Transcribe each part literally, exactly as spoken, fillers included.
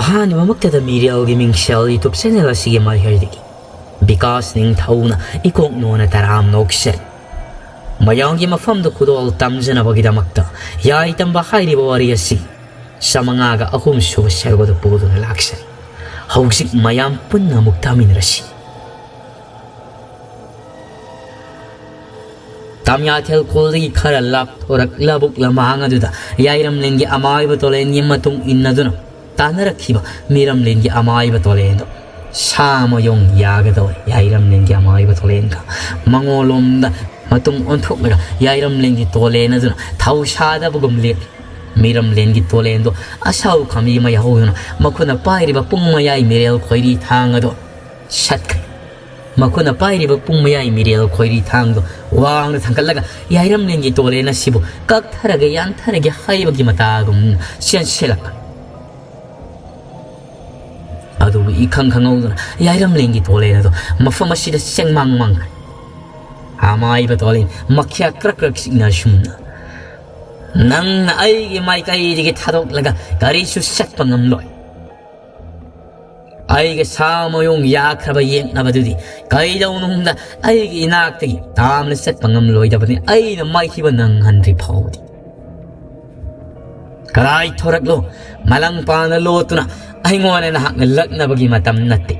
ꯑꯍꯥꯟꯕꯃꯛꯇꯗ ꯃꯤꯔꯦꯜꯒꯤ ꯃꯤꯡꯁꯦꯜ YouTube channel ꯑꯁꯤꯒꯤ ꯃꯥꯏꯀꯩꯗꯒꯤ ꯕꯤꯀꯥꯁ ꯅꯤꯡꯊꯧꯅ ꯏꯀꯣꯛ ꯅꯣꯟꯅ ꯇꯔꯥꯝ ꯅꯣꯛꯆꯔꯤ꯫ ꯃꯌꯥꯝꯒꯤ ꯃꯐꯝꯗ ꯈꯨꯗꯣꯜ ꯇꯝꯖꯅꯕꯒꯤꯗꯃꯛꯇ ꯌꯥꯏ ꯇꯝꯕ ꯍꯥꯏꯔꯤꯕ ꯋꯥꯔꯤ ꯑꯁꯤ ꯆꯥꯃꯉꯥꯒ ꯑꯍꯨꯝ ꯁꯨꯕ ꯁꯔꯨꯛ ꯑꯗꯨ ꯄꯨꯗꯨꯅ ꯂꯥꯛꯆꯔꯤ꯫ ꯍꯧꯖꯤꯛ ꯃꯌꯥꯝ ꯄꯨꯟꯅ ꯑꯃꯨꯛ ꯇꯥꯃꯤꯟꯅꯔꯁꯤ꯫ ꯇꯥꯃꯤꯌꯥꯊꯦꯜ ꯈꯣꯜꯗꯒꯤ ꯈꯔ ꯂꯥꯞꯊꯣꯔꯛ ꯂꯧꯕꯨꯛ ꯂꯝꯍꯥꯡ ꯑꯗꯨꯗ ꯌꯥꯏꯔꯝꯂꯦꯟꯒꯤ ꯑꯃꯥꯏꯕ ꯇꯣꯂꯦꯟꯒꯤ ꯃꯇꯨꯡ ꯏꯟꯅꯗꯨꯅ ꯇꯥꯟꯅꯔꯛꯈꯤꯕ ꯃꯤꯔꯝꯂꯦꯟꯒꯤ ꯑꯃꯥꯏꯕ ꯇꯣꯂꯦꯟꯗꯣ ꯁꯥ ꯃꯌꯣꯡ ꯌꯥꯒꯗꯧꯔꯦ꯫ ꯌꯥꯏꯔꯝꯂꯦꯟꯒꯤ ꯑꯃꯥꯏꯕ ꯇꯣꯂꯦꯟꯒ ꯃꯉꯣꯂꯣꯝꯗ ꯃꯇꯨꯡ ꯑꯣꯟꯊꯣꯛꯂꯒ ꯌꯥꯏꯔꯝꯂꯦꯟꯒꯤ ꯇꯣꯂꯦꯟ ꯑꯗꯨꯅ ꯊꯧꯁꯥꯗꯕꯒꯨꯝ ꯂꯦꯞꯂꯤ꯫ ꯃꯤꯔꯝꯂꯦꯟꯒꯤ ꯇꯣꯂꯦꯟꯗꯣ ꯑꯁꯥꯎ ꯈꯥꯝꯕꯤ ꯑꯃ ꯌꯥꯍꯧꯗꯨꯅ ꯃꯈꯨꯠꯅ ꯄꯥꯏꯔꯤꯕ ꯄꯨꯡ ꯃꯌꯥꯏ ꯃꯤꯔꯦꯜ ꯈꯣꯏꯔꯤ ꯊꯥꯡ ꯑꯗꯣ ꯁꯠꯈ꯭ꯔꯦ꯫ ꯃꯈꯨꯠꯅ ꯄꯥꯏꯔꯤꯕ ꯄꯨꯡ ꯃꯌꯥꯏ ꯃꯤꯔꯦꯜ ꯈꯣꯏꯔꯤ ꯊꯥꯡꯗꯣ ꯋꯥꯡꯅ ꯊꯥꯡꯒꯠꯂꯒ ꯌꯥꯏꯔꯝꯂꯦꯟꯒꯤ ꯇꯣꯂꯦꯟ ꯑꯁꯤꯕꯨ ꯀꯛꯊꯔꯒꯦ ꯌꯥꯟꯊꯔꯒꯦ ꯍꯥꯏꯕꯒꯤ ꯃꯇꯥꯒꯨꯝ ꯆꯦꯟꯁꯤꯜꯂꯛꯄ ꯑꯗꯨꯕꯨ ꯏꯈꯪ ꯈꯪꯍꯧꯗꯅ ꯌꯥꯏꯔꯝꯂꯦꯟꯒꯤ ꯇꯣꯂꯦꯟ ꯑꯗꯣ ꯃꯐꯝ ꯑꯁꯤꯗ ꯆꯦꯡꯃꯥꯡ ꯃꯥꯡꯈ꯭ꯔꯦ꯫ ꯑꯃꯥꯏꯕ ꯇꯣꯂꯦꯟ ꯃꯈ꯭ꯌꯥ ꯀ꯭ꯔꯛ ꯀ꯭ꯔꯛ ꯆꯤꯛꯅ ꯑꯁꯨꯝꯅ, "ꯅꯪꯅ ꯑꯩꯒꯤ ꯃꯥꯏꯀꯩꯗꯒꯤ ꯊꯥꯗꯣꯛꯂꯒ ꯀꯔꯤꯁꯨ ꯆꯠꯄ ꯉꯝꯂꯣꯏ꯫ ꯑꯩꯒ ꯁꯥ ꯃꯌꯣꯡ ꯌꯥꯈ꯭ꯔꯕ ꯌꯦꯛꯅꯕꯗꯨꯗꯤ ꯀꯩꯗꯧꯅꯨꯡꯗ ꯑꯩꯒꯤ ꯏꯅꯥꯛꯇꯒꯤ ꯇꯥꯝꯅ ꯆꯠꯄ ꯉꯝꯂꯣꯏꯗꯕꯅꯤ, ꯑꯩꯅ ꯃꯥꯏꯊꯤꯕ ꯅꯪꯍꯟꯗ꯭ꯔꯤ ꯐꯥꯎꯕꯗꯤ꯫ ꯀꯗꯥꯏ ꯊꯣꯔꯛꯂꯣ, ꯃꯂꯪ ꯄꯥꯅ ꯂꯣꯠꯇꯨꯅ ꯑꯩꯉꯣꯟꯗ ꯅꯍꯥꯛꯅ ꯂꯛꯅꯕꯒꯤ ꯃꯇꯝ ꯅꯠꯇꯦ꯫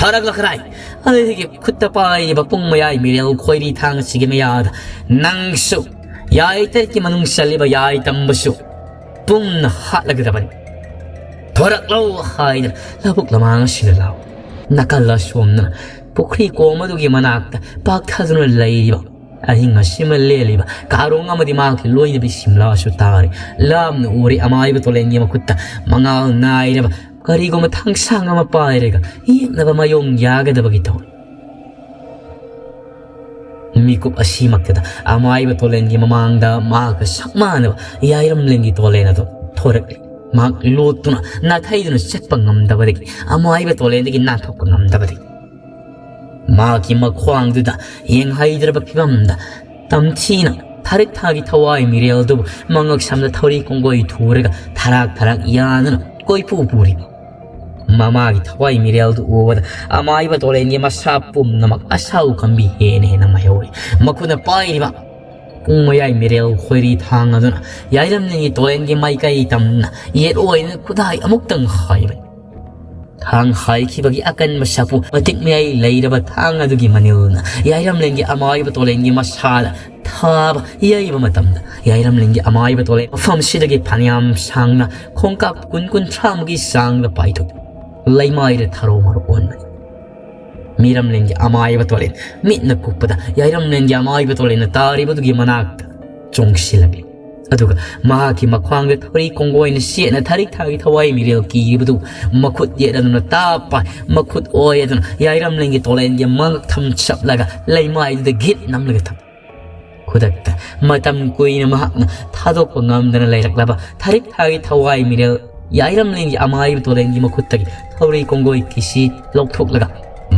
ꯊꯣꯔꯛꯂꯣ ꯀꯗꯥꯏ? ꯑꯩꯒꯤ ꯈꯨꯠꯇ ꯄꯥꯏꯔꯤꯕ ꯄꯨꯡ ꯃꯌꯥꯏ ꯃꯤꯔꯦꯜ ꯈꯣꯏꯔꯤ ꯊꯥꯡ ꯑꯁꯤꯒꯤ ꯃꯌꯥꯗ ꯅꯪꯁꯨ ꯌꯥꯏ ꯇꯔꯦꯠꯀꯤ ꯃꯅꯨꯡ ꯆꯜꯂꯤꯕ ꯌꯥꯏ ꯇꯝꯕꯁꯨ ꯄꯨꯝꯅ ꯍꯥꯠꯂꯒꯗꯕꯅꯤ꯫ ꯊꯣꯔꯛꯂꯣ ꯍꯥꯏꯗꯅ ꯂꯧꯕꯨꯛ ꯂꯃꯥꯡ ꯑꯁꯤꯗ ꯂꯥꯎ꯫ ꯅꯥꯀꯜ ꯑꯁꯣꯝꯗꯅ ꯄꯨꯈ꯭ꯔꯤ ꯀꯣꯝ ꯑꯗꯨꯒꯤ ꯃꯅꯥꯛꯇ ꯄꯥꯛꯊꯗꯨꯅ ꯂꯩꯔꯤꯕ ꯑꯍꯤꯡ ꯑꯁꯤꯃ ꯂꯦꯜꯂꯤꯕ ꯀꯥꯔꯣꯡ ꯑꯃꯗꯤ ꯃꯍꯥꯛꯀꯤ ꯂꯣꯏꯅꯕꯤ ꯁꯤꯝꯂꯥꯁꯨ ꯇꯥꯔꯤ꯫ ꯂꯥꯞꯅ ꯎꯔꯤ ꯑꯃꯥꯏꯕ ꯇꯣꯂꯦꯟꯒꯤ ꯃꯈꯨꯠꯇ ꯃꯉꯥꯜ ꯅꯥꯏꯔꯕ ꯀꯔꯤꯒꯨꯝꯕ ꯊꯥꯡꯁꯥꯡ ꯑꯃ ꯄꯥꯏꯔꯒ ꯌꯦꯛꯅꯕ ꯃꯌꯣꯡ ꯌꯥꯒꯗꯕꯒꯤ ꯊꯧꯔꯤ꯫ ꯃꯤꯀꯨꯞ ꯑꯁꯤꯃꯛꯇꯗ ꯑꯃꯥꯏꯕ ꯇꯣꯂꯦꯟꯒꯤ ꯃꯃꯥꯡꯗ ꯃꯍꯥꯛꯀ ꯆꯞ ꯃꯥꯟꯅꯕ ꯌꯥꯏꯔꯝꯂꯦꯟꯒꯤ ꯇꯣꯂꯦꯟ ꯑꯗꯨ ꯊꯣꯔꯛꯂꯤ꯫ ꯃꯍꯥꯛ ꯂꯣꯠꯇꯨꯅ ꯅꯥꯊꯩꯗꯨꯅ ꯆꯠꯄ ꯉꯝꯗꯕꯗꯒꯤ, ꯑꯃꯥꯏꯕ ꯇꯣꯂꯦꯟꯗꯒꯤ ꯅꯥꯟꯊꯣꯛꯄ ꯉꯝꯗꯕꯗꯒꯤ, ꯃꯍꯥꯛꯀꯤ ꯃꯈ꯭ꯋꯥꯡꯗꯨꯗ ꯌꯦꯡꯍꯩꯗ꯭ꯔꯕ ꯐꯤꯕꯝꯗ ꯇꯝꯊꯤꯅ ꯊꯥꯔꯤꯛ ꯊꯥꯒꯤ ꯊꯋꯥꯏ ꯃꯤꯔꯦꯜꯗꯨꯕꯨ ꯃꯉꯛ ꯁꯝꯗ ꯊꯧꯔꯤ ꯀꯣꯡꯒꯣꯏ ꯊꯨꯔꯒ ꯊꯔꯥꯛ ꯊꯔꯥꯛ ꯌꯥꯟꯗꯨꯅ ꯀꯣꯏꯄꯨ ꯄꯨꯔꯤꯕ ꯃꯃꯥꯒꯤ ꯊꯋꯥꯏ ꯃꯤꯔꯦꯜꯗꯨ ꯎꯕꯗ ꯑꯃꯥꯏꯕ ꯇꯣꯂꯦꯟꯒꯤ ꯃꯁꯥ ꯄꯨꯝꯅꯃꯛ ꯑꯁꯥꯎ ꯀꯝꯕꯤ ꯍꯦꯟꯅ ꯍꯦꯟꯅ ꯃꯩꯍꯧꯔꯦ꯫ ꯃꯈꯨꯠꯅ ꯄꯥꯏꯔꯤꯕ ꯄꯨꯡ ꯃꯌꯥꯏ ꯃꯤꯔꯦꯜ ꯈꯣꯏꯔꯤ ꯊꯥꯡ ꯑꯗꯨꯅ ꯌꯥꯏꯔꯝꯂꯦꯟꯒꯤ ꯇꯣꯂꯦꯟꯒꯤ ꯃꯥꯏꯀꯩ ꯇꯝꯅ ꯌꯦꯠ ꯑꯣꯏꯅ ꯈꯨꯗꯥꯏ ꯑꯃꯨꯛꯇꯪ ꯍꯥꯏꯕꯅꯤ꯫ ꯊꯥꯡ ꯍꯥꯏꯈꯤꯕꯒꯤ ꯑꯀꯟꯕ ꯁꯥꯐꯨ ꯃꯇꯤꯛ ꯃꯌꯥꯏ ꯂꯩꯔꯕ ꯊꯥꯡ ꯑꯗꯨꯒꯤ ꯃꯅꯤꯜꯅ ꯌꯥꯏꯔꯝꯂꯦꯟꯒꯤ ꯑꯃꯥꯏꯕ ꯇꯣꯂꯦꯟꯒꯤ ꯃꯁꯥꯗ ꯊꯥꯕ ꯌꯩꯕ ꯃꯇꯝꯗ ꯌꯥꯏꯔꯝꯂꯦꯟꯒꯤ ꯑꯃꯥꯏꯕ ꯇꯣꯂꯦꯟ ꯃꯐꯝꯁꯤꯗꯒꯤ ꯐꯅꯌꯥꯝ ꯁꯥꯡꯅ ꯈꯣꯡꯀꯥꯞ ꯀꯨꯟ ꯀꯨꯟꯊ꯭ꯔꯥꯃꯨꯛꯀꯤ ꯆꯥꯡꯗ ꯄꯥꯏꯊꯣꯛ ꯂꯩꯃꯥꯏꯗ ꯊꯔꯣ ꯃꯔꯣ ꯑꯣꯟꯕꯅꯤ꯫ ꯃꯤꯔꯝꯂꯦꯟꯒꯤ ꯑꯃꯥꯏꯕ ꯇꯣꯂꯦꯟ ꯃꯤꯠꯅ ꯀꯨꯞꯄꯗ ꯌꯥꯏꯔꯝꯂꯦꯟꯒꯤ ꯑꯃꯥꯏꯕ ꯇꯣꯂꯦꯟꯅ ꯇꯥꯔꯤꯕꯗꯨꯒꯤ ꯃꯅꯥꯛꯇ ꯆꯣꯡꯁꯤꯜꯂꯛꯂꯤ꯫ ꯑꯗꯨꯒ ꯃꯍꯥꯛꯀꯤ ꯃꯈ꯭ꯋꯥꯡꯗ ꯊꯧꯔꯤ ꯀꯣꯡꯒꯣꯏꯅ ꯁꯦꯠꯅ ꯊꯥꯔꯤꯛ ꯊꯥꯒꯤ ꯊꯋꯥꯏ ꯃꯤꯔꯦꯜ ꯀꯤꯔꯤꯕꯗꯨ ꯃꯈꯨꯠ ꯌꯦꯠ ꯑꯗꯨꯅ ꯇꯥꯞ ꯄꯥꯏ, ꯃꯈꯨꯠ ꯑꯣꯏ ꯑꯗꯨꯅ ꯌꯥꯏꯔꯝꯂꯦꯟꯒꯤ ꯇꯣꯂꯦꯟꯒꯤ ꯃꯉꯛ ꯊꯝ ꯆꯞꯂꯒ ꯂꯩꯃꯥꯏꯗꯨꯗ ꯒꯤꯠ ꯅꯝꯂꯒ ꯊꯝ꯫ ꯈꯨꯗꯛꯇ ꯃꯇꯝ ꯀꯨꯏꯅ ꯃꯍꯥꯛꯅ ꯊꯥꯗꯣꯛꯄ ꯉꯝꯗꯅ ꯂꯩꯔꯛꯂꯕ ꯊꯥꯔꯤꯛ ꯊꯥꯒꯤ ꯊꯋꯥꯏ ꯃꯤꯔꯦꯜ ꯌꯥꯏꯔꯝꯂꯦꯟꯒꯤ ꯑꯃꯥꯏꯕ ꯇꯣꯂꯦꯟꯒꯤ ꯃꯈꯨꯠꯇꯒꯤ ꯊꯧꯔꯤ ꯀꯣꯡꯒꯣꯏ ꯀꯤꯁꯤ ꯂꯧꯊꯣꯛꯂꯒ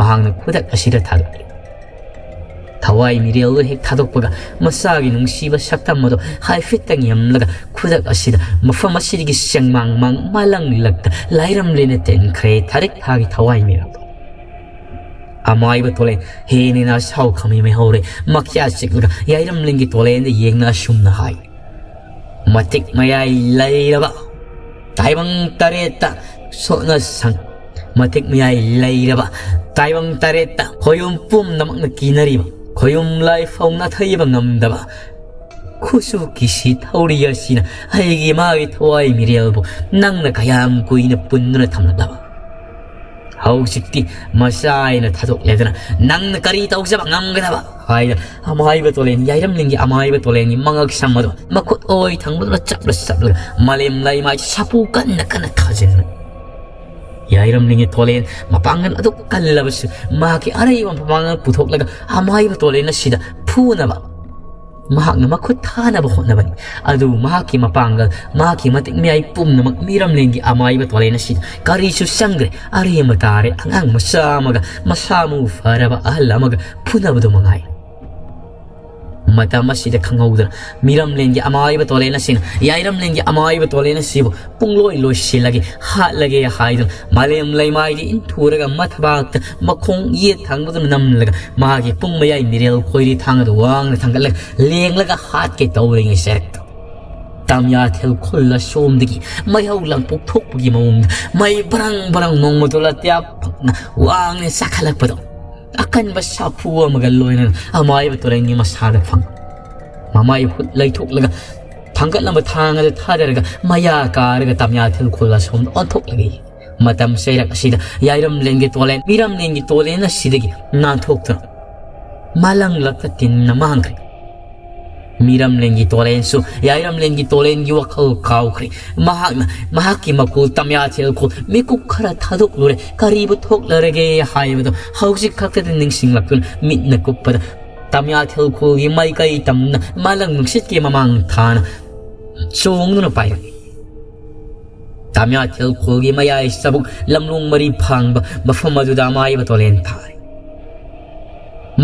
ꯃꯍꯥꯛꯅ ꯈꯨꯗꯛ ꯑꯁꯤꯗ ꯊꯥꯗꯣꯛꯂꯤ꯫ ꯊꯋꯥꯏ ꯃꯤꯔꯦꯜꯗꯨ ꯍꯦꯛ ꯊꯥꯗꯣꯛꯄꯒ ꯃꯁꯥꯒꯤ ꯅꯨꯡꯁꯤꯕ ꯁꯛꯇꯝ ꯑꯗꯨ ꯍꯥꯏꯐꯦꯠꯇꯪ ꯌꯦꯡꯂꯒ ꯈꯨꯗꯛ ꯑꯁꯤꯗ ꯃꯐꯝ ꯑꯁꯤꯗꯒꯤ ꯆꯦꯡꯃꯥꯡ ꯃꯥꯡ ꯃꯥꯂꯪ ꯂꯛꯇ ꯂꯥꯏꯔꯝꯂꯦꯅ ꯇꯦꯟꯈ꯭ꯔꯦ ꯊꯥꯔꯤꯛ ꯊꯥꯒꯤ ꯊꯋꯥꯏ ꯃꯤꯔꯦꯜꯗꯣ꯫ ꯑꯃꯥꯏꯕ ꯇꯣꯂꯦꯟ ꯍꯦꯟꯅ ꯍꯦꯟꯅ ꯑꯁꯥꯎ ꯈꯝꯃꯤ ꯃꯩꯍꯧꯔꯦ꯫ ꯃꯈ꯭ꯌꯥ ꯆꯤꯛꯂꯒ ꯌꯥꯏꯔꯝꯂꯦꯟꯒꯤ ꯇꯣꯂꯦꯟꯗ ꯌꯦꯡꯅ ꯑꯁꯨꯝꯅ ꯍꯥꯏ, ꯃꯇꯤꯛ ꯃꯌꯥꯏ ꯂꯩꯔꯕ ꯇꯥꯏꯕꯪ ꯇꯔꯦꯠꯇ ꯁꯣꯠꯅ ꯁꯪ ꯃꯇꯤꯛ ꯃꯌꯥꯏ ꯂꯩꯔꯕ ꯇꯥꯏꯕꯪ ꯇꯔꯦꯠꯇ ꯈꯣꯌꯨꯝ ꯄꯨꯝꯅꯃꯛꯅ ꯀꯤꯅꯔꯤꯕ ꯈꯣꯌꯨꯝ ꯂꯥꯏꯐꯥꯎ ꯅꯥꯊꯩꯕ ꯉꯝꯗꯕ ꯈꯨꯠꯁꯨ ꯀꯤꯁꯤ ꯊꯧꯔꯤ ꯑꯁꯤꯅ ꯑꯩꯒꯤ ꯃꯥꯒꯤ ꯊꯋꯥꯏ ꯃꯤꯔꯦꯜꯕꯨ ꯅꯪꯅ ꯀꯌꯥꯝ ꯀꯨꯏꯅ ꯄꯨꯟꯗꯨꯅ ꯊꯝꯂꯛꯂꯕ? ꯍꯧꯖꯤꯛꯇꯤ ꯃꯆꯥ ꯑꯩꯅ ꯊꯥꯗꯣꯛꯂꯦꯗꯅ ꯅꯪꯅ ꯀꯔꯤ ꯇꯧꯖꯕ ꯉꯝꯒꯗꯕ? ꯍꯥꯏꯅ ꯑꯃꯥꯏꯕ ꯇꯣꯂꯦꯟ, ꯌꯥꯏꯔꯝꯂꯤꯡꯒꯤ ꯑꯃꯥꯏꯕ ꯇꯣꯂꯦꯟꯒꯤ ꯃꯉꯛ ꯁꯝ ꯑꯗꯨ ꯃꯈꯨꯠ ꯑꯣꯏ ꯊꯪꯕꯗꯨꯅ ꯆꯞꯂ ꯆꯞꯂꯒ ꯃꯥꯂꯦꯝ ꯂꯩꯃꯥꯏ ꯁꯥꯐꯨ ꯀꯟꯅ ꯀꯟꯅ ꯊꯥꯖꯤꯟꯕꯅꯤ꯫ ꯌꯥꯏꯔꯝꯂꯤꯡꯒꯤ ꯇꯣꯂꯦꯟ ꯃꯄꯥꯡꯒꯜ ꯑꯗꯨꯛ ꯀꯜꯂꯕꯁꯨ ꯃꯍꯥꯛꯀꯤ ꯑꯔꯩꯕ ꯃꯄꯥꯡꯒꯜ ꯄꯨꯊꯣꯛꯂꯒ ꯑꯃꯥꯏꯕ ꯇꯣꯂꯦꯟ ꯑꯁꯤꯗ ꯐꯨꯅꯕ ꯃꯍꯥꯛꯅ ꯃꯈꯨꯠ ꯊꯥꯅꯕ ꯍꯣꯠꯅꯕꯅꯤ꯫ ꯑꯗꯨꯕꯨ ꯃꯍꯥꯛꯀꯤ ꯃꯄꯥꯡꯒꯜ, ꯃꯍꯥꯛꯀꯤ ꯃꯇꯤꯛ ꯃꯌꯥꯏ ꯄꯨꯝꯅꯃꯛ ꯃꯤꯔꯝꯂꯦꯟꯒꯤ ꯑꯃꯥꯏꯕ ꯇꯣꯂꯦꯟ ꯑꯁꯤꯗ ꯀꯔꯤꯁꯨ ꯆꯪꯗ꯭ꯔꯦ꯫ ꯑꯔꯦꯝꯕ ꯇꯥꯔꯦ ꯑꯉꯥꯡ ꯃꯆꯥ ꯑꯃꯒ ꯃꯁꯥ ꯃꯎ ꯐꯔꯕ ꯑꯍꯜ ꯑꯃꯒ ꯐꯨꯅꯕꯗꯨ ꯃꯉꯥꯏ꯫ ꯃꯇꯝ ꯑꯁꯤꯗ ꯈꯪꯍꯧꯗꯅ ꯃꯤꯔꯝꯂꯦꯟꯒꯤ ꯑꯃꯥꯏꯕ ꯇꯣꯂꯦꯟ ꯑꯁꯤꯅ ꯌꯥꯏꯔꯝꯂꯦꯟꯒꯤ ꯑꯃꯥꯏꯕ ꯇꯣꯂꯦꯟ ꯑꯁꯤꯕꯨ ꯄꯨꯡꯂꯣꯏ ꯂꯣꯏꯁꯤꯜꯂꯒꯦ, ꯍꯥꯠꯂꯒꯦ ꯍꯥꯏꯗꯨꯅ ꯃꯥꯂꯦꯝ ꯂꯩꯃꯥꯏꯗ ꯏꯟꯊꯨꯔꯒ ꯃꯊꯕꯥꯛꯇ ꯃꯈꯣꯡ ꯌꯦꯠ ꯊꯪꯕꯗꯨꯅ ꯅꯝꯂꯒ ꯃꯥꯒꯤ ꯄꯨꯡ ꯃꯌꯥꯏ ꯃꯤꯔꯦꯜ ꯈꯣꯏꯔꯤ ꯊꯥꯡ ꯑꯗꯨ ꯋꯥꯡꯅ ꯊꯥꯡꯒꯠꯂꯒ ꯂꯦꯡꯂꯒ ꯍꯥꯠꯀꯦ ꯇꯧꯔꯤꯉꯩ ꯁꯦꯔꯛꯇ ꯇꯥꯃꯤꯌꯥꯊꯦꯜ ꯈꯨꯜ ꯑꯁꯣꯝꯗꯒꯤ ꯃꯩꯍꯧ ꯂꯥꯡꯄꯣꯛ ꯊꯣꯛꯄꯒꯤ ꯃꯑꯣꯡꯗ ꯃꯩ ꯕ꯭ꯔꯪ ꯕ꯭ꯔꯪ ꯅꯣꯡꯃꯗꯣꯜ ꯑꯇꯤꯌꯥ ꯐꯛꯅ ꯋꯥꯡꯅ ꯆꯥꯈꯠꯂꯛꯄꯗꯣ ꯑꯀꯟꯕ ꯁꯥꯐꯨ ꯑꯃꯒ ꯂꯣꯏꯅꯅ ꯑꯃꯥꯏꯕ ꯇꯣꯔꯦꯟꯒꯤ ꯃꯁꯥꯗ ꯐꯪ꯫ ꯃꯃꯥꯏ ꯍꯨꯠ ꯂꯩꯊꯣꯛꯂꯒ ꯊꯥꯡꯒꯠꯂꯝꯕ ꯊꯥꯡ ꯑꯗꯨ ꯊꯥꯗꯔꯒ ꯃꯌꯥ ꯀꯥꯔꯒ ꯇꯥꯃꯤꯌꯥꯊꯦꯜ ꯈꯨꯜ ꯑꯁꯣꯝꯗ ꯑꯣꯟꯊꯣꯛꯂꯒ ꯃꯇꯝ ꯆꯩꯔꯛ ꯑꯁꯤꯗ ꯌꯥꯏꯔꯝꯂꯦꯟꯒꯤ ꯇꯣꯂꯦꯟ, ꯃꯤꯔꯝꯂꯦꯟꯒꯤ ꯇꯣꯂꯦꯟ ꯑꯁꯤꯗꯒꯤ ꯅꯥꯟꯊꯣꯛꯇꯨꯅ ꯃꯥꯂꯪꯂꯛꯇ ꯇꯤꯟꯅ ꯃꯥꯡꯈ꯭ꯔꯦ꯫ ꯃꯤꯔꯝꯂꯦꯟꯒꯤ ꯇꯣꯂꯦꯟꯁꯨ ꯌꯥꯏꯔꯝꯂꯦꯟꯒꯤ ꯇꯣꯂꯦꯟꯒꯤ ꯋꯥꯈꯜ ꯀꯥꯎꯈ꯭ꯔꯦ꯫ ꯃꯍꯥꯛꯅ ꯃꯍꯥꯛꯀꯤ ꯃꯀꯨ ꯇꯥꯃꯤꯌꯥꯊꯦꯜ ꯈꯨꯜ ꯃꯤꯀꯨꯞ ꯈꯔ ꯊꯥꯗꯣꯛꯂꯨꯔꯦ꯫ ꯀꯔꯤꯕꯨ ꯊꯣꯛꯂꯔꯒꯦ ꯍꯥꯏꯕꯗꯨ ꯍꯧꯖꯤꯛ ꯈꯛꯇꯗ ꯅꯤꯡꯁꯤꯡꯂꯛꯇꯨꯅ ꯃꯤꯠꯅ ꯀꯨꯞꯄꯗ ꯇꯥꯃꯤꯌꯥꯊꯦꯜ ꯈꯨꯜꯒꯤ ꯃꯥꯏꯀꯩ ꯇꯝꯅ ꯃꯥꯂꯪ ꯅꯨꯡꯁꯤꯠꯀꯤ ꯃꯃꯥꯡ ꯊꯥꯅ ꯆꯣꯡꯗꯨꯅ ꯄꯥꯏꯔꯛꯏ꯫ ꯇꯥꯃꯤꯌꯥꯊꯦꯜ ꯈꯨꯜꯒꯤ ꯃꯌꯥꯏ ꯆꯕꯨꯛ ꯂꯝꯂꯣꯡ ꯃꯔꯤ ꯐꯥꯡꯕ ꯃꯐꯝ ꯑꯗꯨꯗ ꯑꯃꯥꯏꯕ ꯇꯣꯂꯦꯟ ꯊꯥꯔꯦ꯫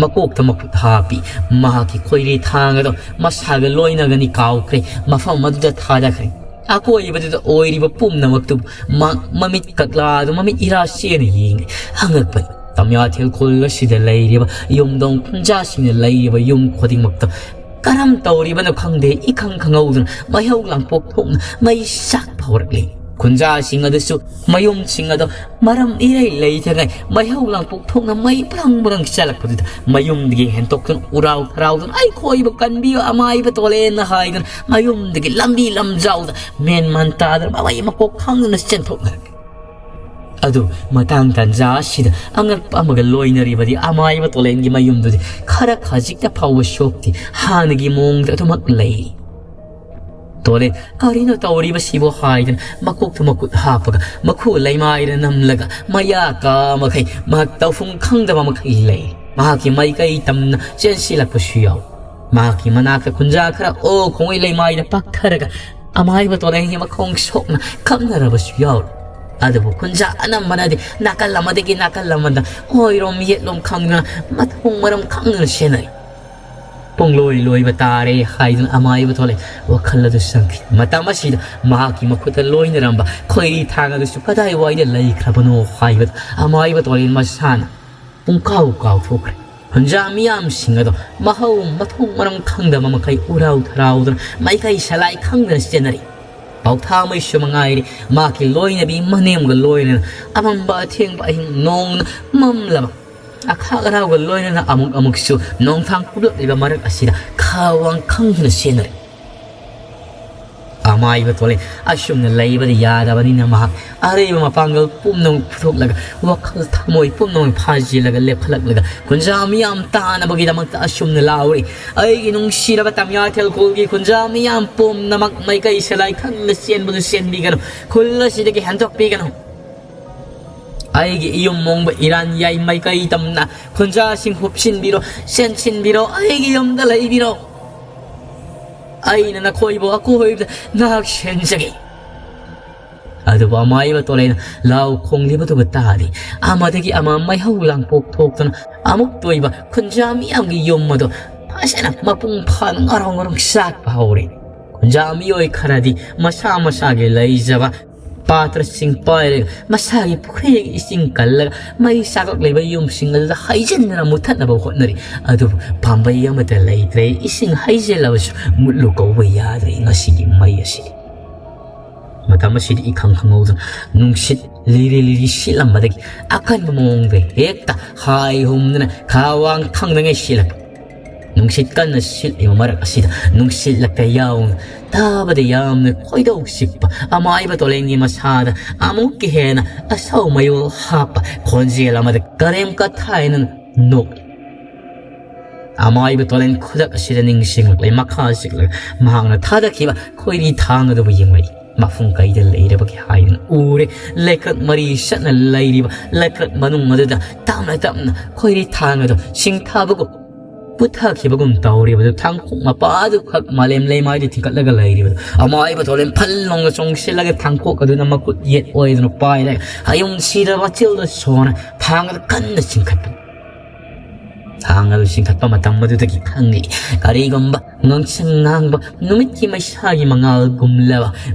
ꯃꯀꯣꯛꯇ ꯃꯈꯨꯠ ꯍꯥꯞꯄꯤ꯫ ꯃꯍꯥꯛꯀꯤ ꯈꯣꯏꯔꯤ ꯊꯥꯡ ꯑꯗꯨ ꯃꯁꯥꯒ ꯂꯣꯏꯅꯒꯅꯤ ꯀꯥꯎꯈ꯭ꯔꯦ꯫ ꯃꯐꯝ ꯑꯗꯨꯗ ꯊꯥꯗꯈ꯭ꯔꯦ꯫ ꯑꯀꯣꯏꯕꯗꯨꯗ ꯑꯣꯏꯔꯤꯕ ꯄꯨꯝꯅꯃꯛꯇꯨ ꯃ-, ꯃꯃꯤꯠ ꯀꯛꯂꯥꯗꯨ ꯃꯃꯤꯠ ꯏꯔꯥ ꯆꯦꯅ ꯌꯦꯡꯂꯤ꯫ ꯑꯉꯛꯄꯅꯤ꯫ ꯇꯥꯃꯤꯌꯥꯊꯦꯜ ꯈꯨꯜ ꯑꯁꯤꯗ ꯂꯩꯔꯤꯕ ꯌꯨꯝꯊꯣꯡ ꯈꯨꯟꯖꯥꯁꯤꯡꯅ ꯂꯩꯔꯤꯕ ꯌꯨꯝ ꯈꯨꯗꯤꯡꯃꯛꯇ ꯀꯔꯝ ꯇꯧꯔꯤꯕꯅꯣ ꯈꯪꯗꯦ, ꯏꯈꯪ ꯈꯪꯍꯧꯗꯅ ꯃꯩꯍꯧ ꯂꯥꯡꯄꯣꯛ ꯊꯣꯛꯅ ꯃꯩ ꯆꯥꯛꯄ ꯍꯧꯔꯛꯂꯤ꯫ ꯈꯨꯟꯖꯥꯁꯤꯡ ꯑꯗꯨꯁꯨ ꯃꯌꯨꯝꯁꯤꯡ ꯑꯗꯣ ꯃꯔꯝ ꯏꯔꯩ ꯂꯩꯇꯉꯩ ꯃꯩꯍꯧ ꯂꯥꯡꯄꯣꯛ ꯊꯣꯛꯅ ꯃꯩ ꯕ꯭ꯔꯪ ꯕ꯭ꯔꯪ ꯆꯦꯜꯂꯛꯄꯗꯨꯗ ꯃꯌꯨꯝꯗꯒꯤ ꯍꯦꯟꯇꯣꯛꯇꯨꯅ ꯎꯔꯥꯎ ꯊꯔꯥꯎꯗꯨꯅ "ꯑꯩꯈꯣꯏꯕꯨ ꯀꯟꯕꯤꯌꯨ ꯑꯃꯥꯏꯕ ꯇꯣꯂꯦꯟꯅ" ꯍꯥꯏꯗꯨꯅ ꯃꯌꯨꯝꯗꯒꯤ ꯂꯝꯕꯤ ꯂꯝꯖꯥꯎꯗ ꯃꯦꯟꯃꯥꯟ ꯇꯥꯗꯅ ꯃꯃꯩ ꯃꯀꯣꯛ ꯈꯪꯗꯅ ꯆꯦꯟꯊꯣꯛꯅꯔꯛꯂꯤ꯫ ꯑꯗꯨ ꯃꯇꯥꯡ ꯇꯥꯟꯖꯥ ꯑꯁꯤꯗ ꯑꯉꯛꯄ ꯑꯃꯒ ꯂꯣꯏꯅꯔꯤꯕꯗꯤ ꯑꯃꯥꯏꯕ ꯇꯣꯂꯦꯟꯒꯤ ꯃꯌꯨꯝꯗꯨꯗꯤ ꯈꯔ ꯈꯖꯤꯛꯇ ꯐꯥꯎꯕ ꯁꯣꯛꯇꯦ꯫ ꯍꯥꯟꯅꯒꯤ ꯃꯑꯣꯡꯗ ꯑꯗꯨꯃꯛ ꯂꯩ꯫ ꯇꯣꯂꯦꯟ "ꯀꯔꯤꯅꯣ ꯇꯧꯔꯤꯕꯁꯤꯕꯣ?" ꯍꯥꯏꯗꯨꯅ ꯃꯀꯣꯛꯇ ꯃꯈꯨꯠ ꯍꯥꯞꯄꯒ ꯃꯈꯨ ꯂꯩꯃꯥꯏꯗ ꯅꯝꯂꯒ ꯃꯌꯥ ꯀꯥ ꯃꯈꯩ ꯃꯍꯥꯛ ꯇꯧꯐꯝ ꯈꯪꯗꯕ ꯃꯈꯩ ꯂꯩ꯫ ꯃꯍꯥꯛꯀꯤ ꯃꯥꯏꯀꯩ ꯇꯝꯅ ꯆꯦꯟꯁꯤꯜꯂꯛꯄꯁꯨ ꯌꯥꯎꯏ꯫ ꯃꯍꯥꯛꯀꯤ ꯃꯅꯥꯛꯇ ꯈꯨꯟꯖꯥ ꯈꯔ ꯑꯣ ꯈꯣꯡꯉꯩ ꯂꯩꯃꯥꯏꯗ ꯄꯥꯛꯊꯔꯒ ꯑꯃꯥꯏꯕ ꯇꯣꯂꯦꯟꯒꯤ ꯃꯈꯣꯡ ꯁꯣꯛꯅ ꯀꯞꯅꯔꯕꯁꯨ ꯌꯥꯎꯔꯤ꯫ ꯑꯗꯨꯕꯨ ꯈꯨꯟꯖꯥ ꯑꯅꯝꯕꯅꯗꯤ ꯅꯥꯀꯜ ꯑꯃꯗꯒꯤ ꯅꯥꯀꯜ ꯑꯃꯗ ꯑꯣꯏꯔꯣꯝ ꯌꯦꯠꯂꯣꯝ ꯈꯪꯗꯅ ꯃꯊꯣꯡ ꯃꯔꯝ ꯈꯪꯗꯅ ꯁꯦꯟꯅꯔꯤ꯫ ꯄꯨꯡꯂꯣꯏ ꯂꯣꯏꯕ ꯇꯥꯔꯦ ꯍꯥꯏꯗꯨꯅ ꯑꯃꯥꯏꯕ ꯇꯣꯂꯦꯟ ꯋꯥꯈꯜ ꯑꯗꯨ ꯆꯪꯈꯤ꯫ ꯃꯇꯝ ꯑꯁꯤꯗ ꯃꯍꯥꯛꯀꯤ ꯃꯈꯨꯠꯇ ꯂꯣꯏꯅꯔꯝꯕ ꯈꯣꯏꯔꯤ ꯊꯥꯡ ꯑꯗꯨꯁꯨ ꯀꯗꯥꯏꯋꯥꯏꯗ ꯂꯩꯈ꯭ꯔꯕꯅꯣ ꯍꯥꯏꯕꯗ ꯑꯃꯥꯏꯕ ꯇꯣꯂꯦꯟ ꯃꯁꯥꯅ ꯄꯨꯡꯀꯥꯎ ꯀꯥꯎꯊꯣꯛꯈ꯭ꯔꯦ꯫ ꯈꯨꯟꯖꯥ ꯃꯤꯌꯥꯝꯁꯤꯡ ꯑꯗꯣ ꯃꯍꯧ ꯃꯊꯣꯡ ꯃꯔꯝ ꯈꯪꯗꯕ ꯃꯈꯩ ꯎꯔꯥꯎ ꯊꯔꯥꯎꯗꯨꯅ ꯃꯥꯏꯀꯩ ꯁꯂꯥꯏ ꯈꯪꯗꯅ ꯆꯦꯟꯅꯔꯤ꯫ ꯄꯥꯎꯊꯥꯃꯩꯁꯨ ꯃꯉꯥꯏꯔꯦ, ꯃꯍꯥꯛꯀꯤ ꯂꯣꯏꯅꯕꯤ ꯃꯅꯦꯝꯒ ꯂꯣꯏꯅꯅ ꯑꯃꯝꯕ ꯑꯊꯦꯡꯕ ꯑꯍꯤꯡ ꯅꯣꯡꯅ ꯃꯝꯂꯕ ꯑꯈꯥꯛ ꯑꯔꯥꯎꯒ ꯂꯣꯏꯅꯅ ꯑꯃꯨꯛ ꯑꯃꯨꯛꯁꯨ ꯅꯣꯡꯊꯥꯡ ꯀꯨꯞꯂꯛꯂꯤꯕ ꯃꯔꯛ ꯑꯁꯤꯗ ꯈꯥ ꯋꯥꯡ ꯈꯪꯗꯨꯅ ꯆꯦꯟꯅꯔꯦ꯫ ꯑꯃꯥꯏꯕ ꯇꯣꯂꯦ ꯑꯁꯨꯝꯅ ꯂꯩꯕꯗ ꯌꯥꯗꯕꯅꯤꯅ ꯃꯍꯥꯛ ꯑꯔꯩꯕ ꯃꯄꯥꯡꯒꯜ ꯄꯨꯝꯅꯃꯛ ꯄꯨꯊꯣꯛꯂꯒ ꯋꯥꯈꯜ ꯊꯃꯣꯏ ꯄꯨꯝꯅꯃꯛ ꯐꯥꯖꯤꯜꯂꯒ ꯂꯦꯞꯈꯠꯂꯛꯂꯒ ꯈꯨꯟꯖꯥ ꯃꯤꯌꯥꯝ ꯇꯥꯅꯕꯒꯤꯗꯃꯛꯇ ꯑꯁꯨꯝꯅ ꯂꯥꯎꯔꯤ꯫ ꯑꯩꯒꯤ ꯅꯨꯡꯁꯤꯔꯕ ꯇꯝꯌꯥꯊꯦꯜ ꯈꯨꯜꯒꯤ ꯈꯨꯟꯖꯥ ꯃꯤꯌꯥꯝ ꯄꯨꯝꯅꯃꯛ ꯃꯥꯏꯀꯩ ꯁꯂꯥꯏ ꯈꯪꯗꯅ ꯆꯦꯟꯕꯗꯨ ꯆꯦꯟꯕꯤꯒꯅꯨ꯫ ꯈꯨꯜ ꯑꯁꯤꯗꯒꯤ ꯍꯦꯟꯗꯣꯛꯄꯤꯒꯅꯨ꯫ ꯑꯩꯒꯤ ꯏꯌꯨꯝ ꯃꯣꯡꯕ ꯏꯔꯥꯟ ꯌꯥꯏ ꯃꯥꯏꯀꯩ ꯇꯝꯅ ꯈꯨꯟꯖꯥꯁꯤꯡ ꯍꯨꯞꯁꯤꯟꯕꯤꯔꯣ, ꯆꯦꯟꯁꯤꯟꯕꯤꯔꯣ, ꯑꯩꯒꯤ ꯌꯨꯝꯗ ꯂꯩꯕꯤꯔꯣ꯫ ꯑꯩꯅ ꯅꯈꯣꯏꯕꯨ ꯑꯀꯣꯏꯕꯗ ꯉꯥꯛ ꯁꯦꯟꯖꯒꯦ꯫ ꯑꯗꯨꯕꯨ ꯑꯃꯥꯏꯕ ꯇꯣꯂꯩꯅ ꯂꯥꯎ ꯈꯣꯡꯂꯤꯕꯗꯨꯒ ꯇꯥꯔꯤ꯫ ꯑꯃꯗꯒꯤ ꯑꯃ ꯃꯩꯍꯧ ꯂꯥꯡꯄꯣꯛ ꯊꯣꯛꯇꯨꯅ ꯑꯃꯨꯛ ꯇꯣꯏꯕ ꯈꯨꯟꯖꯥ ꯃꯤꯌꯥꯝꯒꯤ ꯌꯨꯝ ꯑꯗꯨ ꯐꯖꯅ ꯃꯄꯨꯡ ꯐꯥꯅ ꯉꯥꯔꯣꯡ ꯉꯥꯔꯣꯡ ꯆꯥꯛꯄ ꯍꯧꯔꯦ꯫ ꯈꯨꯟꯖꯥ ꯃꯤꯑꯣꯏ ꯈꯔꯗꯤ ꯃꯁꯥ ꯃꯁꯥꯒꯤ ꯂꯩꯖꯕ ꯄꯥꯇ꯭ꯔꯁꯤꯡ ꯄꯥꯏꯔꯒ ꯃꯁꯥꯒꯤ ꯄꯨꯈ꯭ꯔꯤꯒꯤ ꯏꯁꯤꯡ ꯀꯜꯂꯒ ꯃꯩ ꯆꯥꯛꯂꯛꯂꯤꯕ ꯌꯨꯝꯁꯤꯡ ꯑꯗꯨꯗ ꯍꯩꯖꯤꯟꯗꯨꯅ ꯃꯨꯊꯠꯅꯕ ꯍꯣꯠꯅꯔꯤ꯫ ꯑꯗꯨꯕꯨ ꯄꯥꯝꯕꯩ ꯑꯃꯠꯇ ꯂꯩꯇ꯭ꯔꯦ꯫ ꯏꯁꯤꯡ ꯍꯩꯖꯤꯜꯂꯕꯁꯨ ꯃꯨꯠꯂꯨ ꯀꯧꯕ ꯌꯥꯗ꯭ꯔꯦ ꯉꯁꯤꯒꯤ ꯃꯩ ꯑꯁꯤꯗꯤ꯫ ꯃꯇꯝ ꯑꯁꯤꯗ ꯏꯈꯪ ꯈꯪꯍꯧꯗꯅ ꯅꯨꯡꯁꯤꯠ ꯂꯤꯔꯤ ꯂꯤꯔꯤ ꯁꯤꯠꯂꯝꯕꯗꯒꯤ ꯑꯀꯟꯕ ꯃꯑꯣꯡꯗ ꯍꯦꯛꯇ ꯍꯥꯏ ꯍꯨꯝꯗꯅ ꯈꯥ ꯋꯥꯡ ꯊꯪꯗꯉꯩ ꯁꯤꯠꯂꯛꯄ꯫ ꯅꯨꯡꯁꯤꯠ ꯀꯟꯅ ꯁꯤꯠꯂꯤꯕ ꯃꯔꯛ ꯑꯁꯤꯗ ꯅꯨꯡꯁꯤꯠꯂꯛꯇ ꯌꯥꯎꯅ ꯇꯥꯕꯗ ꯌꯥꯝꯅ ꯈꯣꯏꯗꯧ ꯆꯤꯛꯄ ꯑꯃꯥꯏꯕ ꯇꯣꯂꯦꯟꯒꯤ ꯃꯁꯥꯗ ꯑꯃꯨꯛꯀ ꯍꯦꯟꯅ ꯑꯁꯧ ꯃꯌꯣꯜ ꯍꯥꯞꯄ ꯈꯣꯟꯖꯦꯜ ꯑꯃꯗ ꯀꯔꯦꯝ ꯀꯊꯥꯏꯅ ꯅꯣꯛꯏ꯫ ꯑꯃꯥꯏꯕ ꯇꯣꯂꯦꯟ ꯈꯨꯗꯛ ꯑꯁꯤꯗ ꯅꯤꯡꯁꯤꯡꯂꯛꯂꯦ꯫ ꯃꯈꯥ ꯆꯤꯛꯂꯒ ꯃꯍꯥꯛꯅ ꯊꯥꯗꯈꯤꯕ ꯈꯣꯏꯔꯤ ꯊꯥꯡ ꯑꯗꯨꯕꯨ ꯌꯦꯡꯂꯛꯏ꯫ ꯃꯐꯝ ꯀꯩꯗ ꯂꯩꯔꯕꯒꯦ ꯍꯥꯏꯗꯨꯅ ꯎꯔꯦ꯫ ꯂꯩꯀ꯭ꯔꯛ ꯃꯔꯤ ꯆꯠꯅ ꯂꯩꯔꯤꯕ ꯂꯩꯀ꯭ꯔꯛ ꯃꯅꯨꯡ ꯑꯗꯨꯗ ꯇꯞꯅ ꯇꯞꯅ ꯈꯣꯏꯔꯤ ꯊꯥꯡ ꯑꯗꯨ ꯁꯤꯡꯊꯥꯕꯒꯨꯝ ꯄꯨꯊꯈꯤꯕꯒꯨꯝ ꯇꯧꯔꯤꯕꯗꯨ ꯊꯥꯡꯈꯣꯡ ꯃꯄꯥ ꯑꯗꯨꯈꯛ ꯃꯥꯂꯦꯝ ꯂꯩꯃꯥꯏꯗ ꯊꯤꯡꯀꯠꯂꯒ ꯂꯩꯔꯤꯕꯗꯨ ꯑꯃꯥꯏꯕ ꯇꯣꯂꯦꯟ ꯐꯜ ꯂꯥꯎꯅ ꯆꯣꯡꯁꯤꯜꯂꯒ ꯊꯥꯡꯈꯣꯛ ꯑꯗꯨꯅ ꯃꯈꯨꯠ ꯌꯦꯠ ꯑꯣꯏꯗꯨꯅ ꯄꯥꯏꯔꯒ ꯍꯌꯨꯝ ꯁꯤꯔꯕ ꯆꯤꯜꯗ ꯁꯣꯟꯅ ꯊꯥꯡ ꯑꯗꯨ ꯀꯟꯅ ꯆꯤꯡꯈꯠꯄꯅꯤ꯫ ꯊꯥꯡꯒꯜ ꯆꯤꯡꯈꯠꯄ ꯃꯇꯝ ꯑꯗꯨꯗꯒꯤ ꯈꯪꯂꯤ꯫ ꯀꯔꯤꯒꯨꯝꯕ ꯉꯥꯡꯁꯪ ꯉꯥꯡꯕ ꯅꯨꯃꯤꯠꯀꯤ ꯃꯩꯁꯥꯒꯤ ꯃꯉꯥꯜꯒꯨꯝꯂꯕ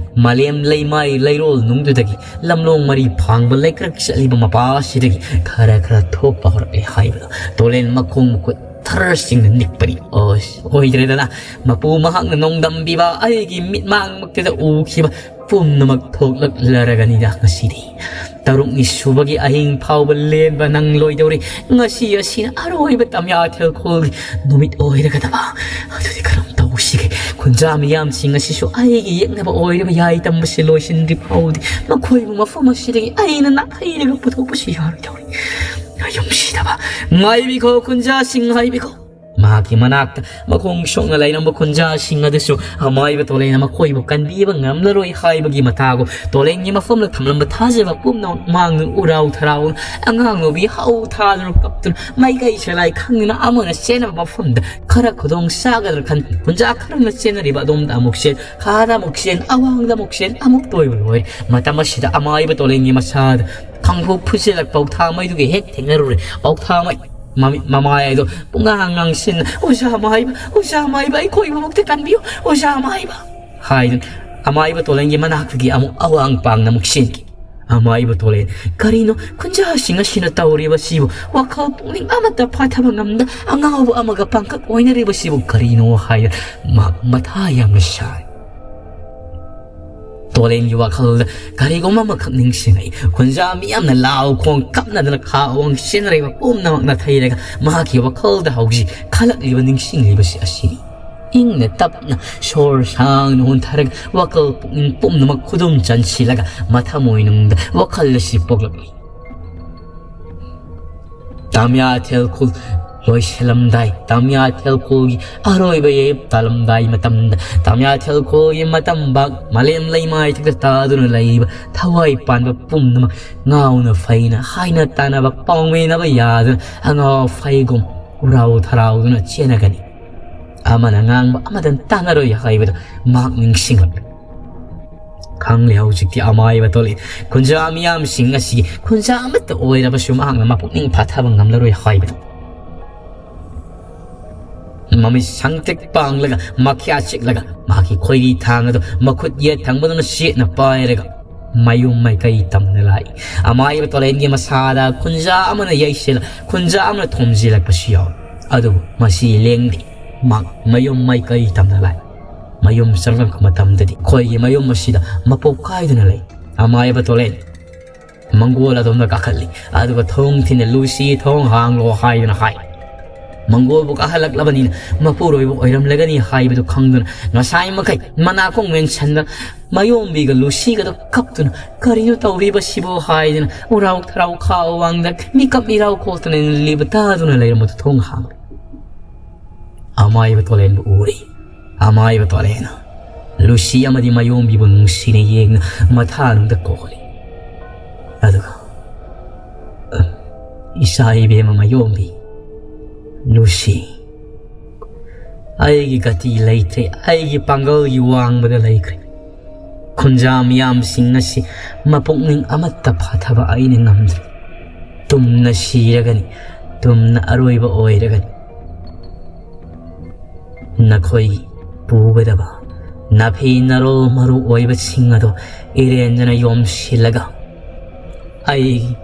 ꯃꯥꯂꯦꯝ ꯂꯩꯃꯥꯏ ꯂꯩꯔꯣꯜ ꯅꯨꯡꯗꯨꯗꯒꯤ ꯂꯝꯂꯣꯡ ꯃꯔꯤ ꯐꯥꯡꯕ ꯂꯩꯀ꯭ꯔꯛ ꯆꯠꯂꯤꯕ ꯃꯄꯥ ꯑꯁꯤꯗꯒꯤ ꯈꯔ ꯈꯔ ꯊꯣꯛꯄ ꯍꯧꯔꯛꯂꯦ ꯍꯥꯏꯕꯗꯣ ꯇꯣꯂꯦꯟ ꯃꯈꯣꯡ ꯃꯈꯨꯠ ꯊꯔꯁꯤꯡꯅ ꯅꯤꯛꯄꯅꯤ꯫ ꯑꯣꯏ, ꯑꯣꯏꯗ꯭ꯔꯦꯗꯅ, ꯃꯄꯨ ꯃꯍꯥꯛꯅ ꯅꯣꯡꯗꯝꯕꯤꯕ ꯑꯩꯒꯤ ꯃꯤꯠꯃꯥꯡꯃꯛꯇꯗ ꯎꯈꯤꯕ ꯄꯨꯝꯅꯃꯛ ꯊꯣꯛꯂꯛꯂꯔꯒꯅꯤꯗ ꯉꯁꯤꯗꯤ꯫ ꯇꯔꯨꯛꯅꯤ ꯁꯨꯕꯒꯤ ꯑꯍꯤꯡ ꯐꯥꯎꯕ ꯂꯦꯟꯕ ꯅꯪꯂꯣꯏꯗꯧꯔꯤ꯫ ꯉꯁꯤ ꯑꯁꯤꯅ ꯑꯔꯣꯏꯕ ꯇꯝꯌꯥ ꯊꯦꯜꯈꯣꯜꯒꯤ ꯅꯨꯃꯤꯠ ꯑꯣꯏꯔꯒꯗꯕ꯫ ꯑꯗꯨꯗꯤ ꯀꯔꯝ ꯇꯧꯁꯤꯒꯦ? ꯈꯨꯟꯖꯥ ꯃꯤꯌꯥꯝꯁꯤꯡ ꯑꯁꯤꯁꯨ ꯑꯩꯒꯤ ꯌꯦꯛꯅꯕ ꯑꯣꯏꯔꯤꯕ ꯌꯥꯏ ꯇꯝꯕꯁꯤ ꯂꯣꯏꯁꯤꯟꯗ꯭ꯔꯤ ꯐꯥꯎꯕꯗꯤ ꯃꯈꯣꯏꯕꯨ ꯃꯐꯝ ꯑꯁꯤꯗꯒꯤ ꯑꯩꯅ ꯅꯥꯊꯩꯔꯒ ꯄꯨꯊꯣꯛꯄꯁꯨ ꯌꯥꯔꯣꯏꯗꯧꯔꯤ꯫ ꯌꯨꯝꯁꯤꯗꯕ, ꯉꯥꯏꯕꯤꯈꯣ ꯈꯨꯟꯖꯥꯁꯤꯡ, ꯉꯥꯏꯕꯤꯈꯣ꯫ ꯃꯍꯥꯛꯀꯤ ꯃꯅꯥꯛꯇ ꯃꯈꯣꯡ ꯁꯣꯛꯅ ꯂꯩꯔꯝꯕ ꯈꯨꯟꯖꯥꯁꯤꯡ ꯑꯗꯨꯁꯨ ꯑꯃꯥꯏꯕ ꯇꯣꯂꯦꯟꯅ ꯃꯈꯣꯏꯕꯨ ꯀꯟꯕꯤꯕ ꯉꯝꯂꯔꯣꯏ ꯍꯥꯏꯕꯒꯤ ꯃꯇꯥꯒꯨꯝ ꯇꯣꯂꯦꯟꯒꯤ ꯃꯐꯝꯗ ꯊꯝꯂꯝꯕ ꯊꯥꯖꯕ ꯄꯨꯝꯅꯃꯛ ꯃꯥꯡꯗꯨꯅ ꯎꯔꯥꯎ ꯊꯔꯥꯎꯅ ꯑꯉꯥꯡ ꯅꯨꯄꯤ ꯍꯧ ꯊꯥꯗꯨꯅ ꯀꯞꯇꯨꯅ ꯃꯥꯏꯀꯩ ꯁꯂꯥꯏ ꯈꯪꯗꯨꯅ ꯑꯃꯅ ꯆꯦꯟꯅꯕ ꯃꯐꯝꯗ ꯈꯔ ꯈꯨꯗꯣꯡ ꯆꯥꯒꯗ꯭ꯔꯥ ꯈꯟ ꯈꯨꯟꯖꯥ ꯈꯔꯅ ꯆꯦꯟꯅꯔꯤꯕ ꯑꯗꯣꯝꯗ ꯑꯃꯨꯛ ꯆꯦꯟ, ꯈꯥꯗ ꯑꯃꯨꯛ ꯆꯦꯟ, ꯑꯋꯥꯡꯗ ꯑꯃꯨꯛ ꯆꯦꯟ, ꯑꯃꯨꯛ ꯇꯣꯏꯕ ꯂꯣꯏꯔꯦ꯫ ꯃꯇꯝ ꯑꯁꯤꯗ ꯑꯃꯥꯏꯕ ꯇꯣꯂꯦꯟꯒꯤ ꯃꯁꯥꯗ ꯈꯪꯐꯨ ꯐꯨꯖꯤꯜꯂꯛ ꯄꯥꯎꯊꯥꯃꯩꯗꯨꯒ ꯍꯦꯛ ꯊꯦꯡꯅꯔꯨꯔꯦ꯫ ꯄꯥꯎꯊꯥꯃꯩ ꯃꯃꯤ-, ꯃꯃꯥꯏ ꯑꯗꯣ ꯄꯨꯡꯉꯥꯡ ꯉꯥꯡꯁꯤꯟ, "ꯑꯣꯖꯥ ꯃꯥꯏꯕ, ꯑꯣꯖꯥ ꯃꯥꯏꯕ, ꯑꯩꯈꯣꯏꯕꯨ ꯑꯃꯨꯛꯇ ꯀꯟꯕꯤꯌꯨ, ꯑꯣꯖꯥ ꯃꯥꯏꯕ" ꯍꯥꯏꯗꯨꯅ ꯑꯃꯥꯏꯕ ꯇꯣꯂꯦꯟꯒꯤ ꯃꯅꯥꯛꯇꯒꯤ ꯑꯃꯨꯛ ꯑꯋꯥꯡ ꯄꯥꯡꯅ ꯑꯃꯨꯛ ꯆꯦꯟꯈꯤ꯫ ꯑꯃꯥꯏꯕ ꯇꯣꯂꯦꯟ, ꯀꯔꯤꯅꯣ ꯈꯨꯟꯖꯥꯁꯤꯡ ꯑꯁꯤꯅ ꯇꯧꯔꯤꯕꯁꯤꯕꯨ? ꯋꯥꯈꯜ ꯄꯨꯛꯅꯤꯡ ꯑꯃꯠꯇ ꯐꯥꯊꯕ ꯉꯝꯗ ꯑꯉꯥꯎꯕ ꯑꯃꯒ ꯄꯥꯡꯀꯛ ꯑꯣꯏꯅꯔꯤꯕꯁꯤꯕꯨ ꯀꯔꯤꯅꯣ ꯍꯥꯏꯅ ꯃꯍꯥꯛ ꯃꯊꯥ ꯌꯥꯝꯅ ꯁꯥꯏ꯫ ꯇꯣꯂꯦꯟꯒꯤ ꯋꯥꯈꯜꯗ ꯀꯔꯤꯒꯨꯝꯕ ꯑꯃꯈꯛ ꯅꯤꯡꯁꯤꯡꯂꯛꯏ꯫ ꯈꯨꯟꯖꯥ ꯃꯤꯌꯥꯝꯅ ꯂꯥꯎ ꯈꯣꯡ ꯀꯞꯅꯗꯅ ꯈꯥ ꯑꯋꯥꯡ ꯆꯦꯟꯅꯔꯤꯕ ꯄꯨꯝꯅꯃꯛ ꯅꯥꯊꯩꯔꯒ ꯃꯍꯥꯛꯀꯤ ꯋꯥꯈꯜꯗ ꯍꯧꯖꯤꯛ ꯈꯜꯂꯛꯂꯤꯕ ꯅꯤꯡꯁꯤꯡꯂꯤꯕꯁꯤ ꯑꯁꯤꯅꯤ꯫ ꯏꯪꯅ ꯇꯞꯅ ꯁꯣꯔ ꯁꯥꯡꯅ ꯍꯣꯟꯊꯔꯒ ꯋꯥꯈꯜ ꯄꯨꯛꯅꯤꯡ ꯄꯨꯝꯅꯃꯛ ꯈꯨꯗꯨꯝ ꯆꯟꯁꯤꯜꯂꯒ ꯃꯊꯃꯣꯏꯅꯨꯡꯗ ꯋꯥꯈꯜ ꯑꯁꯤ ꯄꯣꯛꯂꯛꯂꯤ꯫ ꯇꯥꯃꯤꯌꯥ ꯊꯦꯜꯈꯨꯜ ꯂꯣꯏꯁꯤꯜꯂꯝꯗꯥꯏ, ꯇꯥꯃꯤꯌꯥ ꯊꯦꯜꯈꯨꯜꯒꯤ ꯑꯔꯣꯏꯕ ꯌꯩꯞ ꯇꯥꯂꯝꯗꯥꯏ ꯃꯇꯝꯗ, ꯇꯥꯃꯤꯌꯥ ꯊꯦꯜꯈꯨꯜꯒꯤ ꯃꯇꯝꯕꯥꯛ ꯃꯥꯂꯦꯝ ꯂꯩꯃꯥꯏꯊꯛꯇ ꯇꯥꯗꯨꯅ ꯂꯩꯕ ꯊꯋꯥꯏ ꯄꯥꯟꯕ ꯄꯨꯝꯅꯃꯛ ꯉꯥꯎꯅ ꯐꯩꯅ ꯍꯥꯏꯅ ꯇꯥꯟꯅꯕ ꯄꯥꯎꯃꯤꯅꯕ ꯌꯥꯗꯨꯅ ꯑꯉꯥꯎ ꯑꯐꯩꯒꯨꯝ ꯎꯔꯥꯎ ꯊꯔꯥꯎꯗꯨꯅ ꯆꯦꯟꯅꯒꯅꯤ꯫ ꯑꯃꯅ ꯉꯥꯡꯕ ꯑꯃꯗꯅ ꯇꯥꯟꯅꯔꯣꯏ ꯍꯥꯏꯕꯗꯨ ꯃꯍꯥꯛ ꯅꯤꯡꯁꯤꯡꯂꯛꯂꯦ꯫ ꯈꯪꯂꯦ ꯍꯧꯖꯤꯛꯇꯤ ꯑꯃꯥꯏꯕ ꯇꯣꯂꯦꯟ ꯈꯨꯟꯖꯥ ꯃꯤꯌꯥꯝꯁꯤꯡ ꯑꯁꯤꯒꯤ ꯈꯨꯟꯖꯥ ꯑꯃꯠꯇ ꯑꯣꯏꯔꯕꯁꯨ ꯃꯍꯥꯛꯅ ꯃꯄꯨꯛꯅꯤꯡ ꯐꯥꯊꯕ ꯉꯝꯂꯔꯣꯏ ꯍꯥꯏꯕꯗꯨ꯫ ꯃꯃꯤꯠ ꯁꯪꯇ꯭ꯔꯤꯛ ꯄꯥꯡꯂꯒ, ꯃꯈ꯭ꯌꯥ ꯆꯤꯛꯂꯒ, ꯃꯍꯥꯛꯀꯤ ꯈꯣꯏꯔꯤ ꯊꯥꯡ ꯑꯗꯨ ꯃꯈꯨꯠ ꯌꯦꯠ ꯊꯪꯕꯗꯨꯅ ꯆꯦꯠꯅ ꯄꯥꯏꯔꯒ ꯃꯌꯨꯝ ꯃꯥꯏꯀꯩ ꯇꯝꯅ ꯂꯥꯛꯏ꯫ ꯑꯃꯥꯏꯕ ꯇꯣꯂꯦꯟꯒꯤ ꯃꯁꯥꯗ ꯈꯨꯟꯖꯥ ꯑꯃꯅ ꯌꯩꯁꯤꯜꯂ, ꯈꯨꯟꯖꯥ ꯑꯃꯅ ꯊꯣꯝꯖꯤꯜꯂꯛꯄꯁꯨ ꯌꯥꯎꯏ꯫ ꯑꯗꯨꯕꯨ ꯃꯁꯤ ꯂꯦꯡꯗꯦ꯫ ꯃꯍꯥꯛ ꯃꯌꯨꯝ ꯃꯥꯏꯀꯩ ꯇꯝꯅ ꯂꯥꯛꯏ꯫ ꯃꯌꯨꯝ ꯆꯪꯂꯛꯄ ꯃꯇꯝꯗꯗꯤ ꯑꯩꯈꯣꯏꯒꯤ ꯃꯌꯨꯝ ꯑꯁꯤꯗ ꯃꯄꯣꯛ ꯀꯥꯏꯗꯨꯅ ꯂꯩ꯫ ꯑꯃꯥꯏꯕ ꯇꯣꯂꯦꯟ ꯃꯪꯒꯣꯜ ꯑꯗꯣꯝꯗ ꯀꯥꯈꯠꯂꯤ꯫ ꯑꯗꯨꯒ ꯊꯣꯡ ꯊꯤꯟꯅ ꯂꯨꯁꯤ ꯊꯣꯡ ꯍꯥꯡꯂꯣ ꯍꯥꯏꯗꯨꯅ ꯍꯥꯏ꯫ ꯃꯪꯒꯣꯜꯕꯨ ꯀꯥꯍꯜꯂꯛꯂꯕꯅꯤꯅ ꯃꯄꯨꯔꯣꯏꯕ ꯑꯣꯏꯔꯝꯂꯒꯅꯤ ꯍꯥꯏꯕꯗꯨ ꯈꯪꯗꯨꯅ ꯉꯁꯥꯏ ꯃꯈꯩ ꯃꯅꯥꯀꯣꯡ ꯃꯦꯟꯁꯟꯗ ꯃꯌꯣꯝꯕꯤꯒ ꯂꯨꯁꯤꯒꯗꯣ ꯀꯞꯇꯨꯅ "ꯀꯔꯤꯅꯣ ꯇꯧꯔꯤꯕꯁꯤꯕꯣ?" ꯍꯥꯏꯗꯨꯅ ꯎꯔꯥꯎ ꯊꯔꯥꯎ ꯈꯥꯎ ꯋꯥꯡꯗ ꯃꯤꯀꯞ ꯃꯤꯔꯥꯎ ꯀꯣꯛꯇꯅ ꯂꯤꯕ ꯇꯥꯗꯨꯅ ꯂꯩꯔꯝꯕꯗꯨ ꯊꯣꯡ ꯍꯥꯡꯂꯦ꯫ ꯑꯃꯥꯏꯕ ꯇꯣꯂꯦꯟꯕꯨ ꯎꯔꯤ꯫ ꯑꯃꯥꯏꯕ ꯇꯣꯂꯦꯟꯅ ꯂꯨꯁꯤ ꯑꯃꯗꯤ ꯃꯌꯣꯝꯕꯤꯕꯨ ꯅꯨꯡꯁꯤꯅ ꯌꯦꯡꯅ ꯃꯊꯥꯅꯨꯡꯗ ꯀꯣꯜꯂꯤ꯫ ꯑꯗꯨꯒ, "ꯏꯆꯥ ꯏꯕꯦꯝꯃ ꯃꯌꯣꯝꯕꯤ, ꯂꯨꯁꯤ, ꯑꯩꯒꯤ ꯒꯇꯤ ꯂꯩꯇ꯭ꯔꯦ, ꯑꯩꯒꯤ ꯄꯥꯡꯒꯜꯒꯤ ꯋꯥꯡꯃꯗ ꯂꯩꯈ꯭ꯔꯦ꯫ ꯈꯨꯟꯖꯥ ꯃꯤꯌꯥꯝꯁꯤꯡ ꯑꯁꯤ ꯃꯄꯨꯛꯅꯤꯡ ꯑꯃꯠꯇ ꯐꯥꯊꯕ ꯑꯩꯅ ꯉꯝꯗ꯭ꯔꯦ꯫ ꯇꯨꯝꯅ ꯁꯤꯔꯒꯅꯤ, ꯇꯨꯝꯅ ꯑꯔꯣꯏꯕ ꯑꯣꯏꯔꯒꯅꯤ꯫ ꯅꯈꯣꯏ ꯄꯨꯒꯗꯕ ꯅꯥꯐꯤ ꯅꯔꯣꯜ ꯃꯔꯨ ꯑꯣꯏꯕꯁꯤꯡ ꯑꯗꯣ ꯏꯔꯦꯟꯖꯅ ꯌꯣꯝꯁꯤꯜꯂꯒ ꯑꯩ,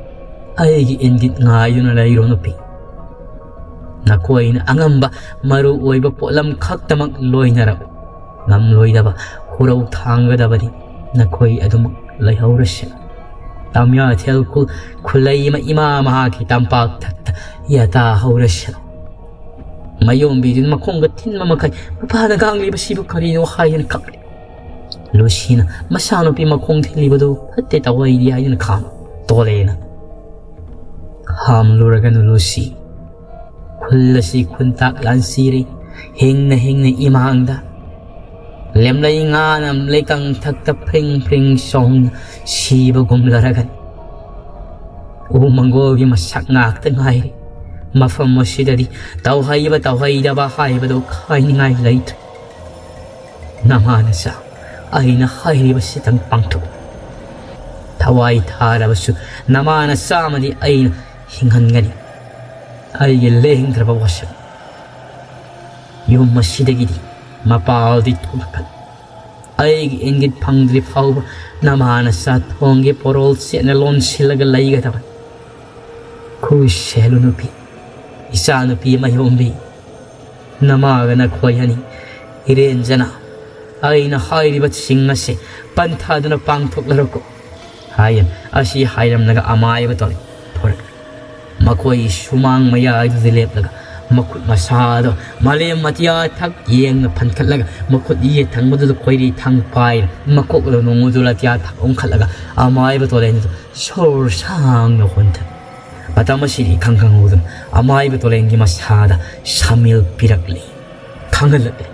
ꯑꯩꯒꯤ ꯏꯪꯒꯤꯠ ꯉꯥꯏꯗꯨꯅ ꯂꯩꯔꯣ ꯅꯨꯄꯤ꯫ ꯅꯈꯣꯏꯅ ꯑꯉꯝꯕ ꯃꯔꯨ ꯑꯣꯏꯕ ꯄꯣꯠꯂꯝ ꯈꯛꯇꯃꯛ ꯂꯣꯏꯅꯔꯛꯎ꯫ ꯉꯝꯂꯣꯏꯗꯕ ꯍꯨꯔꯧ ꯊꯥꯡꯒꯗꯕꯗꯤ ꯅꯈꯣꯏ ꯑꯗꯨꯃꯛ ꯂꯩꯍꯧꯔꯁꯅꯨ꯫ ꯇꯝꯌꯥꯊꯦꯜ ꯈꯨ-, ꯈꯨꯂꯩꯃ ꯏꯃꯥ ꯃꯍꯥꯛꯀꯤ ꯇꯝꯄꯥꯛ ꯊꯛꯇ ꯌꯥꯇꯥ ꯍꯧꯔꯁꯅꯨ꯫" ꯃꯌꯣꯝꯕꯤꯗꯨꯅ ꯃꯈꯣꯡꯒ ꯊꯤꯟꯕ ꯃꯈꯩ ꯃꯄꯥꯅ ꯉꯥꯡꯂꯤꯕꯁꯤꯕꯨ ꯀꯔꯤꯅꯣ ꯍꯥꯏꯗꯨꯅ ꯀꯞꯂꯤ꯫ ꯂꯨꯁꯤꯅ ꯃꯆꯥꯅꯨꯄꯤ ꯃꯈꯣꯡ ꯊꯤꯜꯂꯤꯕꯗꯨ ꯐꯠꯇꯦ ꯇꯧꯍꯩꯗꯦ ꯍꯥꯏꯗꯨꯅ ꯈꯥꯝ꯫ ꯇꯣꯂꯦꯅ, "ꯈꯥꯝꯂꯨꯔꯒꯅꯨ ꯂꯨꯁꯤ꯫ ꯈꯨꯜ ꯑꯁꯤ ꯈꯨꯟꯇꯥꯛ ꯂꯥꯟꯁꯤꯔꯦ꯫ ꯍꯤꯡꯅ ꯍꯤꯡꯅ ꯏꯃꯥꯡꯗ ꯂꯦꯝꯂꯩ ꯉꯥꯅ ꯂꯩꯀꯪ ꯊꯛꯇ ꯐ꯭ꯔꯤꯡ ꯐ꯭ꯔꯤꯡ ꯆꯣꯡꯅ ꯁꯤꯕꯒꯨꯝꯂꯔꯒꯅꯤ꯫ ꯎ ꯃꯪꯒꯣꯜꯒꯤ ꯃꯁꯛ ꯉꯥꯛꯇ ꯉꯥꯏꯔꯦ꯫ ꯃꯐꯝ ꯑꯁꯤꯗꯗꯤ ꯇꯧꯍꯩꯕ ꯇꯧꯍꯩꯗꯕ ꯍꯥꯏꯕꯗꯨ ꯈꯥꯏꯅꯤꯡꯉꯥꯏ ꯂꯩꯇ꯭ꯔꯦ꯫ ꯅꯃꯥ ꯅꯆꯥ ꯑꯩꯅ ꯍꯥꯏꯔꯤꯕꯁꯤꯇꯪ ꯄꯥꯡꯊꯣꯛꯎ꯫ ꯊꯋꯥꯏ ꯊꯥꯔꯕꯁꯨ ꯅꯃꯥ ꯅꯆꯥ ꯑꯃꯗꯤ ꯑꯩꯅ ꯍꯤꯡꯍꯟꯒꯅꯤ꯫ ꯑꯩꯒꯤ ꯂꯦꯡꯗ꯭ꯔꯕ ꯋꯥꯁꯛ꯫ ꯌꯨꯝ ꯑꯁꯤꯗꯒꯤꯗꯤ ꯃꯄꯥꯜꯗꯤ ꯊꯣꯛꯂꯛꯀꯅꯨ꯫ ꯑꯩꯒꯤ ꯏꯪꯒꯤꯠ ꯐꯪꯗ꯭ꯔꯤ ꯐꯥꯎꯕ ꯅꯃꯥ ꯅꯆꯥ ꯊꯣꯡꯒꯤ ꯄꯣꯔꯣꯜ ꯆꯦꯠꯅ ꯂꯣꯟꯁꯤꯜꯂꯒ ꯂꯩꯒꯗꯕꯅꯤ꯫ ꯈꯨꯁꯦꯂꯨ ꯅꯨꯄꯤ, ꯏꯆꯥ ꯅꯨꯄꯤ ꯃꯌꯣꯝꯕꯤ, ꯅꯃꯥꯒ ꯅꯈꯣꯏ ꯑꯅꯤ ꯏꯔꯦꯟꯖꯅ ꯑꯩꯅ ꯍꯥꯏꯔꯤꯕꯁꯤꯡ ꯑꯁꯦ ꯄꯟꯊꯥꯗꯨꯅ ꯄꯥꯡꯊꯣꯛꯂꯔꯣꯀꯣ ꯍꯥꯏꯌꯦ꯫ ꯑꯁꯤ ꯍꯥꯏꯔꯝꯂꯒ ꯑꯃꯥꯏꯕ ꯇꯣꯂꯦꯟ ꯊꯣꯔꯛꯂꯦ꯫ ꯃꯈꯣꯏ ꯁꯨꯃꯥꯡ ꯃꯌꯥꯏꯗꯨꯗ ꯂꯦꯞꯂꯒ ꯃꯈꯨꯠ ꯃꯁꯥꯗꯣ ꯃꯥꯂꯦꯝ ꯑꯇꯤꯌꯥ ꯊꯛ ꯌꯦꯡꯅ ꯐꯟꯈꯠꯂꯒ ꯃꯈꯨꯠ ꯌꯦꯠ ꯊꯪꯕꯗꯨꯗ ꯈꯣꯏꯔꯤ ꯊꯥꯡ ꯄꯥꯏꯔꯦ꯫ ꯃꯀꯣꯛ ꯑꯗꯨ ꯅꯣꯡꯃꯗꯨ ꯑꯇꯤꯌꯥ ꯊꯛ ꯑꯣꯟꯈꯠꯂꯒ ꯑꯃꯥꯏꯕ ꯇꯣꯂꯦꯟꯗꯨ ꯁꯣꯔ ꯁꯥꯡꯅ ꯍꯣꯟꯊ ꯃꯇꯝ ꯑꯁꯤꯗꯤ ꯏꯈꯪ ꯈꯪꯍꯧꯗꯅ ꯑꯃꯥꯏꯕ ꯇꯣꯂꯦꯟꯒꯤ ꯃꯁꯥꯗ ꯁꯥꯃꯤꯜ ꯄꯤꯔꯛꯂꯤ, ꯈꯪꯍꯜꯂꯛꯂꯤ꯫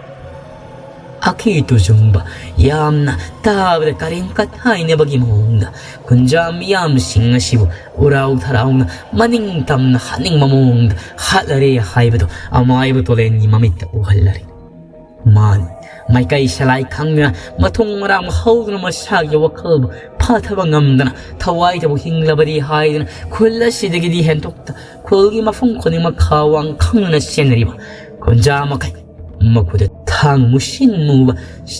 ꯑꯀꯤ ꯇꯨꯖꯨꯡꯕ, ꯌꯥꯝꯅ ꯇꯥꯕꯗ ꯀꯔꯦꯝ ꯀꯊꯥꯏꯅꯕꯒꯤ ꯃꯑꯣꯡꯗ ꯈꯨꯟꯖꯥ ꯃꯤꯌꯥꯝꯁꯤꯡ ꯑꯁꯤꯕꯨ ꯎꯔꯥꯎ ꯊꯔꯥꯎꯅ ꯃꯅꯤꯡ ꯇꯝꯅ ꯍꯥꯠꯅꯤꯡꯕ ꯃꯑꯣꯡꯗ ꯍꯥꯠꯂꯔꯦ ꯍꯥꯏꯕꯗꯨ ꯑꯃꯥꯏꯕ ꯇꯣꯂꯦꯟꯒꯤ ꯃꯃꯤꯠꯇ ꯎꯍꯜꯂꯔꯦ꯫ ꯃꯥꯅꯤ, ꯃꯥꯏꯀꯩ ꯁꯂꯥꯏ ꯈꯪꯗꯅ, ꯃꯊꯣꯡ ꯃꯔꯥꯡ ꯍꯧꯗꯅ, ꯃꯁꯥꯒꯤ ꯋꯥꯈꯜꯕꯨ ꯐꯥꯊꯕ ꯉꯝꯗꯅ, ꯊꯋꯥꯏꯗꯕꯨ ꯍꯤꯡꯂꯕꯗꯤ ꯍꯥꯏꯗꯅ ꯈꯨꯜ ꯑꯁꯤꯗꯒꯤꯗꯤ ꯍꯦꯟꯗꯣꯛꯇ ꯈꯨꯜꯒꯤ ꯃꯐꯝ ꯈꯨꯗꯤꯡꯃꯛ ꯈꯥ ꯋꯥꯡ ꯈꯪꯗꯅ ꯆꯦꯟꯅꯔꯤꯕ ꯈꯨꯟꯖꯥ ꯃꯈꯩ ꯃꯈꯨꯠꯇ ꯊꯥꯡ ꯃꯨꯁꯤꯟ ꯃꯨꯕ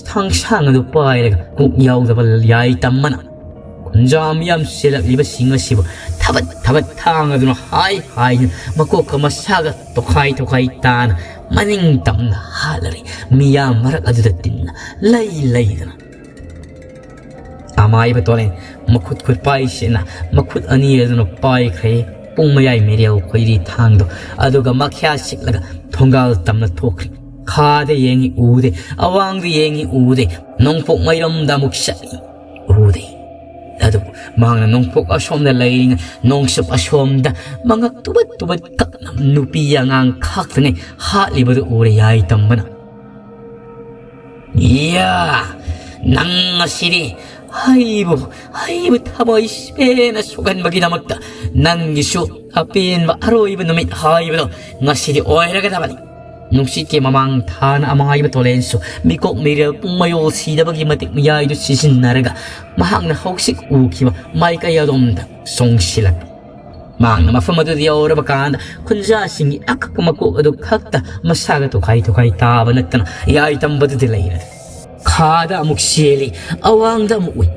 ꯊꯥꯡ ꯁꯥꯡ ꯑꯗꯨ ꯄꯥꯏꯔꯒ ꯀꯣꯛ ꯌꯥꯎꯗꯕ ꯌꯥꯏ ꯇꯝꯕꯅ ꯈꯨꯟꯖꯥ ꯃꯤꯌꯥꯝ ꯆꯦꯜꯂꯛꯂꯤꯕꯁꯤꯡ ꯑꯁꯤꯕꯨ ꯊꯕꯠ ꯊꯕꯠ ꯊꯥꯡ ꯑꯗꯨꯅ ꯍꯥꯏ ꯍꯥꯏꯗꯨꯅ ꯃꯀꯣꯛꯀ ꯃꯁꯥꯒ ꯇꯣꯈꯥꯏ ꯇꯣꯈꯥꯏ ꯇꯥꯅ ꯃꯅꯤꯡ ꯇꯝꯅ ꯍꯥꯠꯂꯔꯦ꯫ ꯃꯤꯌꯥꯝ ꯃꯔꯛ ꯑꯗꯨꯗ ꯇꯤꯟꯅ ꯂꯩ ꯂꯩꯗꯅ ꯑꯃꯥꯏꯕ ꯇꯣꯂꯦꯟ ꯃꯈꯨꯠ ꯈꯨꯠ ꯄꯥꯏꯁꯤꯅ ꯃꯈꯨꯠ ꯑꯅꯤ ꯑꯗꯨꯅ ꯄꯥꯏꯈ꯭ꯔꯦ ꯄꯨꯡ ꯃꯌꯥꯏ ꯃꯦꯔꯦꯜ ꯈꯣꯏꯔꯤ ꯊꯥꯡꯗꯣ꯫ ꯑꯗꯨꯒ ꯃꯈ꯭ꯌꯥ ꯁꯤꯛꯂꯒ ꯊꯣꯡꯒꯥꯜ ꯇꯝꯅ ꯊꯣꯛꯈ꯭ꯔꯦ꯫ ꯈꯥꯗ ꯌꯦꯡꯉꯤ ꯎꯗꯦ, ꯑꯋꯥꯡꯗ ꯌꯦꯡꯉꯤ ꯎꯗꯦ, ꯅꯣꯡꯄꯣꯛ ꯃꯥꯏꯔꯣꯝꯗ ꯑꯃꯨꯛ ꯆꯠꯂꯤ ꯎꯗꯦ꯫ ꯑꯗꯨꯕꯨ ꯃꯍꯥꯛꯅ ꯅꯣꯡꯄꯣꯛ ꯑꯁꯣꯝꯗ ꯂꯩꯔꯤꯉꯩ ꯅꯣꯡꯆꯨꯞ ꯑꯁꯣꯝꯗ ꯃꯉꯛ ꯇꯨꯕꯠ ꯇꯨꯕꯠ ꯀꯛꯅ ꯅꯨꯄꯤ ꯑꯉꯥꯡ ꯈꯥꯛꯇꯉꯩ ꯍꯥꯠꯂꯤꯕꯗꯨ ꯎꯔꯦ ꯌꯥꯏ ꯇꯝꯕꯅ꯫ ꯏꯌꯥ, ꯅꯪ ꯑꯁꯤꯗꯤ ꯑꯩꯕꯨ, ꯑꯩꯕꯨ ꯊꯃꯣꯏ ꯁꯦꯡꯅ ꯁꯣꯛꯍꯟꯕꯒꯤꯗꯃꯛꯇ ꯅꯪꯒꯤꯁꯨ ꯑꯄꯦꯟꯕ ꯑꯔꯣꯏꯕ ꯅꯨꯃꯤꯠ ꯍꯥꯏꯕꯗꯣ ꯉꯁꯤꯗꯤ ꯑꯣꯏꯔꯒꯗꯕꯅꯤ꯫ ꯅꯨꯡꯁꯤꯠꯀꯤ ꯃꯃꯥꯡ ꯊꯥꯅ ꯑꯃꯥꯏꯕ ꯇꯣꯂꯦꯟꯁꯨ ꯃꯤꯀꯣꯛ ꯃꯤꯔꯦꯜ ꯄꯨꯡ ꯃꯌꯣꯜ ꯁꯤꯗꯕꯒꯤ ꯃꯇꯤꯛ ꯃꯌꯥꯏꯗꯨ ꯁꯤꯖꯤꯟꯅꯔꯒ ꯃꯍꯥꯛꯅ ꯍꯧꯖꯤꯛ ꯎꯈꯤꯕ ꯃꯥꯏꯀꯩ ꯑꯗꯣꯝꯗ ꯆꯣꯡꯁꯤꯜꯂꯛ ꯃꯍꯥꯛꯅ ꯃꯐꯝ ꯑꯗꯨꯗ ꯌꯧꯔꯕ ꯀꯥꯟꯗ ꯈꯨꯟꯖꯥꯁꯤꯡꯒꯤ ꯑꯀꯛꯄ ꯃꯀꯣꯛ ꯑꯗꯨ ꯈꯛꯇ ꯃꯁꯥꯒ ꯇꯣꯈꯥꯏ ꯇꯣꯈꯥꯏ ꯇꯥꯕ ꯅꯠꯇꯅ ꯌꯥꯏ ꯇꯝꯕꯗꯨꯗꯤ ꯂꯩꯔꯦ꯫ ꯈꯥꯗ ꯑꯃꯨꯛ ꯆꯦꯜꯂꯤ, ꯑꯋꯥꯡꯗ ꯑꯃꯨꯛ ꯎꯏ,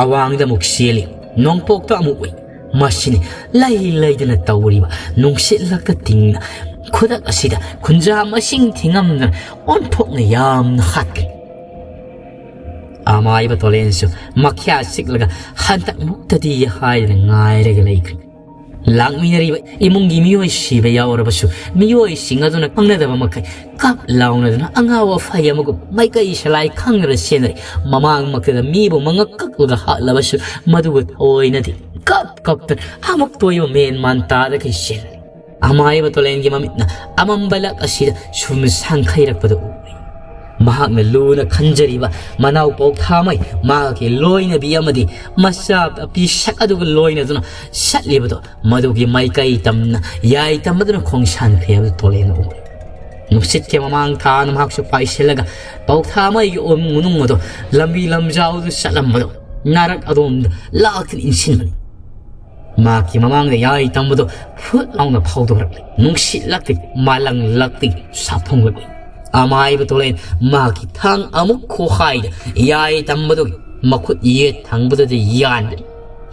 ꯑꯋꯥꯡꯗ ꯑꯃꯨꯛ ꯆꯦꯜꯂꯤ, ꯅꯣꯡꯄꯣꯛꯇ ꯑꯃꯨꯛ ꯎꯏ꯫ ꯃꯁꯤꯅꯤ ꯂꯩ ꯂꯩꯗꯅ ꯇꯧꯔꯤꯕ ꯅꯨꯡꯁꯤꯠ ꯂꯛꯇ ꯇꯤꯡꯅ ꯈꯨꯗꯛ ꯑꯁꯤꯗ ꯈꯨꯟꯖꯥ ꯃꯁꯤꯡ ꯊꯤꯉꯝꯗꯅ ꯑꯣꯟꯊꯣꯛꯅ ꯌꯥꯝꯅ ꯍꯥꯠꯈ꯭ꯔꯦ꯫ ꯑꯃꯥꯏꯕ ꯇꯣꯂꯦꯟꯁꯨ ꯃꯈ꯭ꯌꯥ ꯆꯤꯛꯂꯒ ꯍꯟꯗꯛꯃꯨꯛꯇꯗꯤ ꯍꯥꯏꯗꯅ ꯉꯥꯏꯔꯒ ꯂꯩꯈ꯭ꯔꯦ꯫ ꯂꯥꯛꯃꯤꯟꯅꯔꯤꯕ ꯏꯃꯨꯡꯒꯤ ꯃꯤꯑꯣꯏ ꯁꯤꯕ ꯌꯥꯎꯔꯕꯁꯨ ꯃꯤꯑꯣꯏꯁꯤꯡ ꯑꯗꯨꯅ ꯈꯪꯅꯗꯕ ꯃꯈꯩ ꯀꯞ ꯂꯥꯎꯅꯗꯨꯅ ꯑꯉꯥꯎ ꯑꯐꯩ ꯑꯃꯒꯨꯝ ꯃꯥꯏꯀꯩ ꯁꯂꯥꯏ ꯈꯪꯗꯅ ꯆꯦꯟꯅꯔꯤ꯫ ꯃꯃꯥꯡꯃꯛꯇꯗ ꯃꯤꯕꯨ ꯃꯉꯛ ꯀꯛꯂꯒ ꯍꯥꯠꯂꯕꯁꯨ ꯃꯗꯨꯕꯨ ꯊꯑꯣꯏꯅꯗꯤ ꯀꯞ ꯀꯞꯇꯅ ꯑꯃꯨꯛꯇ ꯑꯣꯏꯕ ꯃꯦꯟ ꯃꯥꯟ ꯇꯥꯗꯈꯩ ꯆꯦꯟꯅꯔꯤ꯫ ꯑꯃꯥꯏꯕ ꯇꯣꯂꯦꯟꯒꯤ ꯃꯃꯤꯠꯅ ꯑꯃꯝꯕ ꯂꯛ ꯑꯁꯤꯗ ꯁꯨꯝ ꯁꯪꯈꯩꯔꯛꯄꯗ ꯎꯔꯦ꯫ ꯃꯍꯥꯛꯅ ꯂꯨꯅ ꯈꯟꯖꯔꯤꯕ ꯃꯅꯥꯎ ꯄꯥꯎꯊꯥꯃꯩ ꯃꯍꯥꯛꯀꯤ ꯂꯣꯏꯅꯕꯤ ꯑꯃꯗꯤ ꯃꯆꯥ ꯄꯤꯁꯛ ꯑꯗꯨꯒ ꯂꯣꯏꯅꯗꯨꯅ ꯆꯠꯂꯤꯕꯗꯣ ꯃꯗꯨꯒꯤ ꯃꯥꯏꯀꯩ ꯇꯝꯅ ꯌꯥꯏ ꯇꯝꯕꯗꯨꯅ ꯈꯣꯡꯁꯥꯟꯈ꯭ꯔꯦ ꯍꯥꯏꯕꯗꯨ ꯇꯣꯂꯦꯟꯅ ꯎꯔꯦ꯫ ꯅꯨꯡꯁꯤꯠꯀꯤ ꯃꯃꯥꯡ ꯊꯥꯅ ꯃꯍꯥꯛꯁꯨ ꯄꯥꯏꯁꯤꯜꯂꯒ ꯄꯥꯎꯊꯥꯃꯩꯒꯤ ꯏꯃꯨꯡ ꯃꯅꯨꯡ ꯑꯗꯨ ꯂꯝꯕꯤ ꯂꯝꯖꯥꯎꯗꯨ ꯆꯠꯂꯝꯕꯗꯣ ꯅꯥꯔꯛ ꯑꯗꯣꯝꯗ ꯂꯥꯛꯇꯨꯅ ꯏꯟꯁꯤꯟꯕꯅꯤ꯫ ꯃꯍꯥꯛꯀꯤ ꯃꯃꯥꯡꯗ ꯌꯥꯏ ꯇꯝꯕꯗꯣ ꯐꯨꯠ ꯂꯥꯎꯅ ꯐꯥꯎꯗꯣꯔꯛꯂꯤ꯫ ꯅꯨꯡꯁꯤꯠꯂꯛꯇꯒꯤ ꯃꯥꯂꯪꯂꯛꯇꯒꯤ ꯁꯥꯐꯣꯡꯂꯛꯂꯤ꯫ ꯑꯃꯥꯏꯕ ꯇꯣꯂꯦꯟ ꯃꯍꯥꯛꯀꯤ ꯊꯥꯡ ꯑꯃꯨꯛ ꯈꯨꯍꯥꯏꯗ ꯌꯥꯏ ꯇꯝꯕꯗꯨꯒꯤ ꯃꯈꯨꯠ ꯌꯦꯠ ꯊꯪꯕꯗꯨꯗ ꯌꯥꯟꯕꯅꯤ꯫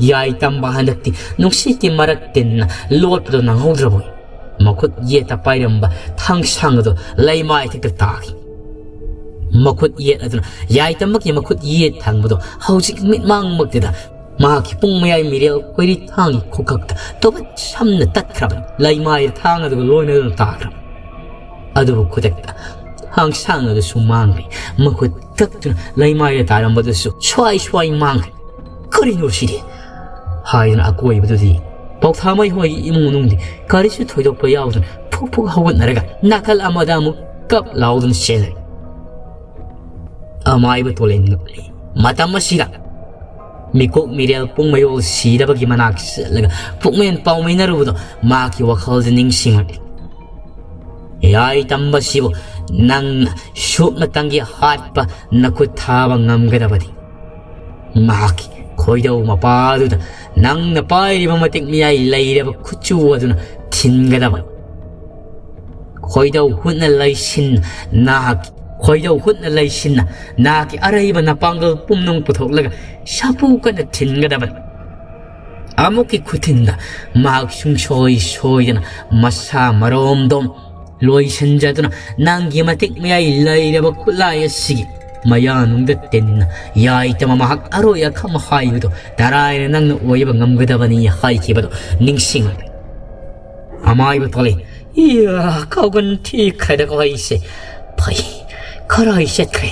ꯌꯥꯏ ꯇꯝꯕ ꯍꯟꯗꯛꯇꯤ ꯅꯨꯡꯁꯤꯠꯀꯤ ꯃꯔꯛ ꯇꯤꯟꯅ ꯂꯣꯠꯄꯗꯨ ꯅꯪꯍꯧꯗ꯭ꯔꯕꯣꯏ ꯃꯈꯨꯠ ꯌꯦꯠꯇ ꯄꯥꯏꯔꯝꯕ ꯊꯥꯡꯁꯥꯡ ꯑꯗꯨ ꯂꯩꯃꯥꯏꯊꯛꯇ ꯇꯥꯈꯤ꯫ ꯃꯈꯨꯠ ꯌꯦꯠ ꯑꯗꯨꯅ ꯌꯥꯏ ꯇꯝꯕꯒꯤ ꯃꯈꯨꯠ ꯌꯦꯠ ꯊꯪꯕꯗꯨ ꯍꯧꯖꯤꯛ ꯃꯤꯠꯃꯥꯡꯃꯛꯇꯗ ꯃꯍꯥꯛꯀꯤ ꯄꯨꯡ ꯃꯌꯥꯏ ꯃꯤꯔꯦꯜ ꯀꯣꯏꯔꯤ ꯊꯥꯡꯒꯤ ꯈꯨꯈꯛꯇ ꯇꯣꯕꯠ ꯁꯝꯅ ꯇꯠꯈ꯭ꯔꯕꯅꯤ꯫ ꯂꯩꯃꯥꯏꯗ ꯊꯥꯡ ꯑꯗꯨꯒ ꯂꯣꯏꯅꯗꯨꯅ ꯇꯥꯈ꯭ꯔꯕꯅꯤ꯫ ꯑꯗꯨꯕꯨ ꯈꯨꯗꯛꯇ ꯊꯥꯡꯁꯥꯡ ꯑꯗꯨꯁꯨ ꯃꯥꯡꯈ꯭ꯔꯦ꯫ ꯃꯈꯨꯠ ꯀꯛꯇꯨꯅ ꯂꯩꯃꯥꯏꯗ ꯇꯥꯔꯝꯕꯗꯨꯁꯨ ꯁ꯭ꯋꯥꯏ ꯁ꯭ꯋꯥꯏ ꯃꯥꯡꯈ꯭ꯔꯦ꯫ "ꯀꯔꯤꯅꯣ ꯁꯤꯗꯤ?" ꯍꯥꯏꯗꯨꯅ ꯑꯀꯣꯏꯕꯗꯨꯗꯤ ꯄꯥꯎꯊꯥꯃꯩ ꯍꯣꯏꯒꯤ ꯏꯃꯨꯡ ꯃꯅꯨꯡꯗꯤ ꯀꯔꯤꯁꯨ ꯊꯣꯏꯗꯣꯛꯄ ꯌꯥꯎꯗꯅ ꯐꯨꯛ ꯐꯨꯛ ꯍꯧꯒꯠꯅꯔꯒ ꯅꯥꯀꯜ ꯑꯃꯗ ꯑꯃꯨꯛ ꯀꯞ ꯂꯥꯎꯗꯨꯅ ꯆꯦꯟꯅꯔꯦ꯫ ꯑꯃꯥꯏꯕ ꯇꯣꯂꯦꯟ ꯉꯛꯂꯤ꯫ ꯃꯇꯝ ꯑꯁꯤꯗ ꯃꯤꯀꯣꯛ ꯃꯤꯔꯦꯜ ꯄꯨꯡ ꯃꯌꯣꯜ ꯁꯤꯔꯕꯒꯤ ꯃꯅꯥꯛ ꯆꯠꯂꯒ ꯄꯨꯛꯃꯦꯟ ꯄꯥꯎꯃꯤꯟꯅꯔꯨꯕꯗꯣ ꯃꯍꯥꯛꯀꯤ ꯋꯥꯈꯜꯗ ꯅꯤꯡꯁꯤꯡꯂꯛꯂꯤ꯫ "ꯌꯥꯏ ꯇꯝꯕꯁꯤꯕꯨ ꯅꯪꯅ ꯁꯨꯞꯅꯇꯪꯒꯤ ꯍꯥꯠꯄ ꯅꯈꯨꯠ ꯊꯥꯕ ꯉꯝꯒꯗꯕꯗꯤ?" ꯃꯍꯥꯛꯀꯤ ꯈꯣꯏꯗꯧ ꯃꯄꯥꯗꯨꯗ ꯅꯪꯅ ꯄꯥꯏꯔꯤꯕ ꯃꯇꯤꯛ ꯃꯌꯥꯏ ꯂꯩꯔꯕ ꯈꯨꯠꯆꯨ ꯑꯗꯨꯅ ꯊꯤꯟꯒꯗꯕ꯫ ꯈꯣꯏꯗꯧ ꯍꯨꯠꯅ ꯂꯩꯁꯤꯟ ꯅꯍꯥꯛ, ꯈꯣꯏꯗꯧ ꯍꯨꯠꯅ ꯂꯩꯁꯤꯟꯅ ꯅꯍꯥꯛꯀꯤ ꯑꯔꯩꯕ ꯅꯄꯥꯡꯒꯜ ꯄꯨꯝꯅꯃꯛ ꯄꯨꯊꯣꯛꯂꯒ ꯁꯥꯐꯨ ꯀꯟꯅ ꯊꯤꯟꯒꯗꯕꯅꯤ꯫ ꯑꯃꯨꯛꯀꯤ ꯈꯨꯊꯤꯟꯗ ꯃꯍꯥꯛ ꯁꯨꯡꯁꯣꯏ ꯁꯣꯏꯗꯅ ꯃꯁꯥ ꯃꯔꯣꯝꯗꯣꯝ ꯂꯣꯏꯁꯤꯟꯖꯗꯨꯅ ꯅꯪꯒꯤ ꯃꯇꯤꯛ ꯃꯌꯥꯏ ꯂꯩꯔꯕ ꯈꯨꯠꯂꯥꯏ ꯑꯁꯤꯒꯤ ꯃꯌꯥꯅꯨꯡꯗ ꯇꯤꯟꯅ ꯌꯥꯏꯇꯕ ꯃꯍꯥꯛ ꯑꯔꯣꯏ ꯑꯈꯪ ꯍꯥꯏꯕꯗꯣ ꯇꯔꯥꯏꯅ ꯅꯪꯅ ꯑꯣꯏꯕ ꯉꯝꯒꯗꯕꯅꯤ ꯍꯥꯏꯈꯤꯕꯗꯣ ꯅꯤꯡꯁꯤꯡꯂꯦ꯫ ꯑꯃꯥꯏꯕ ꯇꯣꯂꯦ, "ꯏꯌꯥ, ꯀꯥꯎꯒꯟ ꯊꯤꯈ꯭ꯔꯦꯗꯀꯣ ꯑꯩꯁꯦ꯫ ꯐꯩ, ꯀꯔꯥꯏ ꯆꯠꯈ꯭ꯔꯦ?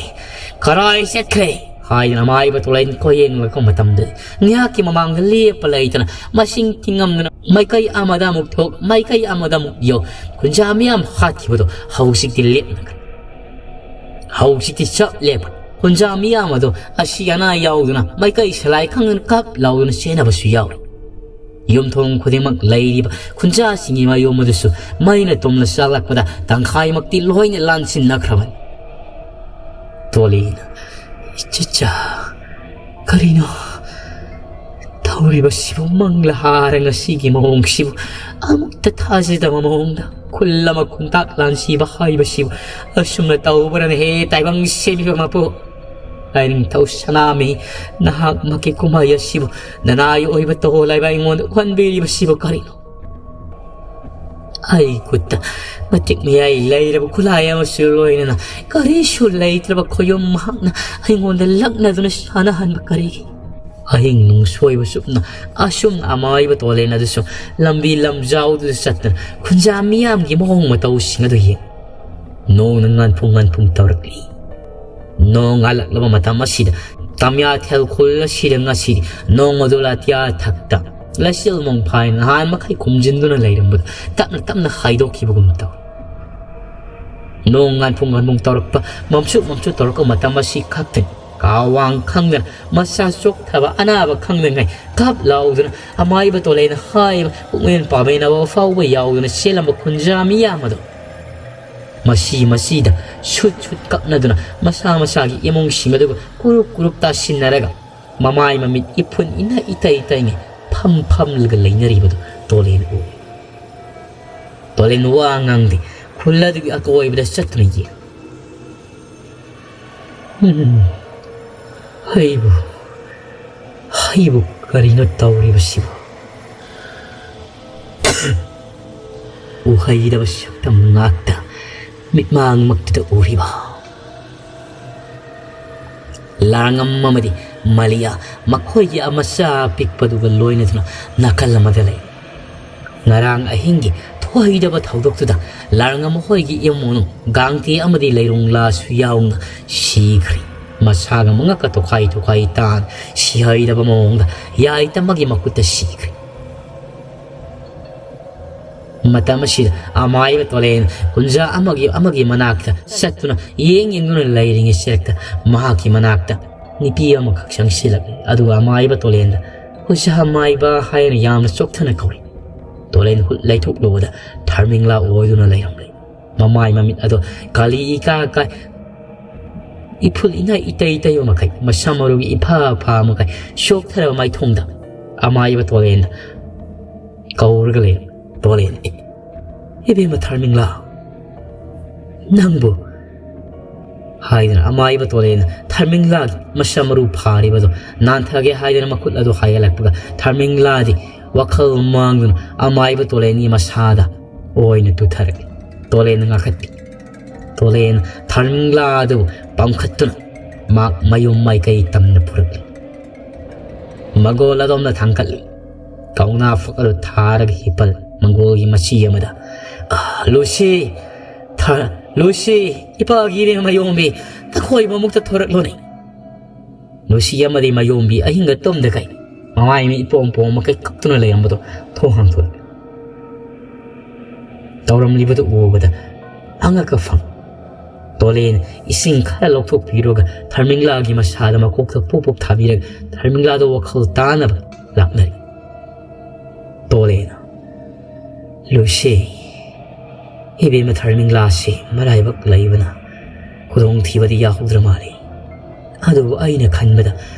ꯀꯔꯥꯏ ꯆꯠꯈ꯭ꯔꯦ?" ꯍꯥꯏꯗꯅ ꯑꯃꯥꯏꯕ ꯇꯣꯂꯦꯟ ꯀꯣꯌꯦꯡꯂꯛꯄ ꯃꯇꯝꯗ ꯉꯥꯏꯍꯥꯛꯀꯤ ꯃꯃꯥꯡꯗ ꯂꯦꯞꯄ ꯂꯩꯇꯅ ꯃꯁꯤꯡ ꯊꯤꯉꯝꯗꯅ ꯃꯥꯏꯀꯩ ꯑꯃꯗ ꯑꯃꯨꯛ ꯊꯣꯛ, ꯃꯥꯏꯀꯩ ꯑꯃꯗ ꯑꯃꯨꯛ ꯌꯧ, ꯈꯨꯟꯖꯥ ꯃꯤꯌꯥꯝ ꯍꯥꯠꯈꯤꯕꯗꯣ ꯍꯧꯖꯤꯛꯇꯤ ꯂꯦꯞꯅꯈ꯭ꯔꯦ꯫ ꯍꯧꯖꯤꯛꯇꯤ ꯆꯞ ꯂꯦꯞꯄ ꯈꯨꯟꯖꯥ ꯃꯤꯌꯥꯝ ꯑꯗꯣ ꯑꯁꯤ ꯑꯅꯥ ꯌꯥꯎꯗꯅ ꯃꯥꯏꯀꯩ ꯁꯂꯥꯏ ꯈꯪꯗꯅ ꯀꯞ ꯂꯥꯎꯗꯨꯅ ꯆꯦꯟꯅꯕꯁꯨ ꯌꯥꯎꯔꯤ꯫ ꯌꯨꯝꯊꯣꯡ ꯈꯨꯗꯤꯡꯃꯛ ꯂꯩꯔꯤꯕ ꯈꯨꯟꯖꯥꯁꯤꯡꯒꯤ ꯃꯌꯨꯝ ꯑꯗꯨꯁꯨ ꯃꯩꯅ ꯇꯨꯝꯅ ꯆꯥꯛꯂꯛꯄꯗ ꯇꯪꯈꯥꯏꯃꯛꯇꯤ ꯂꯣꯏꯅ ꯂꯥꯟꯁꯤꯟꯅꯈ꯭ꯔꯕꯅꯤ꯫ ꯇꯣꯂꯤꯅ, "ꯏꯆꯆꯥ, ꯀꯔꯤꯅꯣ ꯇꯧꯔꯤꯕꯁꯤꯕꯨ? ꯃꯪꯂꯥ ꯍꯥꯔ ꯉꯁꯤꯒꯤ ꯃꯑꯣꯡꯁꯤꯕꯨ? ꯑꯃꯨꯛꯇ ꯊꯥꯖꯗꯕ ꯃꯑꯣꯡꯗ ꯈꯨꯜ ꯑꯃ ꯈꯨꯟꯇꯥꯛ ꯂꯥꯟꯁꯤꯕ ꯍꯥꯏꯕꯁꯤꯕꯨ ꯑꯁꯨꯝꯅ ꯇꯧꯕ꯭ꯔꯅꯦ ꯍꯦ ꯇꯥꯏꯕꯪ ꯁꯦꯝꯕꯤꯕ ꯃꯄꯨ? ꯂꯥꯏꯅꯤꯡꯊꯧ ꯁꯅꯥꯃꯍꯤ, ꯅꯍꯥꯛꯃꯛꯀꯤ ꯀꯨꯝꯍꯩ ꯑꯁꯤꯕꯨ ꯅꯅꯥꯏ ꯑꯣꯏꯕ ꯇꯧꯍꯣꯜ ꯍꯥꯏꯕ ꯑꯩꯉꯣꯟꯗ ꯎꯍꯟꯕꯤꯔꯤꯕꯁꯤꯕꯨ ꯀꯔꯤꯅꯣ? ꯑꯩ ꯈꯨꯠꯇ ꯃꯇꯤꯛ ꯃꯌꯥꯏ ꯂꯩꯔꯕ ꯈꯨꯠꯂꯥꯏ ꯑꯃꯁꯨ ꯂꯣꯏꯅꯅ ꯀꯔꯤꯁꯨ ꯂꯩꯇ꯭ꯔꯕ ꯈꯣꯌꯨꯝ ꯃꯍꯥꯛꯅ ꯑꯩꯉꯣꯟꯗ ꯂꯛꯅꯗꯨꯅ ꯁꯥꯟꯅꯍꯟꯕ ꯀꯔꯤꯒꯤ?" ꯑꯍꯤꯡ ꯅꯨꯡꯁꯣꯏꯕ ꯆꯨꯞꯅ ꯑꯁꯨꯝꯅ ꯑꯃꯥꯏꯕ ꯇꯣꯂꯦꯟ ꯑꯗꯨꯁꯨ ꯂꯝꯕꯤ ꯂꯝꯖꯥꯎꯗꯨꯗ ꯆꯠꯇꯨꯅ ꯈꯨꯟꯖꯥ ꯃꯤꯌꯥꯝꯒꯤ ꯃꯑꯣꯡ ꯃꯇꯧꯁꯤꯡ ꯑꯗꯨ ꯌꯦꯡ꯫ ꯅꯣꯡꯅ ꯉꯥꯟꯐꯨꯡ ꯉꯥꯟꯐꯨꯡ ꯇꯧꯔꯛꯂꯤ꯫ ꯅꯣꯡ ꯉꯥꯜꯂꯛꯂꯕ ꯃꯇꯝ ꯑꯁꯤꯗ ꯇꯝꯌꯥꯊꯦꯜ ꯈꯨꯜ ꯑꯁꯤꯗ ꯉꯁꯤꯗꯤ ꯅꯣꯡ ꯑꯗꯨ ꯑꯇꯤꯌꯥ ꯊꯛꯇ ꯂꯩꯆꯤꯜ ꯃꯣꯡꯐꯥꯏ ꯅꯍꯥꯟ ꯃꯈꯩ ꯈꯨꯝꯖꯤꯟꯗꯨꯅ ꯂꯩꯔꯝꯕꯗꯨ ꯇꯞꯅ ꯇꯞꯅ ꯍꯥꯏꯗꯣꯛꯈꯤꯕꯒꯨꯝ ꯇꯧꯏ꯫ ꯅꯣꯡ ꯉꯥꯟꯐꯨꯡ ꯉꯥꯟꯐꯨꯡ ꯇꯧꯔꯛꯄ, ꯃꯝꯁꯨ ꯃꯝꯁꯨ ꯇꯧꯔꯛꯄ ꯃꯇꯝ ꯑꯁꯤ ꯈꯛꯇꯅꯤ꯫ ꯀꯥꯋꯥꯡ ꯈꯪꯗꯅ, ꯃꯁꯥ ꯆꯣꯛꯊꯕ ꯑꯅꯥꯕ ꯈꯪꯗꯉꯩ ꯀꯞ ꯂꯥꯎꯗꯨꯅ ꯑꯃꯥꯏꯕ ꯇꯣꯂꯩꯅ ꯍꯥꯏꯕ ꯄꯨꯛꯅꯤꯡ ꯄꯥꯝꯃꯩꯅꯕ ꯐꯥꯎꯕ ꯌꯥꯎꯗꯅ ꯆꯦꯜꯂꯝꯕ ꯈꯨꯟꯖꯥ ꯃꯤꯌꯥꯝ ꯑꯗꯨ ꯃꯁꯤ ꯃꯁꯤꯗ ꯁꯨꯠ ꯁꯨꯠ ꯀꯞꯅꯗꯨꯅ ꯃꯁꯥ ꯃꯁꯥꯒꯤ ꯏꯃꯨꯡꯁꯤꯡ ꯑꯗꯨꯒ ꯀꯨꯔꯨꯞ ꯀꯨꯔꯨꯞ ꯇꯥꯁꯤꯟꯅꯔꯒ ꯃꯃꯥꯏ ꯃꯃꯤꯠ ꯏꯐꯨꯟ ꯏꯅ ꯏꯇꯩ ꯇꯩꯉꯩ ꯐꯝ ꯐꯝꯂꯒ ꯂꯩꯅꯔꯤꯕꯗꯨ ꯇꯣꯂꯦꯟ ꯎꯏ꯫ ꯇꯣꯂꯦꯟ ꯋꯥ ꯉꯥꯡꯗꯦ꯫ ꯈꯨꯜ ꯑꯗꯨꯒꯤ ꯑꯀꯣꯏꯕꯗ ꯆꯠꯇꯨꯅ ꯌꯦꯡ꯫ ꯎꯝ, ꯑꯩꯕꯨ, ꯑꯩꯕꯨ ꯀꯔꯤꯅꯣ ꯇꯧꯔꯤꯕꯁꯤꯕꯨ? ꯎꯍꯩꯗꯕ ꯁꯛꯇꯝ ꯉꯥꯛꯇ ꯃꯤꯠꯃꯥꯡꯃꯛꯇꯨꯗ ꯎꯔꯤꯕ꯫ ꯂꯥꯡꯉꯝ ꯑꯃꯗꯤ ꯃꯂꯤꯌꯥ ꯃꯈꯣꯏꯒꯤ ꯃꯆꯥ ꯑꯄꯤꯛꯄꯗꯨꯒ ꯂꯣꯏꯅꯗꯨꯅ ꯅꯥꯀꯜ ꯑꯃꯗ ꯂꯩ꯫ ꯉꯔꯥꯡ ꯑꯍꯤꯡꯒꯤ ꯊꯣꯏꯗꯕ ꯊꯧꯗꯣꯛꯇꯨꯗ ꯂꯥꯡꯉꯝ ꯃꯈꯣꯏꯒꯤ ꯏꯃꯨꯡ ꯃꯅꯨꯡ ꯒꯥꯡꯇꯦ ꯑꯃꯗꯤ ꯂꯩꯔꯨꯡꯂꯥꯁꯨ ꯌꯥꯎꯅ ꯁꯤꯈ꯭ꯔꯦ꯫ ꯃꯁꯥꯒ ꯃꯉꯛꯀ ꯇꯣꯈꯥꯏ ꯇꯣꯈꯥꯏ ꯇꯥꯟ ꯁꯤꯍꯩꯗꯕ ꯃꯑꯣꯡꯗ ꯌꯥꯏꯇꯃꯒꯤ ꯃꯈꯨꯠꯇ ꯁꯤꯈ꯭ꯔꯦ꯫ ꯃꯇꯝ ꯑꯁꯤꯗ ꯑꯃꯥꯏꯕ ꯇꯣꯂꯦꯟ ꯀꯨꯟꯖꯥ ꯑꯃꯒꯤ ꯑꯃꯒꯤ ꯃꯅꯥꯛꯇ ꯆꯠꯇꯨꯅ ꯌꯦꯡ ꯌꯦꯡꯗꯨꯅ ꯂꯩꯔꯤꯉꯩ ꯁꯦꯔꯛꯇ ꯃꯍꯥꯛꯀꯤ ꯃꯅꯥꯛꯇ ꯅꯨꯄꯤ ꯑꯃꯈꯛ ꯆꯪꯁꯤꯜꯂꯛꯂꯦ꯫ ꯑꯗꯨꯒ ꯑꯃꯥꯏꯕ ꯇꯣꯂꯦꯟꯗ "ꯑꯣꯖꯥ ꯑꯃꯥꯏꯕ" ꯍꯥꯏꯅ ꯌꯥꯝꯅ ꯆꯣꯛꯊꯅ ꯀꯧꯔꯤ꯫ ꯇꯣꯂꯦꯟ ꯍꯨꯠ ꯂꯩꯊꯣꯛꯂꯨꯕꯗ ꯊꯥꯔꯃꯤꯡꯂꯥ ꯑꯣꯏꯗꯨꯅ ꯂꯩꯔꯝꯂꯦ꯫ ꯃꯃꯥꯏ ꯃꯃꯤꯠ ꯑꯗꯣ ꯀꯥꯂꯤ ꯏꯀꯥ ꯀꯥꯏ, ꯏꯐꯨꯜ ꯏꯅꯥꯏ ꯏꯇꯩ ꯇꯩꯕ ꯃꯈꯩ, ꯃꯁꯝ ꯃꯔꯨꯒꯤ ꯏꯐꯥ ꯐꯥ ꯃꯈꯩ ꯆꯣꯛꯊꯔꯕ ꯃꯥꯏꯊꯣꯡꯗ ꯑꯃꯥꯏꯕ ꯇꯣꯂꯦꯟꯗ ꯀꯧꯔꯒ ꯂꯩꯔꯝ꯫ ꯇꯣꯂꯦꯟ, "ꯏꯕꯦꯝꯃ ꯊꯥꯔꯃꯤꯡꯂꯥ, ꯅꯪꯕꯨ?" ꯍꯥꯏꯗꯅ ꯑꯃꯥꯏꯕ ꯇꯣꯂꯦꯟꯅ ꯊꯥꯔꯃꯤꯡꯂꯥꯒꯤ ꯃꯁꯝ ꯃꯔꯨ ꯐꯥꯔꯤꯕꯗꯣ ꯅꯥꯟꯊꯒꯦ ꯍꯥꯏꯗꯅ ꯃꯈꯨꯠ ꯑꯗꯨ ꯍꯥꯏꯒꯠꯂꯛꯄꯒ ꯊꯥꯔꯃꯤꯡꯂꯥꯗꯤ ꯋꯥꯈꯜ ꯃꯥꯡꯗꯨꯅ ꯑꯃꯥꯏꯕ ꯇꯣꯂꯦꯟꯒꯤ ꯃꯁꯥꯗ ꯑꯣꯏꯅ ꯇꯨꯊꯔꯛꯏ꯫ ꯇꯣꯂꯦꯟꯅ ꯉꯥꯈꯠꯄꯤ꯫ ꯇꯣꯂꯦꯟ ꯊꯥꯔꯃꯤꯡꯂꯥ ꯑꯗꯨꯕꯨ ꯄꯥꯝꯈꯠꯇꯨꯅ ꯃꯍꯥꯛ ꯃꯌꯨꯝ ꯃꯥꯏꯀꯩ ꯇꯝꯅ ꯄꯨꯔꯛꯂꯤ꯫ ꯃꯒꯣꯜ ꯑꯗꯣꯝꯅ ꯊꯥꯡꯒꯠꯂꯤ꯫ ꯀꯧꯅꯥ ꯐꯛ ꯑꯗꯨ ꯊꯥꯔꯒ ꯍꯤꯞꯄꯜ ꯃꯒꯣꯜꯒꯤ ꯃꯆꯤ ꯑꯃꯗ, "ꯑꯥ, ꯂꯨꯁꯤ, ꯊ-, ꯂꯨꯁꯤ, ꯏꯄꯥꯒꯤ ꯏꯕꯦꯝ ꯃꯌꯣꯝꯕꯤ, ꯅꯈꯣꯏ ꯃꯃꯨꯛꯇ ꯊꯣꯔꯛꯂꯣꯅꯦ꯫" ꯂꯨꯁꯤ ꯑꯃꯗꯤ ꯃꯌꯣꯝꯕꯤ ꯑꯍꯤꯡꯒ ꯇꯨꯝꯗꯈꯩ ꯃꯃꯥꯏ ꯃꯤꯠ ꯏꯄꯣꯝ ꯄꯣꯝꯃꯈꯩ ꯀꯞꯇꯨꯅ ꯂꯩꯔꯝꯕꯗꯣ ꯊꯣꯡ ꯍꯥꯡꯗꯣꯛꯂꯛꯏ꯫ ꯇꯧꯔꯝꯂꯤꯕꯗꯨ ꯎꯕꯗ ꯑꯉꯛꯄ ꯐꯪ꯫ ꯇꯣꯂꯦꯟ ꯏꯁꯤꯡ ꯈꯔ ꯂꯧꯊꯣꯛꯄꯤꯔꯒ ꯊꯔꯃꯤꯡꯂꯥꯒꯤ ꯃꯁꯥꯗ ꯃꯀꯣꯛꯇ ꯄꯣꯞ ꯄꯣꯞ ꯊꯥꯕꯤꯔꯒ ꯊꯔꯃꯤꯡꯂꯥꯗ ꯋꯥꯈꯜ ꯇꯥꯅꯕ ꯂꯥꯛꯅꯔꯤ꯫ ꯇꯣꯂꯦꯟ, "ꯂꯨꯁꯤ, ꯏꯕꯦꯝꯃ ꯊꯔꯃꯤꯡꯂꯥꯁꯤ ꯃꯔꯥꯏꯕꯛ ꯂꯩꯕꯅ ꯈꯨꯗꯣꯡꯊꯤꯕꯗꯤ ꯌꯥꯍꯧꯗ꯭ꯔ ꯃꯥꯜꯂꯤ꯫ ꯑꯗꯨꯕꯨ ꯑꯩꯅ ꯈꯟꯕꯗ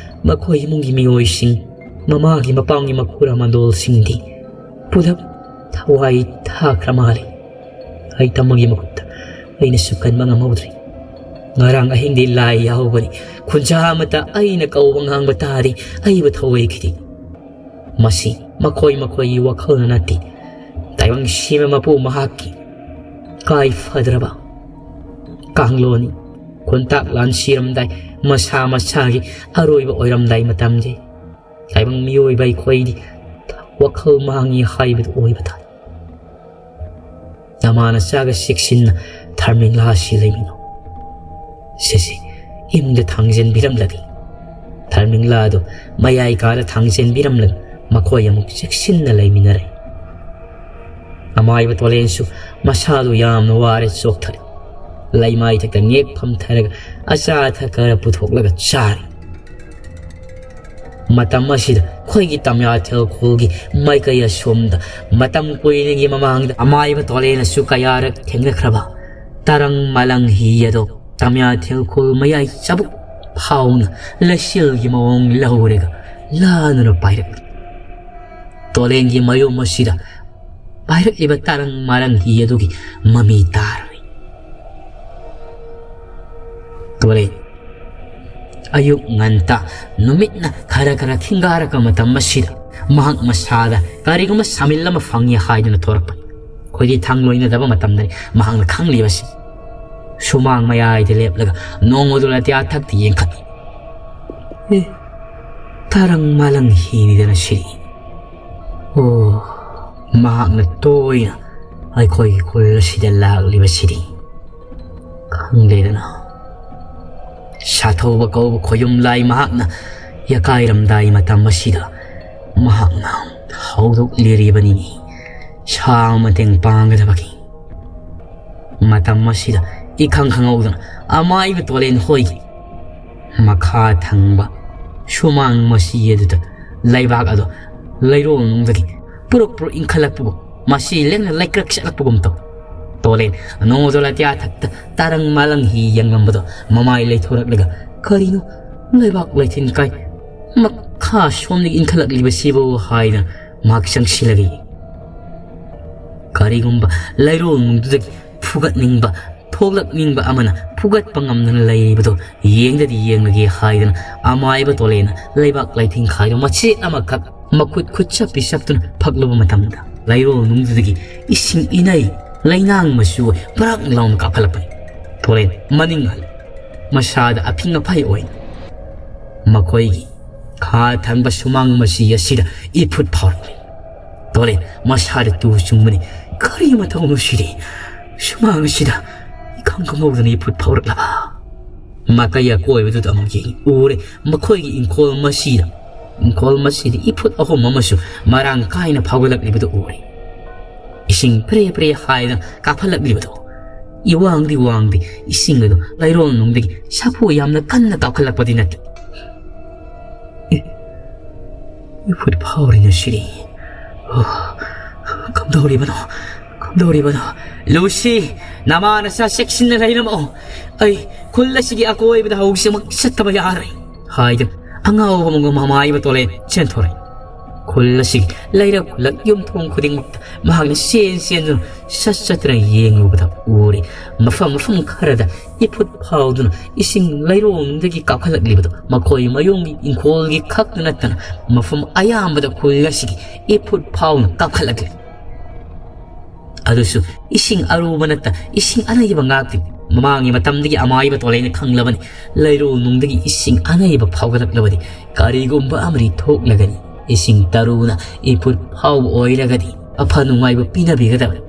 ꯃꯈꯣꯏ ꯏꯃꯨꯡꯒꯤ ꯃꯤꯑꯣꯏꯁꯤꯡ, ꯃꯃꯥꯒꯤ ꯃꯄꯥꯝꯒꯤ ꯃꯈꯨꯔꯥ ꯃꯟꯗꯣꯜꯁꯤꯡꯗꯤ ꯄꯨꯂꯞ ꯊꯋꯥꯏ ꯊꯥꯈ꯭ꯔ ꯃꯥꯜꯂꯤ꯫ ꯑꯩ ꯇꯝꯃꯒꯤ ꯃꯈꯨꯠꯇ ꯑꯩꯅꯁꯨ ꯀꯟꯕ ꯉꯝꯍꯧꯗ꯭ꯔꯤ꯫ ꯉꯔꯥꯡ ꯑꯍꯤꯡꯗꯤ ꯂꯥꯏ ꯌꯥꯎꯕꯅꯤ꯫ ꯈꯨꯟꯖꯥ ꯑꯃꯇ ꯑꯩꯅ ꯀꯧꯕ ꯉꯥꯡꯕ ꯇꯥꯔꯗꯤ ꯑꯩꯕꯨ ꯊꯧꯋꯦ ꯈꯤꯗꯤ꯫ ꯃꯁꯤ ꯃꯈꯣꯏ ꯃꯈꯣꯏꯒꯤ ꯋꯥꯈꯜꯅ ꯅꯠꯇꯦ꯫ ꯇꯥꯏꯕꯪ ꯁꯤꯕ ꯃꯄꯨ ꯃꯍꯥꯛꯀꯤ ꯀꯥꯏ ꯐꯗ꯭ꯔꯕ ꯀꯥꯡꯂꯣꯟꯅꯤ꯫ ꯈꯣꯟꯇꯥꯛ ꯂꯥꯟ ꯁꯤꯔꯝꯗꯥꯏ, ꯃꯁꯥ ꯃꯁꯥꯒꯤ ꯑꯔꯣꯏꯕ ꯑꯣꯏꯔꯝꯗꯥꯏ ꯃꯇꯝꯁꯦ꯫ ꯇꯥꯏꯕꯪ ꯃꯤꯑꯣꯏꯕ ꯑꯩꯈꯣꯏꯗꯤ ꯋꯥꯈꯜ ꯃꯥꯡꯉꯤ ꯍꯥꯏꯕꯗꯨ ꯑꯣꯏꯕ ꯇꯥꯏ꯫ ꯅꯃꯥ ꯅꯆꯥꯒ ꯆꯦꯛꯁꯤꯟꯅ ꯊꯔꯃꯤꯡꯂꯥꯁꯤ ꯂꯩꯃꯤꯟꯅꯧ꯫ ꯁꯤꯁꯤ ꯏꯃꯨꯡꯗ ꯊꯥꯡꯖꯟꯕꯤꯔꯝꯂꯒꯦ꯫ ꯊꯔꯃꯤꯡꯂꯥꯗꯨ ꯃꯌꯥꯏ ꯀꯥꯗ ꯊꯥꯡꯖꯟꯕꯤꯔꯝꯂꯒ ꯃꯈꯣꯏ ꯑꯃꯨꯛ ꯆꯦꯛꯁꯤꯟꯅ ꯂꯩꯃꯤꯟꯅꯔꯦ꯫ ꯑꯃꯥꯏꯕ ꯇꯣꯂꯦꯟꯁꯨ ꯃꯁꯥꯗꯨ ꯌꯥꯝꯅ ꯋꯥꯔꯦ, ꯆꯣꯛꯊꯔꯦ꯫ ꯂꯩꯃꯥꯏꯊꯛꯇ ꯉꯦꯛ ꯐꯝꯊꯔꯒ ꯑꯆꯥ ꯑꯊꯛ ꯈꯔ ꯄꯨꯊꯣꯛꯂꯒ ꯆꯥꯔꯤ꯫ ꯃꯇꯝ ꯑꯁꯤꯗ ꯑꯩꯈꯣꯏꯒꯤ ꯇꯝꯌꯥꯊꯦꯜ ꯈꯨꯜꯒꯤ ꯃꯥꯏꯀꯩ ꯑꯁꯣꯝꯗ ꯃꯇꯝ ꯀꯨꯏꯅꯒꯤ ꯃꯃꯥꯡꯗ ꯑꯃꯥꯏꯕ ꯇꯣꯂꯦꯅꯁꯨ ꯀꯌꯥꯔꯛ ꯊꯦꯡꯅꯈ꯭ꯔꯕ ꯇꯔꯪ ꯃꯂꯪ ꯍꯤ ꯑꯗꯣ ꯇꯝꯌꯥꯊꯦꯜ ꯈꯨꯜ ꯃꯌꯥꯏ ꯆꯕꯨꯛ ꯐꯥꯎꯅ ꯂꯩꯆꯤꯜꯒꯤ ꯃꯑꯣꯡ ꯂꯧꯔꯒ ꯂꯥꯟꯗꯨꯅ ꯄꯥꯏꯔꯛꯂꯤ꯫ ꯇꯣꯂꯦꯟꯒꯤ ꯃꯌꯨꯝ ꯑꯁꯤꯗ ꯄꯥꯏꯔꯛꯂꯤꯕ ꯇꯔꯪ ꯃꯔꯪ ꯍꯤ ꯑꯗꯨꯒꯤ ꯃꯃꯤ ꯇꯥꯔꯔꯤ꯫ ꯇꯣꯂꯦꯟ ꯑꯌꯨꯛ ꯉꯟꯇꯥ ꯅꯨꯃꯤꯠꯅ ꯈꯔ ꯈꯔ ꯈꯤꯡꯒꯥꯔꯛꯄ ꯃꯇꯝ ꯑꯁꯤꯗ ꯃꯍꯥꯛ ꯃꯁꯥꯗ ꯀꯔꯤꯒꯨꯝꯕ ꯁꯥꯃꯤꯜ ꯑꯃ ꯐꯪꯉꯤ ꯍꯥꯏꯗꯨꯅ ꯊꯣꯔꯛꯄꯅꯤ꯫ ꯑꯩꯈꯣꯏꯗꯤ ꯊꯥꯡ ꯂꯣꯏꯅꯗꯕ ꯃꯇꯝꯗꯅꯤ ꯃꯍꯥꯛꯅ ꯈꯪꯂꯤꯕꯁꯤ꯫ ꯁꯨꯃꯥꯡ ꯃꯌꯥꯏꯗ ꯂꯦꯞꯂꯒ ꯅꯣꯡꯃꯗꯨ ꯂꯇꯤꯌꯥ ꯊꯛꯇ ꯌꯦꯡꯈꯠꯂꯤ꯫ ꯑꯦ, ꯇꯔꯪ ꯃꯥꯂꯪ ꯍꯤꯅꯤꯗꯅ ꯁꯤꯔꯤ꯫ ꯑꯣ, ꯃꯍꯥꯛꯅ ꯇꯣꯏꯅ ꯑꯩꯈꯣꯏꯒꯤ ꯈꯨꯜ ꯑꯁꯤꯗ ꯂꯥꯛꯂꯤꯕꯁꯤꯗꯤ ꯈꯪꯗꯦꯗꯅ꯫ ꯁꯥꯊꯧꯕ ꯀꯧꯕ ꯈꯣꯌꯨꯝ ꯂꯥꯏ ꯃꯍꯥꯛꯅ ꯌꯥꯀꯥꯏꯔꯝꯗꯥꯏ ꯃꯇꯝ ꯑꯁꯤꯗ ꯃꯍꯥꯛꯅ ꯍꯧꯗꯣꯛꯂꯤꯔꯤꯕꯅꯤꯅꯤ ꯁꯥ ꯃꯇꯦꯡ ꯄꯥꯡꯒꯗꯕꯒꯤ꯫ ꯃꯇꯝ ꯑꯁꯤꯗ ꯏꯈꯪ ꯈꯪꯍꯧꯗꯅ ꯑꯃꯥꯏꯕ ꯇꯣꯂꯦꯟ ꯍꯣꯏꯒꯤ ꯃꯈꯥ ꯊꯪꯕ ꯁꯨꯃꯥꯡ ꯃꯁꯤ ꯑꯗꯨꯗ ꯂꯩꯕꯥꯛ ꯑꯗꯣ ꯂꯩꯔꯣꯜꯅꯨꯡꯗꯒꯤ ꯄꯨꯔꯛ ꯄꯨꯔꯛ ꯏꯟꯈꯠꯂꯛꯄꯒꯨꯝ, ꯃꯁꯤ ꯂꯦꯡꯅ ꯂꯩꯀ꯭ꯔꯛ ꯆꯠꯂꯛꯄꯒꯨꯝ ꯇꯧ꯫ ꯇꯣꯂꯦꯟ ꯅꯣꯡꯃꯗꯣ ꯂꯥꯇꯤꯌꯥ ꯊꯛꯇ ꯇꯥꯔꯪ ꯃꯥꯂꯪ ꯍꯤ ꯌꯦꯡꯂꯝꯕꯗꯣ ꯃꯃꯥꯏ ꯂꯩꯊꯣꯔꯛꯂꯒ, "ꯀꯔꯤꯅꯣ? ꯂꯩꯕꯥꯛ ꯂꯩꯊꯤꯟ ꯀꯥꯏ ꯃꯈꯥ ꯁꯣꯝꯗꯒꯤ ꯏꯟꯈꯠꯂꯛꯂꯤꯕꯁꯤꯕꯨ ꯍꯥꯏꯅ ꯃꯍꯥꯛ ꯆꯪꯁꯤꯜꯂꯒ ꯌꯦꯡꯏ꯫ ꯀꯔꯤꯒꯨꯝꯕ ꯂꯩꯔꯣꯜ ꯅꯨꯡꯗꯨꯗꯒꯤ ꯐꯨꯒꯠꯅꯤꯡꯕ, ꯊꯣꯛꯂꯛꯅꯤꯡꯕ ꯑꯃꯅ ꯐꯨꯒꯠꯄ ꯉꯝꯗꯅ ꯂꯩꯔꯤꯕꯗꯣ ꯌꯦꯡꯗꯗꯤ ꯌꯦꯡꯂꯒꯦ ꯍꯥꯏꯗꯅ ꯑꯃꯥꯏꯕ ꯇꯣꯂꯦꯅ ꯂꯩꯕꯥꯛ ꯂꯩꯊꯤꯡꯈꯥꯏꯗꯣ ꯃꯆꯦꯠ ꯑꯃꯈꯛ ꯃꯈꯨꯠ ꯈꯨꯠꯆꯞ ꯄꯤꯆꯞꯇꯨꯅ ꯐꯛꯂꯨꯕ ꯃꯇꯝꯗ, ꯂꯩꯔꯣꯜ ꯅꯨꯡꯗꯨꯗꯒꯤ ꯏꯁꯤꯡ ꯏꯅꯩ ꯂꯩꯅꯥꯡ ꯃꯆꯨ ꯑꯣꯏ ꯄꯔꯛ ꯂꯥꯎꯅ ꯀꯥꯞꯈꯠꯂꯛꯄꯅꯤ꯫ ꯇꯣꯂꯦꯟ ꯃꯅꯤꯡ ꯍꯜꯂꯤ꯫ ꯃꯁꯥꯗ ꯑꯐꯤꯡ ꯑꯐꯥꯏ ꯑꯣꯏꯅ ꯃꯈꯣꯏꯒꯤ ꯈꯥ ꯊꯪꯕ ꯁꯨꯃꯥꯡ ꯃꯆꯤ ꯑꯁꯤꯗ ꯏꯐꯨꯠ ꯐꯥꯎꯔꯛꯂꯤ꯫ ꯇꯣꯂꯦꯟ ꯃꯁꯥꯗ ꯇꯨ ꯆꯨꯡꯕꯅꯤ꯫ ꯀꯔꯤ ꯃꯇꯧꯅꯣ ꯁꯤꯗꯤ? ꯁꯨꯃꯥꯡ ꯑꯁꯤꯗ ꯏꯈꯪ ꯈꯪꯍꯧꯗꯅ ꯏꯐꯨꯠ ꯐꯥꯎꯔꯛꯂꯕ? ꯃꯥꯏꯀꯩ ꯑꯀꯣꯏꯕꯗꯨꯗ ꯑꯃꯨꯛ ꯌꯦꯡꯉꯤ꯫ ꯎꯔꯦ, ꯃꯈꯣꯏꯒꯤ ꯏꯪꯈꯣꯜ ꯃꯁꯤꯗ, ꯏꯪꯈꯣꯜ ꯃꯁꯤꯗ ꯏꯐꯨꯠ ꯑꯍꯨꯝ ꯑꯃꯁꯨ ꯃꯔꯥꯡ ꯀꯥꯏꯅ ꯐꯥꯎꯒꯠꯂꯛꯂꯤꯕꯗꯨ ꯎꯔꯦ꯫ ꯏꯁꯤꯡ ꯐ꯭ꯔꯦ ꯐ꯭ꯔꯦ ꯍꯥꯏꯗꯅ ꯀꯥꯞꯍꯜꯂꯛꯂꯤꯕꯗꯣ꯫ ꯏꯋꯥꯡꯗꯤ ꯋꯥꯡꯗꯦ, ꯏꯁꯤꯡ ꯑꯗꯨ ꯂꯩꯔꯣꯜ ꯅꯨꯡꯗꯒꯤ ꯁꯥꯐꯨ ꯌꯥꯝꯅ ꯀꯟꯅ ꯀꯥꯞꯈꯠꯂꯛꯄꯗꯤ ꯅꯠꯇꯦ꯫ ꯑꯦ, ꯏꯐꯨꯠ ꯐꯥꯎꯔꯤꯅ ꯁꯤꯔꯤ꯫ ꯑꯣ, ꯀꯝꯗꯧꯔꯤꯕꯅꯣ? ꯀꯝꯗꯧꯔꯤꯕꯅꯣ? ꯂꯨꯁꯤ, ꯅꯃꯥ ꯅꯆꯥ ꯆꯦꯛꯁꯤꯟꯅ ꯂꯩꯔꯝꯃꯛꯑꯣ꯫ ꯑꯩ ꯈꯨꯜ ꯑꯁꯤꯒꯤ ꯑꯀꯣꯏꯕꯗ ꯍꯧꯖꯤꯛꯃꯛ ꯆꯠꯇꯕ ꯌꯥꯔꯣꯏ꯫ ꯍꯥꯏꯗꯨꯅ ꯑꯉꯥꯎꯕ ꯑꯃꯒ ꯃꯃꯥꯏꯕ ꯇꯣꯂꯦ ꯆꯦꯟꯊꯣꯔꯛꯏ꯫ ꯈꯨꯜ ꯑꯁꯤꯒꯤ ꯂꯩꯔꯛ ꯈꯨꯜꯂꯛ ꯌꯨꯝꯊꯣꯡ ꯈꯨꯗꯤꯡꯃꯛꯇ ꯃꯍꯥꯛꯅ ꯆꯦꯟ ꯆꯦꯟꯗꯨꯅ ꯆꯠ ꯆꯠꯇꯨꯅ ꯌꯦꯡꯂꯨꯕꯗ ꯎꯔꯦ꯫ ꯃꯐꯝ ꯃꯐꯝ ꯈꯔꯗ ꯏꯐꯨꯠ ꯐꯥꯎꯗꯨꯅ ꯏꯁꯤꯡ ꯂꯩꯔꯣꯡꯗꯒꯤ ꯀꯥꯈꯠꯂꯛꯂꯤꯕꯗꯣ ꯃꯈꯣꯏ ꯃꯌꯨꯝꯒꯤ ꯏꯪꯈꯣꯜꯒꯤ ꯈꯛꯇ ꯅꯠꯇꯅ ꯃꯐꯝ ꯑꯌꯥꯝꯕꯗ ꯈꯨꯜ ꯑꯁꯤꯒꯤ ꯏꯐꯨꯠ ꯐꯥꯎꯅ ꯀꯥꯈꯠꯂꯛꯂꯤ꯫ ꯑꯗꯨꯁꯨ ꯏꯁꯤꯡ ꯑꯔꯨꯕ ꯅꯠꯇ ꯏꯁꯤꯡ ꯑꯅꯩꯕ ꯉꯥꯛꯇꯅꯤ꯫ ꯃꯃꯥꯡꯒꯤ ꯃꯇꯝꯗꯒꯤ ꯑꯃꯥꯏꯕ ꯇꯣꯂꯩꯅ ꯈꯪꯂꯕꯅꯤ꯫ ꯂꯩꯔꯣꯜ ꯅꯨꯡꯗꯒꯤ ꯏꯁꯤꯡ ꯑꯅꯩꯕ ꯐꯥꯎꯒꯠꯂꯛꯂꯕꯗꯤ ꯀꯔꯤꯒꯨꯝꯕ ꯑꯃꯗꯤ ꯊꯣꯛꯂꯒꯅꯤ꯫ ꯏꯁꯤꯡ ꯇꯔꯨꯅ ꯏꯐꯨꯠ ꯐꯥꯎꯕ ꯑꯣꯏꯔꯒꯗꯤ ꯑꯐ ꯅꯨꯡꯉꯥꯏꯕ ꯄꯤꯅꯕꯤꯒꯗꯕꯅꯤ꯫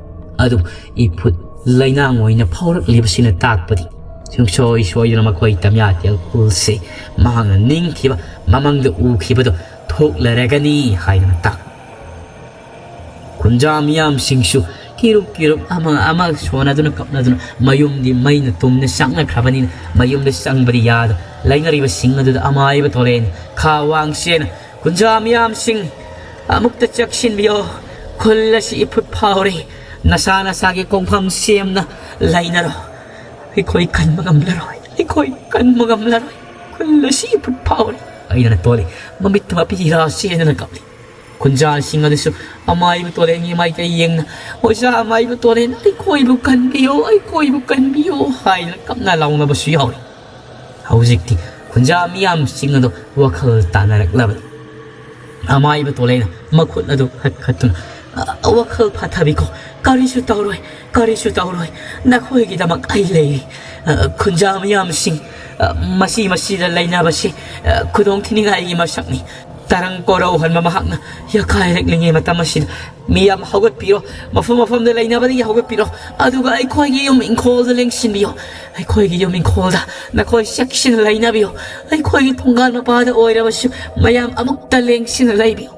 ꯑꯗꯨ ꯏꯐꯨꯠ ꯂꯩꯅꯥꯡ ꯑꯣꯏꯅ ꯐꯥꯎꯔꯛꯂꯤꯕꯁꯤꯅ ꯇꯥꯛꯄꯗꯤ ꯁꯨꯡꯁꯣꯏ ꯁꯣꯏꯗꯅ ꯃꯈꯣꯏ ꯇꯝꯌꯥ ꯇꯦꯜꯈꯨꯜꯁꯦ ꯃꯍꯥꯛꯅ ꯅꯤꯡꯈꯤꯕ ꯃꯃꯪꯗ ꯎꯈꯤꯕꯗꯣ ꯊꯣꯛꯂꯔꯒꯅꯤ ꯍꯥꯏꯗꯨꯅ ꯇꯥꯛ ꯈꯨꯟꯖꯥ ꯃꯤꯌꯥꯝꯁꯤꯡꯁꯨ ꯀꯤꯔꯨꯞ ꯀꯤꯔꯨꯞ ꯑꯃ ꯑꯃ ꯁꯣꯟꯅꯗꯨꯅ ꯀꯞꯅꯗꯨꯅ ꯃꯌꯨꯝꯗꯤ ꯃꯩꯅ ꯇꯨꯝꯅ ꯆꯥꯛꯅꯈ꯭ꯔꯕꯅꯤꯅ ꯃꯌꯨꯝꯗ ꯆꯪꯕꯗꯤ ꯌꯥꯗ ꯂꯩꯅꯔꯤꯕꯁꯤꯡ ꯑꯗꯨꯗ ꯑꯃꯥꯏꯕ ꯇꯣꯔꯦꯟ ꯈꯥ ꯋꯥꯡꯁꯦꯅ ꯈꯨꯟꯖꯥ ꯃꯤꯌꯥꯝꯁꯤꯡ ꯑꯃꯨꯛꯇ ꯆꯦꯛꯁꯤꯟꯕꯤꯌꯣ꯫ ꯈꯨꯜ ꯑꯁꯤ ꯏꯐꯨꯠ ꯐꯥꯎꯔꯦ꯫ ꯅꯁꯥ ꯅꯁꯥꯒꯤ ꯀꯣꯡꯐꯝ ꯁꯦꯝꯅ ꯂꯩꯅꯔꯣ꯫ ꯑꯩꯈꯣꯏ ꯀꯟꯕ ꯉꯝꯂꯔꯣꯏ꯫ ꯑꯩꯈꯣꯏ ꯀꯟꯕ ꯉꯝꯂꯔꯣꯏ꯫ ꯈꯨꯜ ꯑꯁꯤ ꯏꯐꯨꯠ ꯐꯥꯎꯔꯦ꯫ ꯍꯥꯏꯗꯅ ꯇꯣꯜꯂꯤ꯫ ꯃꯃꯤꯠꯇ ꯃꯄꯤ ꯏꯔꯥ ꯆꯦꯟꯗꯅ ꯀꯞꯂꯤ꯫ ꯈꯨꯟꯖꯥꯁꯤꯡ ꯑꯗꯨꯁꯨ ꯑꯃꯥꯏꯕ ꯇꯣꯂꯦꯟꯒꯤ ꯃꯥꯏꯀꯩ ꯌꯦꯡꯅ, "ꯑꯣꯖꯥ ꯑꯃꯥꯏꯕ ꯇꯣꯂꯦꯟ, ꯑꯩꯈꯣꯏꯕꯨ ꯀꯟꯕꯤꯌꯨ, ꯑꯩꯈꯣꯏꯕꯨ ꯀꯟꯕꯤꯌꯨ" ꯍꯥꯏꯗꯅ ꯀꯞꯅ ꯂꯥꯎꯅꯕꯁꯨ ꯌꯥꯎꯔꯤ꯫ ꯍꯧꯖꯤꯛꯇꯤ ꯈꯨꯟꯖꯥ ꯃꯤꯌꯥꯝꯁꯤꯡ ꯑꯗꯨ ꯋꯥꯈꯜ ꯇꯥꯅꯔꯛꯂꯕꯅꯤ꯫ ꯑꯃꯥꯏꯕ ꯇꯣꯂꯦꯟꯅ ꯃꯈꯨꯠ ꯑꯗꯨ ꯈꯠꯈꯠꯇꯨꯅ, "ꯑ, ꯋꯥꯈꯜ ꯐꯥꯊꯕꯤꯈꯣ, ꯀꯔꯤꯁꯨ ꯇꯧꯔꯣꯏ, ꯀꯔꯤꯁꯨ ꯇꯧꯔꯣꯏ, ꯅꯈꯣꯏꯒꯤꯗꯃꯛ ꯑꯩ ꯂꯩꯔꯤ꯫ ꯑ, ꯈꯨꯟꯖꯥ ꯃꯤꯌꯥꯝꯁꯤꯡ, ꯑ, ꯃꯁꯤ ꯃꯁꯤꯗ ꯂꯩꯅꯕꯁꯤ, ꯑ, ꯈꯨꯗꯣꯡ ꯊꯤꯅꯤꯡꯉꯥꯏꯒꯤ ꯃꯁꯛꯅꯤ꯫ ꯇꯔꯪ ꯀꯣꯔꯧꯍꯟꯕ ꯃꯍꯥꯛꯅ ꯌꯥꯀꯥꯏꯔꯛꯂꯤꯉꯩ ꯃꯇꯝ ꯑꯁꯤꯗ ꯃꯤꯌꯥꯝ ꯍꯧꯒꯠꯄꯤꯔꯣ, ꯃꯐꯝ ꯃꯐꯝꯗ ꯂꯩꯅꯕꯗꯒꯤ ꯍꯧꯒꯠꯄꯤꯔꯣ, ꯑꯗꯨꯒ ꯑꯩꯈꯣꯏꯒꯤ ꯌꯨꯝ ꯏꯪꯈꯣꯜꯗ ꯂꯦꯡꯁꯤꯟꯕꯤꯌꯣ, ꯑꯩꯈꯣꯏꯒꯤ ꯌꯨꯝ ꯏꯪꯈꯣꯜꯗ ꯅꯈꯣꯏ ꯆꯦꯛꯁꯤꯟꯅ ꯂꯩꯅꯕꯤꯌꯨ, ꯑꯩꯈꯣꯏꯒꯤ ꯊꯣꯡꯒꯥꯜ ꯃꯄꯥꯗ ꯑꯣꯏꯔꯕꯁꯨ ꯃꯌꯥꯝ ꯑꯃꯨꯛꯇ ꯂꯦꯡꯁꯤꯟꯅ ꯂꯩꯕꯤꯌꯨ"꯫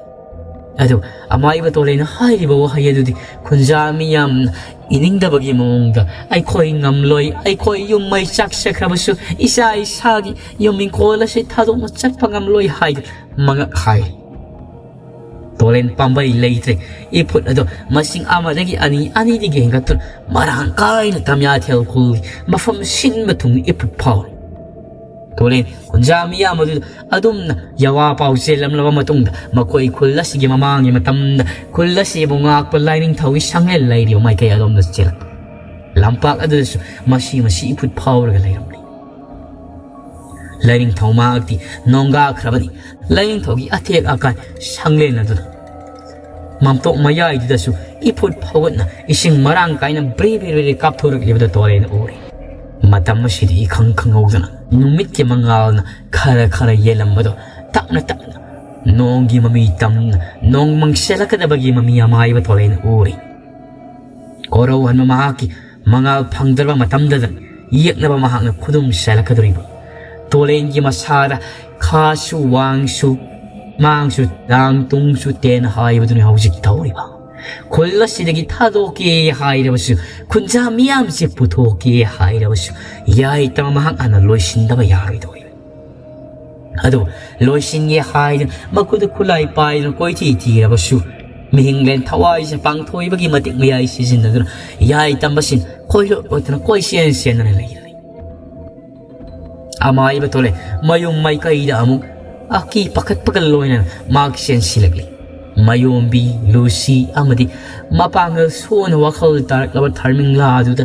ꯑꯗꯨ ꯑꯃꯥꯏꯕ ꯇꯣꯂꯦꯟꯅ ꯍꯥꯏꯔꯤꯕ ꯋꯥꯍꯩ ꯑꯗꯨꯗꯤ ꯈꯨꯟꯖꯥ ꯃꯤꯌꯥꯝꯅ ꯏꯅꯤꯡꯗꯕꯒꯤ ꯃꯑꯣꯡꯗ, "ꯑꯩꯈꯣꯏ ꯉꯝꯂꯣꯏ, ꯑꯩꯈꯣꯏ ꯌꯨꯝ ꯃꯩ ꯆꯥꯛꯆꯈ꯭ꯔꯕꯁꯨ ꯏꯁꯥ ꯏꯁꯥꯒꯤ ꯌꯨꯝ ꯏꯪꯈꯣꯜ ꯑꯁꯤ ꯊꯥꯗꯣꯛꯅ ꯆꯠꯄ ꯉꯝꯂꯣꯏ" ꯍꯥꯏꯗꯨꯅ ꯃꯉꯛ ꯍꯥꯏ꯫ ꯇꯣꯂꯦꯟ ꯄꯥꯝꯕꯩ ꯂꯩꯇ꯭ꯔꯦ꯫ ꯏꯐꯨꯠ ꯑꯗꯣ ꯃꯁꯤꯡ ꯑꯃꯗꯒꯤ ꯑꯅꯤ, ꯑꯅꯤꯗꯒꯤ ꯍꯦꯟꯒꯠꯇꯨꯅ ꯃꯔꯥꯡ ꯀꯥꯏꯅ ꯇꯝꯌꯥꯊꯦꯜ ꯈꯨꯜꯒꯤ ꯃꯐꯝ ꯁꯤꯟꯕ ꯊꯨꯡꯅ ꯏꯐꯨꯠ ꯐꯥꯎꯔꯦ꯫ ꯇꯣꯂꯦꯟ ꯈꯨꯟꯖꯥ ꯃꯤꯌꯥꯝ ꯑꯗꯨ ꯑꯗꯨꯝꯅ ꯌꯋꯥ ꯄꯥꯎ ꯆꯦꯜꯂꯝꯂꯕ ꯃꯇꯨꯡꯗ, ꯃꯈꯣꯏ ꯈꯨꯜ ꯑꯁꯤꯒꯤ ꯃꯃꯥꯡꯒꯤ ꯃꯇꯝꯗ ꯈꯨꯜ ꯑꯁꯤꯕꯨ ꯉꯥꯛꯄ ꯂꯥꯏꯅꯤꯡꯊꯧꯒꯤ ꯁꯪꯂꯦꯟ ꯂꯩꯔꯤꯕ ꯃꯥꯏꯀꯩ ꯑꯗꯣꯝꯗ ꯆꯦꯜꯂꯛꯄ꯫ ꯂꯝꯄꯥꯛ ꯑꯗꯨꯗꯁꯨ ꯃꯁꯤ ꯃꯁꯤ ꯏꯐꯨꯠ ꯐꯥꯎꯔꯒ ꯂꯩꯔꯝꯂꯤ꯫ ꯂꯥꯏꯅꯤꯡꯊꯧ ꯃꯍꯥꯛꯇꯤ ꯅꯣꯡꯒꯥꯈ꯭ꯔꯕꯅꯤ꯫ ꯂꯥꯏꯅꯤꯡꯊꯧꯒꯤ ꯑꯇꯦꯛ ꯑꯀꯥꯏ ꯁꯪꯂꯦꯟ ꯑꯗꯨꯗ ꯃꯝꯇꯣꯛ ꯃꯌꯥꯏꯗꯨꯗꯁꯨ ꯏꯐꯨꯠ ꯐꯥꯎꯒꯠꯅ ꯏꯁꯤꯡ ꯃꯔꯥꯡ ꯀꯥꯏꯅ ꯕ꯭ꯔꯤ ꯕ꯭ꯔꯤ ꯕ꯭ꯔꯤ ꯀꯥꯞꯊꯣꯔꯛꯂꯤꯕꯗꯨ ꯇꯣꯂꯦꯟꯅ ꯎꯔꯦ꯫ ꯃꯇꯝ ꯑꯁꯤꯗꯤ ꯏꯈꯪ ꯈꯪꯍꯧꯗꯅ ꯅꯨꯃꯤꯠꯀꯤ ꯃꯉꯥꯜꯅ ꯈꯔ ꯈꯔ ꯌꯦꯜꯂꯝꯕꯗꯣ ꯇꯞꯅ ꯇꯞꯅ ꯅꯣꯡꯒꯤ ꯃꯃꯤ ꯇꯝꯅ ꯅꯣꯡ ꯃꯪꯁꯤꯜꯂꯛꯀꯗꯕꯒꯤ ꯃꯃꯤ ꯑꯃ ꯍꯥꯏꯕ ꯇꯣꯂꯦꯟꯅ ꯎꯔꯤ꯫ ꯀꯣꯔꯧꯍꯟꯕ ꯃꯍꯥꯛꯀꯤ ꯃꯉꯥꯜ ꯐꯪꯗ꯭ꯔꯕ ꯃꯇꯝꯗꯗ ꯌꯦꯛꯅꯕ ꯃꯍꯥꯛꯅ ꯈꯨꯗꯨꯝ ꯆꯥꯏꯔꯛꯀꯗꯧꯔꯤꯕ꯫ ꯇꯣꯂꯦꯟꯒꯤ ꯃꯁꯥꯗ ꯈꯥꯁꯨ ꯋꯥꯡꯁꯨ ꯃꯥꯡꯁꯨ ꯇꯥꯡ ꯇꯨꯡꯁꯨ ꯇꯦꯟ ꯍꯥꯏꯕꯗꯨꯅꯤ ꯍꯧꯖꯤꯛ ꯇꯧꯔꯤꯕ꯫ ꯈꯨꯜ ꯑꯁꯤꯗꯒꯤ ꯊꯥꯗꯣꯛꯀꯦ ꯍꯥꯏꯔꯕꯁꯨ, ꯈꯨꯟꯖꯥ ꯃꯤꯌꯥꯝꯁꯦ ꯄꯨꯊꯣꯛꯀꯦ ꯍꯥꯏꯔꯕꯁꯨ, ꯌꯥꯏꯇ ꯃꯍꯥꯛ ꯍꯥꯟꯅ ꯂꯣꯏꯁꯤꯟꯗꯕ ꯌꯥꯔꯣꯏꯗꯧꯔꯤꯕ꯫ ꯑꯗꯨ ꯂꯣꯏꯁꯤꯟꯒꯦ ꯍꯥꯏꯗꯨꯅ ꯃꯈꯨꯠꯇ ꯈꯨꯠꯂꯥꯏ ꯄꯥꯏꯗꯨꯅ ꯀꯣꯏꯊꯤ ꯊꯤꯔꯕꯁꯨ, ꯃꯤꯍꯤꯡꯂꯦꯟ ꯊꯋꯥꯏꯁꯦ ꯄꯥꯡꯊꯣꯏꯕꯒꯤ ꯃꯇꯤꯛ ꯃꯌꯥꯏ ꯁꯤꯖꯤꯟꯅꯗꯨꯅ ꯌꯥꯏ ꯇꯝꯕꯁꯤꯡ ꯀꯣꯏꯂꯣꯠ ꯂꯣꯠꯇꯅ ꯀꯣꯏꯆꯦꯟ ꯆꯦꯟꯗꯨꯅ ꯂꯩꯔꯦ꯫ ꯑꯃꯥꯏꯕ ꯇꯣꯂꯦ ꯃꯌꯨꯝ ꯃꯥꯏꯀꯩꯗ ꯑꯃꯨꯛ ꯑꯀꯤ ꯄꯥꯈꯠꯄꯒ ꯂꯣꯏꯅꯅ ꯃꯍꯥꯛ ꯆꯦꯟꯁꯤꯜꯂꯛꯂꯤ꯫ ꯃꯌꯣꯝꯕꯤ, ꯂꯨꯁꯤ ꯑꯃꯗꯤ ꯃꯄꯥꯡꯒꯜ ꯁꯣꯟꯅ ꯋꯥꯈꯜ ꯇꯥꯔꯛꯂꯕ ꯊꯥꯔꯃꯤꯡꯂꯥ ꯑꯗꯨꯗ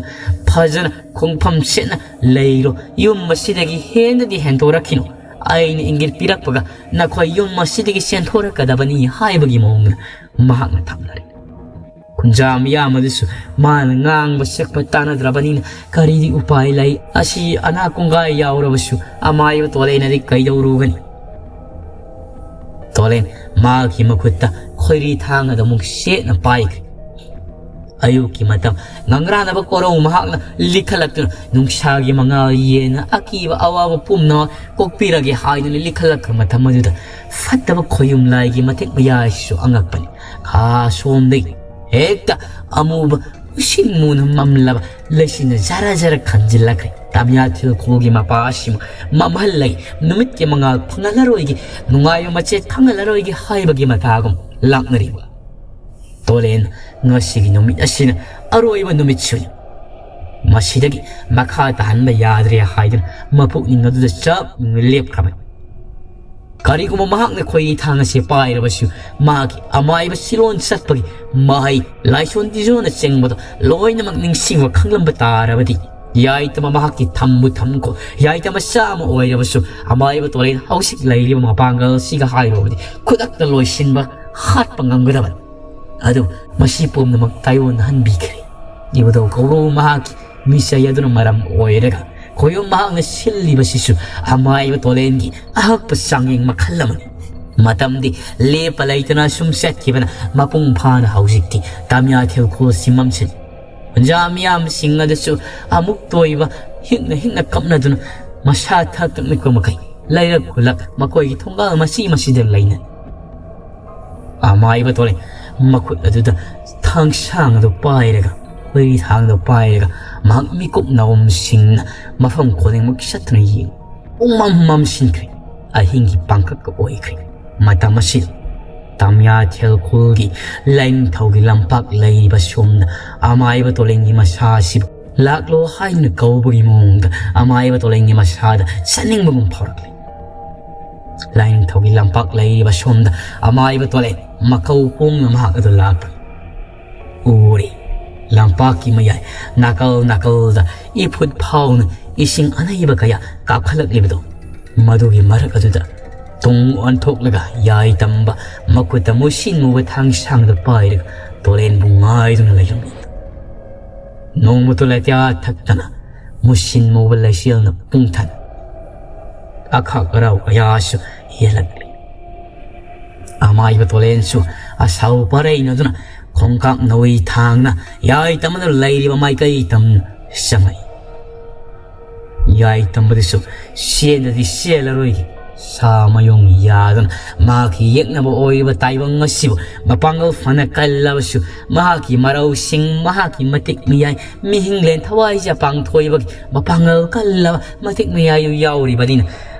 ꯐꯖꯅ ꯈꯣꯡꯐꯝ ꯁꯦꯠꯅ ꯂꯩꯔꯣ, ꯌꯨꯝ ꯑꯁꯤꯗꯒꯤ ꯍꯦꯟꯅꯗꯤ ꯍꯦꯟꯗꯣꯔꯛꯈꯤꯅꯨ, ꯑꯩꯅ ꯏꯪꯒꯤꯠ ꯄꯤꯔꯛꯄꯒ ꯅꯈꯣꯏ ꯌꯨꯝ ꯑꯁꯤꯗꯒꯤ ꯆꯦꯟꯊꯣꯔꯛꯀꯗꯕꯅꯤ ꯍꯥꯏꯕꯒꯤ ꯃꯑꯣꯡꯗ ꯃꯍꯥꯛꯅ ꯊꯝꯂꯔꯦ꯫ ꯈꯨꯟꯖꯥ ꯃꯤꯌꯥꯝ ꯑꯗꯨꯁꯨ ꯃꯥꯅ ꯉꯥꯡꯕ ꯁꯛꯄ ꯇꯥꯅꯗ꯭ꯔꯕꯅꯤꯅ ꯀꯔꯤꯗꯤ ꯎꯄꯥꯏ ꯂꯩ? ꯑꯁꯤ ꯑꯅꯥ ꯀꯣꯡꯒꯥꯏ ꯌꯥꯎꯔꯕꯁꯨ ꯑꯃꯥꯏꯕ ꯇꯣꯂꯦꯅꯗꯤ ꯀꯩꯗꯧꯔꯨꯒꯅꯤ? ꯇꯣꯂꯦꯟ ꯃꯥꯒꯤ ꯃꯈꯨꯠꯇ ꯈꯣꯏꯔꯤ ꯊꯥꯡ ꯑꯗꯨ ꯑꯃꯨꯛ ꯁꯦꯠꯅ ꯄꯥꯏꯈ꯭ꯔꯦ꯫ ꯑꯌꯨꯛꯀꯤ ꯃꯇꯝ ꯉꯪꯔꯥꯅꯕ ꯀꯣꯔꯧ ꯃꯍꯥꯛꯅ ꯂꯤꯈꯠꯂꯛꯇꯨꯅ ꯅꯨꯡꯁꯥꯒꯤ ꯃꯉꯥꯜ ꯌꯦꯟꯅ ꯑꯀꯤꯕ ꯑꯋꯥꯕ ꯄꯨꯝꯅꯃꯛ ꯀꯣꯛꯄꯤꯔꯒꯦ ꯍꯥꯏꯗꯨꯅ ꯂꯤꯈꯠꯂꯛꯄ ꯃꯇꯝ ꯑꯗꯨꯗ ꯐꯠꯇꯕ ꯈꯣꯌꯨꯝ ꯂꯥꯏꯒꯤ ꯃꯇꯤꯛ ꯃꯌꯥꯏꯁꯤꯁꯨ ꯑꯉꯛꯄꯅꯤ꯫ ꯈꯥ ꯁꯣꯝꯗꯒꯤ ꯍꯦꯛꯇ ꯑꯃꯨꯕ ꯎꯁꯤꯟ ꯃꯨꯅ ꯃꯝꯂꯕ ꯂꯩꯆꯤꯟꯅ ꯖꯔ ꯖꯔ ꯈꯟꯖꯤꯜꯂꯛꯈ꯭ꯔꯦ꯫ ꯇꯥꯃꯤꯌꯥ ꯊꯤꯜꯈꯣꯒꯤ ꯃꯄꯥ ꯑꯁꯤꯃꯨꯛ ꯃꯝꯍꯜꯂꯒꯦ, ꯅꯨꯃꯤꯠꯀꯤ ꯃꯉꯥꯜ ꯐꯪꯍꯜꯂꯔꯣꯏꯒꯦ, ꯅꯨꯡꯉꯥꯏꯕ ꯃꯆꯦꯠ ꯈꯪꯍꯜꯂꯔꯣꯏꯒꯦ ꯍꯥꯏꯕꯒꯤ ꯃꯇꯥꯒꯨꯝ ꯂꯥꯛꯅꯔꯤꯕ ꯇꯣꯂꯦꯟ, ꯉꯁꯤꯒꯤ ꯅꯨꯃꯤꯠ ꯑꯁꯤꯅ ꯑꯔꯣꯏꯕ ꯅꯨꯃꯤꯠꯁꯨꯅꯤ꯫ ꯃꯁꯤꯗꯒꯤ ꯃꯈꯥ ꯇꯥꯍꯟꯕ ꯌꯥꯗ꯭ꯔꯦ ꯍꯥꯏꯗꯨꯅ ꯃꯄꯨꯛꯅꯤꯡ ꯑꯗꯨꯗ ꯆꯞ ꯌꯨꯡꯅ ꯂꯦꯞꯈ꯭ꯔꯕꯅꯤ꯫ ꯀꯔꯤꯒꯨꯝꯕ ꯃꯍꯥꯛꯅ ꯈꯣꯏꯔꯤ ꯊꯥꯡ ꯑꯁꯤ ꯄꯥꯏꯔꯕꯁꯨ, ꯃꯥꯒꯤ ꯑꯃꯥꯏꯕ ꯁꯤꯂꯣꯟ ꯆꯠꯄꯒꯤ ꯃꯍꯩ, ꯂꯥꯏꯁꯣꯟ ꯇꯤꯖꯣꯅ ꯆꯤꯡꯕꯗꯣ ꯂꯣꯏꯅꯃꯛ ꯅꯤꯡꯁꯤꯡꯕ ꯈꯪꯂꯝꯕ ꯇꯥꯔꯕꯗꯤ, ꯌꯥꯏꯇꯃ ꯃꯍꯥꯛꯀꯤ ꯊꯝꯕꯨ ꯊꯝꯈꯣ, ꯌꯥꯏꯇꯃ ꯆꯥꯝꯃ ꯑꯣꯏꯔꯕꯁꯨ, ꯑꯃꯥꯏꯕ ꯇꯣꯔꯦꯟ ꯍꯧꯖꯤꯛ ꯂꯩꯔꯤꯕ ꯃꯄꯥꯡꯒꯜ ꯑꯁꯤꯒ ꯍꯥꯏꯔꯨꯔꯕꯗꯤ ꯈꯨꯗꯛꯇ ꯂꯣꯏꯁꯤꯟꯕ, ꯍꯥꯠꯄ ꯉꯝꯒꯗꯕꯅꯤ꯫ ꯑꯗꯨ ꯃꯁꯤ ꯄꯨꯝꯅꯃꯛ ꯇꯥꯏꯑꯣꯟꯅꯍꯟꯕꯤꯈ꯭ꯔꯦ꯫ ꯏꯕꯨꯙꯧ ꯀꯧꯔꯧ ꯃꯍꯥꯛꯀꯤ ꯃꯤꯆꯩ ꯑꯗꯨꯅ ꯃꯔꯝ ꯑꯣꯏꯔꯒ ꯈꯣꯌꯨꯝ ꯃꯍꯥꯛꯅ ꯁꯤꯜꯂꯤꯕꯁꯤꯁꯨ ꯑꯃꯥꯏꯕ ꯇꯣꯂꯦꯟꯒꯤ ꯑꯍꯛꯄ ꯆꯥꯡꯌꯦꯡ ꯃꯈꯜ ꯑꯃꯅꯤ꯫ ꯃꯇꯝꯗꯤ ꯂꯦꯞꯄ ꯂꯩꯇꯅ ꯁꯨꯝ ꯆꯠꯈꯤꯕꯅ ꯃꯄꯨꯡ ꯐꯥꯅ ꯍꯧꯖꯤꯛꯇꯤ ꯇꯥꯃꯤꯌꯥ ꯊꯦꯜꯈꯣꯜꯁꯤ ꯃꯝꯁꯤꯜꯂꯤ꯫ ꯈꯨꯟꯖꯥ ꯃꯤꯌꯥꯝꯁꯤꯡ ꯑꯗꯨꯁꯨ ꯑꯃꯨꯛꯇ ꯑꯣꯏꯕ ꯍꯤꯛꯅ ꯍꯤꯛꯅ ꯀꯞꯅꯗꯨꯅ ꯃꯁꯥ ꯊꯛ ꯊꯛ ꯅꯤꯛꯄ ꯃꯈꯩ ꯂꯩꯔꯛ ꯈꯨꯜꯂꯛ ꯃꯈꯣꯏꯒꯤ ꯊꯣꯡꯒꯥꯜ ꯃꯆꯤ ꯃꯆꯤꯗ ꯂꯩꯅꯩ꯫ ꯑꯃꯥꯏꯕ ꯇꯣꯔꯦ ꯃꯈꯨꯠ ꯑꯗꯨꯗ ꯊꯥꯡꯁꯥꯡ ꯑꯗꯨ ꯄꯥꯏꯔꯒ, ꯈꯣꯏꯔꯤ ꯊꯥꯡꯗꯨ ꯄꯥꯏꯔꯒ ꯃꯍꯥꯛ ꯃꯤꯀꯨꯞ ꯅꯥꯎꯝꯁꯤꯡꯅ ꯃꯐꯝ ꯈꯨꯗꯤꯡꯃꯛ ꯆꯠꯇꯨꯅ ꯌꯦꯡ ꯄꯨꯡꯃꯝ ꯃꯝꯁꯤꯟꯈ꯭ꯔꯦ꯫ ꯑꯍꯤꯡꯒꯤ ꯄꯥꯡꯈꯛꯀ ꯑꯣꯏꯈ꯭ꯔꯦ꯫ ꯃꯇꯝ ꯑꯁꯤꯗ ꯇꯥꯃꯤꯌꯥ ꯊꯦꯜꯈꯣꯜꯒꯤ ꯂꯥꯏꯅꯤꯡꯊꯧꯒꯤ ꯂꯝꯄꯥꯛ ꯂꯩꯔꯤꯕ ꯁꯣꯝꯗ ꯑꯃꯥꯏꯕ ꯇꯣꯂꯦꯟꯒꯤ ꯃꯁꯥ ꯑꯁꯤꯕꯨ ꯂꯥꯛꯂꯣ ꯍꯥꯏꯗꯨꯅ ꯀꯧꯕꯒꯤ ꯃꯑꯣꯡꯗ ꯑꯃꯥꯏꯕ ꯇꯣꯂꯦꯟꯒꯤ ꯃꯁꯥꯗ ꯆꯠꯅꯤꯡꯕꯒꯨꯝ ꯐꯥꯎꯔꯛꯂꯦ꯫ ꯂꯥꯏꯅꯤꯡꯊꯧꯒꯤ ꯂꯝꯄꯥꯛ ꯂꯩꯔꯤꯕ ꯁꯣꯝꯗ ꯑꯃꯥꯏꯕ ꯇꯣꯂꯦꯟ ꯃꯀꯧ ꯄꯣꯡꯅ ꯃꯍꯥꯛ ꯑꯗꯨ ꯂꯥꯛꯄ ꯎꯔꯤ꯫ ꯂꯝꯄꯥꯛꯀꯤ ꯃꯌꯥꯏ ꯅꯥꯀꯜ ꯅꯥꯀꯜꯗ ꯏꯐꯨꯠ ꯐꯥꯎꯅ ꯏꯁꯤꯡ ꯑꯅꯩꯕ ꯀꯌꯥ ꯀꯥꯞꯈꯠꯂꯛꯂꯤꯕꯗꯣ, ꯃꯗꯨꯒꯤ ꯃꯔꯛ ꯑꯗꯨꯗ ꯇꯨꯡ ꯑꯣꯟꯊꯣꯛꯂꯒ ꯌꯥꯏ ꯇꯝꯕ ꯃꯈꯨꯠꯇ ꯃꯨꯁꯤꯟ ꯃꯨꯕ ꯊꯥꯡꯁꯥꯡꯗ ꯄꯥꯏꯔꯒ ꯇꯣꯂꯦꯟꯕꯨ ꯉꯥꯏꯗꯨꯅ ꯂꯩꯔꯝꯃꯤ꯫ ꯅꯣꯡꯃ ꯇꯣꯂꯦꯇ꯭ꯌꯥ ꯊꯛꯇꯅ ꯃꯨꯁꯤꯟ ꯃꯨꯕ ꯂꯩꯆꯦꯜꯅ ꯄꯨꯡꯊꯟ ꯑꯈꯥꯛ ꯑꯔꯥꯎ ꯀꯌꯥꯁꯨ ꯌꯦꯜꯂꯛꯂꯤ꯫ ꯑꯃꯥꯏꯕ ꯇꯣꯂꯦꯟꯁꯨ ꯑꯁꯥꯎ ꯄꯔꯩꯅꯗꯨꯅ ꯈꯣꯡꯀꯥꯞ ꯅꯧꯏ ꯊꯥꯡꯅ ꯌꯥꯏ ꯇꯝꯅ ꯂꯩꯔꯤꯕ ꯃꯥꯏꯀꯩ ꯇꯝꯅ ꯆꯪꯂꯛꯏ꯫ ꯌꯥꯏ ꯇꯝꯕꯗꯨꯁꯨ ꯆꯦꯟꯗꯗꯤ ꯆꯦꯜꯂꯔꯣꯏꯒꯦ꯫ ꯁꯥ ꯃꯌꯣꯡ ꯌꯥꯗꯅ ꯃꯍꯥꯛꯀꯤ ꯌꯦꯛꯅꯕ ꯑꯣꯏꯔꯤꯕ ꯇꯥꯏꯕꯪ ꯑꯁꯤꯕꯨ ꯃꯄꯥꯡꯒꯜ ꯐꯅ ꯀꯜꯂꯕꯁꯨ ꯃꯍꯥꯛꯀꯤ ꯃꯔꯧꯁꯤꯡ, ꯃꯍꯥꯛꯀꯤ ꯃꯇꯤꯛ ꯃꯤꯌꯥꯏ, ꯃꯤꯍꯤꯡꯂꯦꯟ ꯊꯋꯥꯏꯖ ꯄꯥꯡꯊꯣꯛꯏꯕꯒꯤ ꯃꯄꯥꯡꯒꯜ ꯀꯜꯂꯕ ꯃꯇꯤꯛ ꯃꯤꯌꯥꯏ ꯌꯥꯎꯔꯤꯕꯅꯤꯅ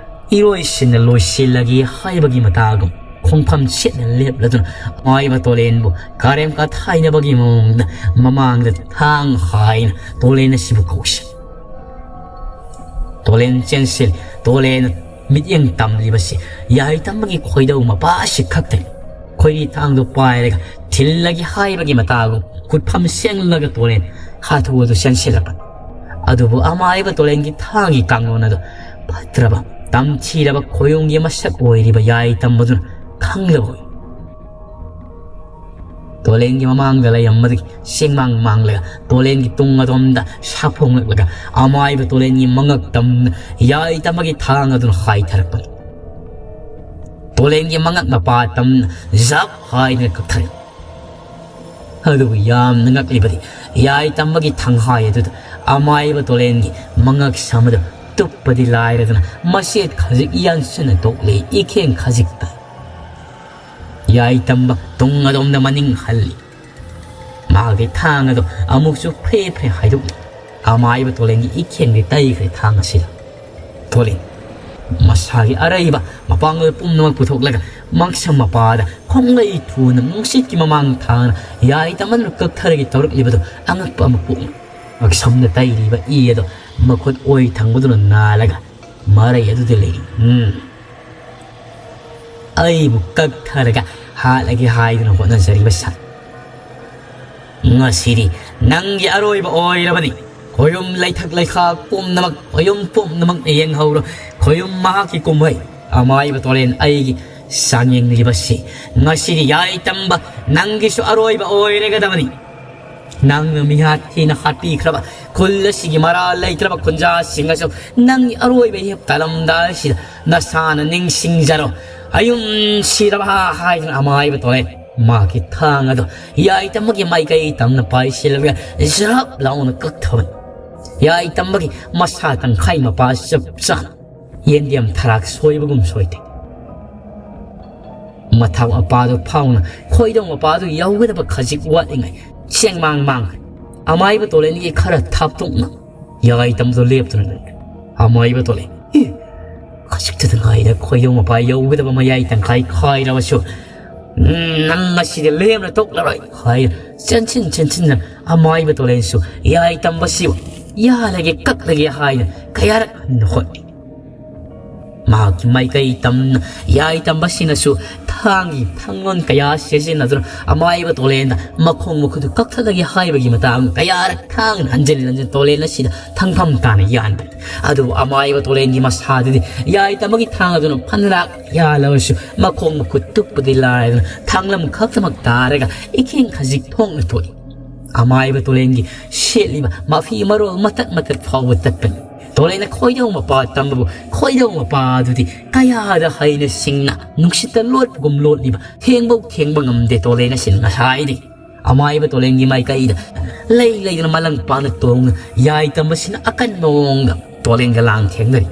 ꯏꯔꯣꯏꯁꯤꯟꯅ ꯂꯣꯏꯁꯤꯜꯂꯒꯦ ꯍꯥꯏꯕꯒꯤ ꯃꯇꯥꯒꯨꯝ ꯈꯣꯡꯐꯝ ꯁꯦꯠꯅ ꯂꯦꯞꯂꯗꯨꯅ ꯃꯥꯏꯕ ꯇꯣꯂꯦꯟꯕꯨ ꯀꯥꯔꯦꯝ ꯀꯥꯊꯥꯏꯅꯕꯒꯤ ꯃꯑꯣꯡꯗ ꯃꯃꯥꯡꯗ ꯊꯥꯡ ꯍꯥꯏꯅ ꯇꯣꯂꯦꯟ ꯑꯁꯤꯕꯨ ꯀꯧꯁꯤ꯫ ꯇꯣꯂꯦꯟ ꯆꯦꯟꯁꯤꯜ, ꯇꯣꯂꯦꯟ ꯃꯤꯠꯌꯦꯡ ꯇꯝꯂꯤꯕꯁꯤ ꯌꯥꯏ ꯇꯝꯕꯒꯤ ꯈꯣꯏꯗꯧ ꯃꯄꯥ ꯑꯁꯤ ꯈꯛꯇꯅꯤ꯫ ꯈꯣꯏꯔꯤ ꯊꯥꯡꯗꯨ ꯄꯥꯏꯔꯒ ꯊꯤꯜꯂꯒꯦ ꯍꯥꯏꯕꯒꯤ ꯃꯇꯥꯒꯨꯝ ꯈꯨꯠꯐꯝ ꯁꯦꯡꯂꯒ ꯇꯣꯂꯦꯟ ꯍꯥꯊꯨ ꯍꯥꯊꯨ ꯆꯦꯟꯁꯤꯜꯂꯛꯄ꯫ ꯑꯗꯨꯕꯨ ꯑꯃꯥꯏꯕ ꯇꯣꯂꯦꯟꯒꯤ ꯊꯥꯡꯒꯤ ꯀꯥꯡꯂꯣꯟ ꯑꯗꯨ ꯐꯠꯇ꯭ꯔꯕ, ꯇꯝꯊꯤꯔꯕ ꯈꯣꯌꯨꯝꯒꯤ ꯃꯁꯛ ꯑꯣꯏꯔꯤꯕ ꯌꯥꯏ ꯇꯝꯕꯗꯨꯅ ꯈꯪꯂꯕ ꯑꯣꯏ꯫ ꯇꯣꯂꯦꯟꯒꯤ ꯃꯃꯥꯡꯗ ꯂꯩꯔꯝꯕꯗꯒꯤ ꯆꯦꯡꯃꯥꯡ ꯃꯥꯡꯂꯒ ꯇꯣꯂꯦꯟꯒꯤ ꯇꯨꯡ ꯑꯗꯣꯝꯗ ꯁꯥꯐꯣꯡꯂꯛꯂꯒ ꯑꯃꯥꯏꯕ ꯇꯣꯂꯦꯟꯒꯤ ꯃꯉꯛ ꯇꯝꯅ ꯌꯥꯏ ꯇꯝꯕꯒꯤ ꯊꯥꯡ ꯑꯗꯨꯅ ꯍꯥꯏꯊꯔꯛꯄꯅꯤ꯫ ꯇꯣꯂꯦꯟꯒꯤ ꯃꯉꯛ ꯃꯄꯥ ꯇꯝꯅ ꯖꯞ ꯍꯥꯏꯗꯨꯅ ꯀꯛꯊꯔꯛꯏ꯫ ꯑꯗꯨꯕꯨ ꯌꯥꯝꯅ ꯉꯛꯂꯤꯕꯗꯤ ꯌꯥꯏ ꯇꯝꯕꯒꯤ ꯊꯥꯡꯍꯥꯏ ꯑꯗꯨꯗ ꯑꯃꯥꯏꯕ ꯇꯣꯂꯦꯟꯒꯤ ꯃꯉꯛ ꯁꯝ ꯑꯗꯨ ꯇꯨꯞꯄꯗꯤ ꯂꯥꯏꯔꯗꯅ ꯃꯆꯦꯠ ꯈꯖꯤꯛ ꯌꯥꯟꯁꯤꯟꯅ ꯇꯣꯛꯂꯦ, ꯏꯈꯦꯡ ꯈꯖꯤꯛꯇ꯫ ꯌꯥꯏ ꯇꯝꯕ ꯇꯨꯡ ꯑꯗꯣꯝꯗ ꯃꯅꯤꯡ ꯍꯜꯂꯤ꯫ ꯃꯍꯥꯛꯀꯤ ꯊꯥꯡ ꯑꯗꯨ ꯑꯃꯨꯛꯁꯨ ꯐ꯭ꯔꯦ ꯐ꯭ꯔꯦ ꯍꯥꯏꯗꯣꯛꯂꯤ꯫ ꯑꯃꯥꯏꯕ ꯇꯣꯂꯦꯟꯒꯤ ꯏꯈꯦꯡꯗꯤ ꯇꯩꯈ꯭ꯔꯦ ꯊꯥꯡ ꯑꯁꯤꯗ꯫ ꯇꯣꯂꯦꯟ ꯃꯁꯥꯒꯤ ꯑꯔꯩꯕ ꯃꯄꯥꯡꯒꯜ ꯄꯨꯝꯅꯃꯛ ꯄꯨꯊꯣꯛꯂꯒ ꯃꯛꯁꯝ ꯃꯄꯥꯗ ꯈꯣꯡꯂꯩ ꯊꯨꯅ ꯅꯨꯡꯁꯤꯠꯀꯤ ꯃꯃꯥꯡ ꯊꯥꯅ ꯌꯥꯏ ꯇꯝꯕꯅ ꯀꯛꯊꯔꯒꯦ ꯇꯧꯔꯛꯂꯤꯕꯗꯨ ꯑꯉꯛꯄ ꯑꯃ ꯄꯣꯛꯅ ꯃꯛꯁꯝꯗ ꯇꯩꯔꯤꯕ ꯏ ꯑꯗꯨ ꯃꯈꯨꯠ ꯑꯣꯏ ꯊꯪꯕꯗꯨꯅ ꯅꯥꯜꯂꯒ ꯃꯔꯩ ꯑꯗꯨꯗ ꯂꯩꯔꯤ꯫ ꯎꯝ꯫ ꯑꯩꯕꯨ ꯀꯛꯊꯔꯒ ꯍꯥꯠꯂꯒꯦ ꯍꯥꯏꯗꯨꯅ ꯍꯣꯠꯅꯖꯔꯤꯕ ꯁꯟ꯫ ꯉꯁꯤꯗꯤ ꯅꯪꯒꯤ ꯑꯔꯣꯏꯕ ꯑꯣꯏꯔꯕꯅꯤ꯫ ꯈꯣꯌꯨꯝ ꯂꯩꯊꯛ ꯂꯩꯈꯥ ꯄꯨꯝꯅꯃꯛ, ꯈꯣꯌꯨꯝ ꯄꯨꯝꯅꯃꯛꯅ ꯌꯦꯡꯍꯧꯔꯣ꯫ ꯈꯣꯌꯨꯝ ꯃꯍꯥꯛꯀꯤ ꯀꯨꯝꯍꯩ꯫ ꯑꯃꯥꯏꯕ ꯇꯣꯂꯦꯟ ꯑꯩꯒꯤ ꯆꯥꯡꯌꯦꯡꯂꯤꯕꯁꯤ ꯉꯁꯤꯗꯤ ꯌꯥꯏꯇꯝꯕ ꯅꯪꯒꯤꯁꯨ ꯑꯔꯣꯏꯕ ꯑꯣꯏꯔꯒꯗꯕꯅꯤ꯫ ꯅꯪꯅ ꯃꯤꯍꯥꯠ ꯊꯤꯅ ꯍꯥꯠꯄꯤꯈ꯭ꯔꯕ ꯈꯨꯜ ꯑꯁꯤꯒꯤ ꯃꯔꯥ ꯂꯩꯇ꯭ꯔꯕ ꯈꯨꯟꯖꯥꯁꯤꯡ ꯑꯁꯨ ꯅꯪꯒꯤ ꯑꯔꯣꯏꯕ ꯏꯍꯦꯞ ꯇꯥꯂꯝꯗꯥꯏꯁꯤꯗ ꯅꯁꯥꯅ ꯅꯤꯡꯁꯤꯡꯖꯔꯣ꯫ ꯑꯌꯨꯝ ꯁꯤꯔꯕ ꯍꯥꯏꯗꯨꯅ ꯑꯃꯥꯏꯕ ꯇꯣꯂꯦꯟ ꯃꯥꯒꯤ ꯊꯥꯡ ꯑꯗꯨ ꯌꯥꯏꯇꯝꯕꯒꯤ ꯃꯥꯏꯀꯩ ꯇꯝꯅ ꯄꯥꯏꯁꯤꯜꯂꯒ ꯖ꯭ꯔꯞ ꯂꯥꯎꯅ ꯀꯛꯊꯕꯅꯤ꯫ ꯌꯥꯏꯇꯝꯕꯒꯤ ꯃꯁꯥ ꯇꯪꯈꯥꯏ ꯃꯄꯥ ꯆꯞ ꯆꯥꯅ ꯌꯦꯟꯗꯦꯝ ꯊꯔꯥꯛ ꯁꯣꯏꯕꯒꯨꯝ ꯁꯣꯏꯗꯦ꯫ ꯃꯊꯥꯛ ꯃꯄꯥꯗꯨ ꯐꯥꯎꯅ ꯈꯣꯏꯗꯧ ꯃꯄꯥꯗꯨ ꯌꯧꯒꯗꯕ ꯈꯖꯤꯛ ꯋꯥꯠꯂꯤꯉꯩ ꯆꯦꯡꯃꯥꯡ ꯃꯥꯡꯈ꯭ꯔꯦ꯫ ꯑꯃꯥꯏꯕ ꯇꯣꯂꯦꯟꯒꯤ ꯈꯔ ꯊꯥꯞꯇꯣꯛꯅ ꯌꯥꯏꯇꯝꯕꯗꯨ ꯂꯦꯞꯇꯨꯅ ꯂꯩꯈ꯭ꯔꯦ꯫ ꯑꯃꯥꯏꯕ ꯇꯣꯂꯦꯟ, "ꯏ! ꯈꯖꯤꯛꯇꯗ ꯉꯥꯏꯔꯦ ꯈꯣꯏꯗꯧ ꯃꯄꯥ ꯌꯧꯒꯗꯕ ꯃꯌꯥꯏ ꯇꯪꯈꯥꯏ ꯈꯥꯏꯔꯕꯁꯨ, ꯎꯝ, ꯅꯪ ꯉꯁꯤꯗꯤ ꯂꯦꯝꯅ ꯇꯣꯛꯂꯔꯣꯏ" ꯍꯥꯏ ꯆꯦꯟꯁꯤꯟ ꯆꯦꯟꯁꯤꯟꯅ ꯑꯃꯥꯏꯕ ꯇꯣꯂꯦꯟꯁꯨ ꯌꯥꯏꯇꯝꯕꯁꯤꯕꯨ ꯌꯥꯜꯂꯒꯦ ꯀꯛꯂꯒꯦ ꯍꯥꯏꯅ ꯀꯌꯥꯔꯛ ꯍꯟꯅ ꯍꯣꯠꯅꯩ꯫ ꯃꯍꯥꯛꯀꯤ ꯃꯥꯏꯀꯩ ꯇꯝꯅ ꯌꯥꯏꯇꯝꯕꯁꯤꯡꯅꯁꯨ ꯊꯥꯡꯒꯤ ꯊꯥꯡꯂꯣꯟ ꯀꯌꯥ ꯁꯤꯖꯤꯟꯅꯗꯨꯅ ꯑꯃꯥꯏꯕ ꯇꯣꯂꯦꯟꯗ ꯃꯈꯣꯡ ꯃꯈꯨꯠꯇꯨ ꯀꯛꯊꯠꯂꯒꯦ ꯍꯥꯏꯕꯒꯤ ꯃꯇꯥꯡ ꯀꯌꯥꯔꯛ ꯊꯥꯡꯅ ꯍꯟꯖꯤꯟ ꯍꯟꯖꯤꯟ ꯇꯣꯂꯦꯟ ꯑꯁꯤꯗ ꯊꯥꯡꯐꯝ ꯇꯥꯅ ꯌꯥꯟꯕꯅꯤ꯫ ꯑꯗꯨꯕꯨ ꯑꯃꯥꯏꯕ ꯇꯣꯂꯦꯟꯒꯤ ꯃꯁꯥꯗꯨꯗꯤ ꯌꯥꯏꯇꯝꯕꯒꯤ ꯊꯥꯡ ꯑꯗꯨꯅ ꯐꯅꯔꯥꯛ ꯌꯥꯜꯂꯕꯁꯨ ꯃꯈꯣꯡ ꯃꯈꯨꯠ ꯇꯨꯞꯄꯗꯤ ꯂꯥꯏꯗꯅ ꯊꯥꯡꯂꯝ ꯈꯛꯇꯃꯛ ꯇꯥꯔꯒ ꯏꯈꯦꯡ ꯈꯖꯤꯛ ꯊꯣꯛꯅ ꯊꯣꯛꯏ꯫ ꯑꯃꯥꯏꯕ ꯇꯣꯂꯦꯟꯒꯤ ꯁꯦꯠꯂꯤꯕ ꯃꯐꯤ ꯃꯔꯣꯜ ꯃꯇꯠ ꯃꯇꯠ ꯐꯥꯎꯕ ꯇꯠꯄꯅꯤ꯫ ꯇꯣꯂꯦꯟꯅ ꯈꯣꯏꯗꯧ ꯃꯄꯥ ꯇꯝꯕꯕꯨ ꯈꯣꯏꯗꯧ ꯃꯄꯥ ꯑꯗꯨꯗꯤ ꯀꯌꯥꯗ ꯍꯩꯅ ꯁꯤꯡꯅ ꯅꯨꯡꯁꯤꯠꯇ ꯂꯣꯠꯄꯒꯨꯝ ꯂꯣꯠꯂꯤꯕ ꯊꯦꯡꯕꯧ ꯊꯦꯡꯕ ꯉꯝꯗꯦ ꯇꯣꯂꯦꯟ ꯑꯁꯤꯅ ꯉꯁꯥꯏꯗꯒꯤ꯫ ꯑꯃꯥꯏꯕ ꯇꯣꯂꯦꯟꯒꯤ ꯃꯥꯏꯀꯩꯗ ꯂꯩ ꯂꯩꯗꯅ ꯃꯂꯪ ꯄꯥꯛꯅ ꯇꯣꯡꯅ ꯌꯥꯏꯇꯝꯕꯁꯤꯅ ꯑꯀꯟꯕ ꯃꯑꯣꯡꯗ ꯇꯣꯂꯦꯟꯒ ꯂꯥꯡ ꯊꯦꯡꯅꯔꯤ꯫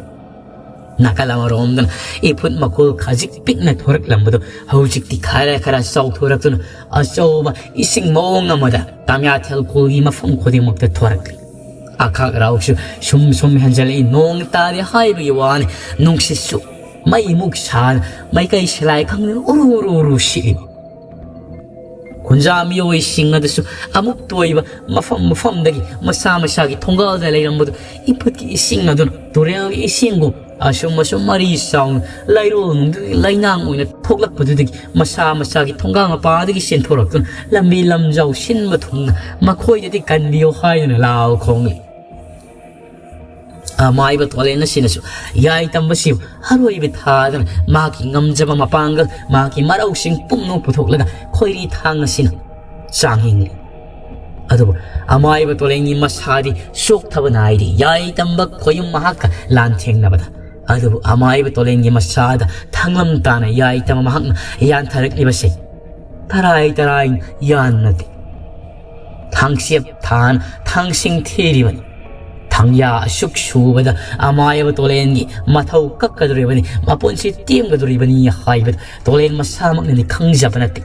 ꯅꯥꯀꯜ ꯑꯃꯔꯣꯝꯗꯅ ꯏꯐꯨꯠ ꯃꯈꯨꯜ ꯈꯖꯤꯛ ꯄꯤꯛꯅ ꯊꯣꯔꯛꯂꯝꯕꯗꯨ ꯍꯧꯖꯤꯛꯇꯤ ꯈꯔ ꯈꯔ ꯆꯥꯎꯊꯣꯔꯛꯇꯨꯅ ꯑꯆꯧꯕ ꯏꯁꯤꯡ ꯃꯑꯣꯡ ꯑꯃꯗ ꯇꯥꯃꯤꯌꯥꯊꯦꯜ ꯈꯨꯜꯒꯤ ꯃꯐꯝ ꯈꯨꯗꯤꯡꯃꯛꯇ ꯊꯣꯔꯛꯂꯤ꯫ ꯑꯈꯥꯛ ꯑꯔꯥꯎꯁꯨ ꯁꯨꯝ ꯁꯨꯝ ꯍꯦꯟꯖꯜꯂꯛꯏ꯫ ꯅꯣꯡ ꯇꯥꯔꯦ ꯍꯥꯏꯕꯒꯤ ꯋꯥꯅꯤ, ꯅꯨꯡꯁꯤꯠꯁꯨ ꯃꯩꯃꯨꯛ ꯁꯥꯅ ꯃꯥꯏꯀꯩ ꯁꯂꯥꯏ ꯈꯪꯗꯅ ꯎꯔꯨ ꯎꯔꯨ ꯎꯔꯨ ꯁꯤꯠꯂꯤ꯫ ꯈꯨꯟꯖꯥ ꯃꯤꯑꯣꯏꯁꯤꯡ ꯑꯗꯨꯁꯨ ꯑꯃꯨꯛ ꯇꯣꯏꯕ ꯃꯐꯝ ꯃꯐꯝꯗꯒꯤ ꯃꯁꯥ ꯃꯁꯥꯒꯤ ꯊꯣꯡꯒꯥꯜꯗ ꯂꯩꯔꯝꯕꯗꯨ ꯏꯐꯨꯠꯀꯤ ꯏꯁꯤꯡ ꯑꯗꯨꯅ ꯇꯨꯔꯦꯜꯒꯤ ꯏꯁꯤꯡꯒꯨꯝ ꯑꯁꯨꯝ ꯑꯁꯨꯝ ꯃꯔꯤ ꯆꯥꯎꯅ ꯂꯩꯔꯣꯜ ꯅꯨꯡꯗꯨꯒꯤ ꯂꯩꯅꯥꯡ ꯑꯣꯏꯅ ꯊꯣꯛꯂꯛꯄꯗꯨꯗꯒꯤ ꯃꯁꯥ ꯃꯁꯥꯒꯤ ꯊꯣꯡꯒꯥꯡ ꯃꯄꯥꯗꯒꯤ ꯆꯦꯟꯊꯣꯔꯛꯇꯨꯅ ꯂꯝꯕꯤ ꯂꯝꯖꯥꯎ ꯁꯤꯟꯕ ꯊꯨꯡꯅ ꯃꯈꯣꯏꯗꯗꯤ ꯀꯟꯕꯤꯌꯨ ꯍꯥꯏꯗꯨꯅ ꯂꯥꯎ ꯈꯣꯡꯂꯤ꯫ ꯑꯃꯥꯏꯕ ꯇꯣꯂꯦꯟ ꯑꯁꯤꯅꯁꯨ ꯌꯥꯏ ꯇꯝꯕꯁꯤꯕꯨ ꯑꯔꯣꯏꯕ ꯊꯥꯗꯅ ꯃꯍꯥꯛꯀꯤ ꯉꯝꯖꯕ ꯃꯄꯥꯡꯒꯜ, ꯃꯍꯥꯛꯀꯤ ꯃꯔꯧꯁꯤꯡ ꯄꯨꯝꯅꯃꯛ ꯄꯨꯊꯣꯛꯂꯒ ꯈꯣꯏꯔꯤ ꯊꯥꯡ ꯑꯁꯤꯅ ꯆꯥꯡ ꯌꯦꯡꯂꯤ꯫ ꯑꯗꯨꯕꯨ ꯑꯃꯥꯏꯕ ꯇꯣꯂꯦꯟꯒꯤ ꯃꯁꯥꯗꯤ ꯆꯣꯛꯊꯕ ꯅꯥꯏꯗꯦ꯫ ꯌꯥꯏ ꯇꯝꯕ ꯈꯣꯌꯨꯝ ꯃꯍꯥꯛꯀ ꯂꯥꯟꯊꯦꯡꯅꯕꯗ꯫ ꯑꯗꯨꯕꯨ ꯑꯃꯥꯏꯕ ꯇꯣꯂꯦꯟꯒꯤ ꯃꯁꯥꯗ ꯊꯥꯡꯂꯝ ꯇꯥꯅ ꯌꯥꯏ ꯇꯝꯕ ꯃꯍꯥꯛꯅ ꯌꯥꯟꯊꯔꯛꯂꯤꯕꯁꯦ ꯇꯔꯥꯏ ꯇꯔꯥꯏ ꯌꯥꯟ ꯅꯠꯇꯦ꯫ ꯊꯥꯡꯁꯦꯞ ꯊꯥꯅ ꯊꯥꯡꯁꯤꯡ ꯊꯤꯔꯤꯕꯅꯤ꯫ ꯊꯥꯡꯌꯥ ꯑꯁꯨꯛ ꯁꯨꯕꯗ ꯑꯃꯥꯏꯕ ꯇꯣꯂꯦꯟꯒꯤ ꯃꯊꯧ ꯀꯛꯀꯗꯧꯔꯤꯕꯅꯤ, ꯃꯄꯨꯟꯁꯤ ꯇꯦꯝꯒꯗꯧꯔꯤꯕꯅꯤ ꯍꯥꯏꯕꯗꯨ ꯇꯣꯂꯦꯟ ꯃꯁꯥꯃꯛꯅꯗꯤ ꯈꯪꯖꯕ ꯅꯠꯇꯦ꯫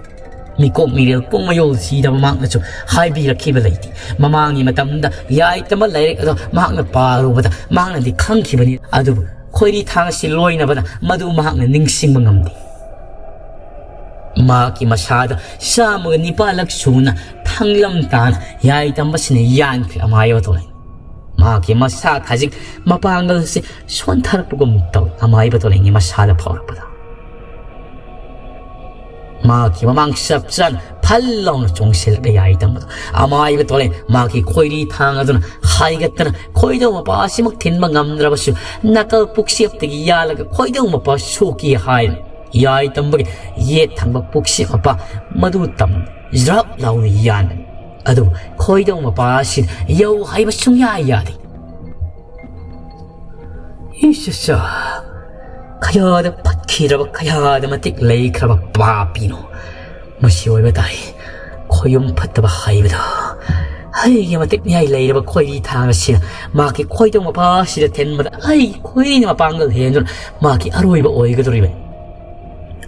ꯃꯤꯀꯣꯛ ꯃꯤꯔꯦꯜ ꯄꯨꯡ ꯃꯌꯣꯜ ꯁꯤꯗꯕ ꯃꯍꯥꯛꯅꯁꯨ ꯍꯥꯏꯕꯤꯔꯛꯈꯤꯕ ꯂꯩꯇꯦ꯫ ꯃꯃꯥꯡꯒꯤ ꯃꯇꯝꯗ ꯌꯥꯏꯇꯝꯕ ꯂꯥꯏꯔꯤꯛ ꯑꯗꯣ ꯃꯍꯥꯛꯅ ꯄꯥꯔꯨꯕꯗ ꯃꯍꯥꯛꯅꯗꯤ ꯈꯪꯈꯤꯕꯅꯤ꯫ ꯑꯗꯨꯕꯨ ꯈꯣꯏꯔꯤ ꯊꯥꯡ ꯑꯁꯤ ꯂꯣꯏꯅꯕꯗ ꯃꯗꯨ ꯃꯍꯥꯛꯅ ꯅꯤꯡꯁꯤꯡꯕ ꯉꯝꯗꯦ꯫ ꯃꯍꯥꯛꯀꯤ ꯃꯁꯥꯗ ꯆꯥꯝꯃꯒ ꯅꯤꯄꯥꯜꯂꯛ ꯁꯨꯅ ꯊꯥꯡꯂꯝ ꯇꯥꯅ ꯌꯥꯏꯇꯝꯕꯁꯤꯅ ꯌꯥꯟꯈ꯭ꯔꯦ ꯑꯃꯥꯏꯕ ꯇꯣꯂꯦꯟ꯫ ꯃꯍꯥꯛꯀꯤ ꯃꯁꯥ ꯈꯖꯤꯛ ꯃꯄꯥꯡꯒꯜꯁꯤ ꯁꯣꯟꯊꯔꯛꯄꯒꯨꯝ ꯇꯧꯏ ꯑꯃꯥꯏꯕ ꯇꯣꯂꯦꯟꯒꯤ ꯃꯁꯥꯗ ꯐꯥꯎꯔꯛꯄꯗ꯫ ꯃꯍꯥꯛꯀꯤ ꯃꯃꯥꯡ ꯆꯞ ꯆꯥꯅ ꯐꯜ ꯂꯥꯎꯅ ꯆꯣꯡꯁꯤꯜꯂꯒ ꯌꯥꯏꯇꯝꯕꯗ ꯑꯃꯥꯏꯕ ꯇꯣꯂꯦꯟ ꯃꯍꯥꯛꯀꯤ ꯈꯣꯏꯔꯤ ꯊꯥꯡ ꯑꯗꯨꯅ ꯍꯥꯏꯒꯠꯇꯅ ꯈꯣꯏꯗꯧ ꯃꯄꯥ ꯑꯁꯤꯃꯛ ꯊꯤꯟꯕ ꯉꯝꯗ꯭ꯔꯕꯁꯨ ꯅꯥꯀꯜ ꯄꯨꯛꯆꯦꯞꯇꯒꯤ ꯌꯥꯜꯂꯒ ꯈꯣꯏꯗꯧ ꯃꯄꯥ ꯁꯣꯛꯀꯦ ꯍꯥꯏꯅ ꯌꯥꯏꯇꯝꯕꯒꯤ ꯌꯦꯠ ꯊꯪꯕ ꯄꯨꯛꯆꯦꯞ ꯃꯄꯥ ꯃꯗꯨ ꯇꯝ ꯖ꯭ꯔꯞ ꯂꯥꯎꯅ ꯌꯥꯟꯕꯅꯤ꯫ ꯑꯗꯨꯕꯨ ꯈꯣꯏꯗꯧ ꯃꯄꯥ ꯑꯁꯤꯅ ꯌꯧ ꯍꯥꯏꯕ ꯁꯨꯡꯌꯥ ꯌꯥꯗꯦ꯫ ꯏꯁ, ꯀꯌꯥꯗ ꯐꯠꯈꯤꯗ꯭ꯔꯕ, ꯀꯌꯥꯗ ꯃꯇꯤꯛ ꯂꯩꯈ꯭ꯔꯕ ꯄꯥꯄꯤꯅꯣ ꯃꯁꯤ ꯑꯣꯏꯕ ꯇꯥꯏ꯫ ꯈꯣꯏꯌꯨꯝ ꯐꯠꯇꯕ ꯍꯥꯏꯕꯗꯣ꯫ ꯑꯩꯒꯤ ꯃꯇꯤꯛ ꯃꯌꯥꯏ ꯂꯩꯔꯕ ꯈꯣꯏꯔꯤ ꯊꯥꯡ ꯑꯁꯤꯅ ꯃꯍꯥꯛꯀꯤ ꯈꯣꯏꯗꯧ ꯃꯄꯥ ꯑꯁꯤꯗ ꯊꯤꯟꯕꯗ ꯑꯩꯒꯤ ꯈꯣꯏꯔꯤꯅ ꯃꯄꯥꯡꯒꯜ ꯍꯦꯟꯗꯨꯅ ꯃꯍꯥꯛꯀꯤ ꯑꯔꯣꯏꯕ ꯑꯣꯏꯒꯗꯧꯔꯤꯕꯅꯤ꯫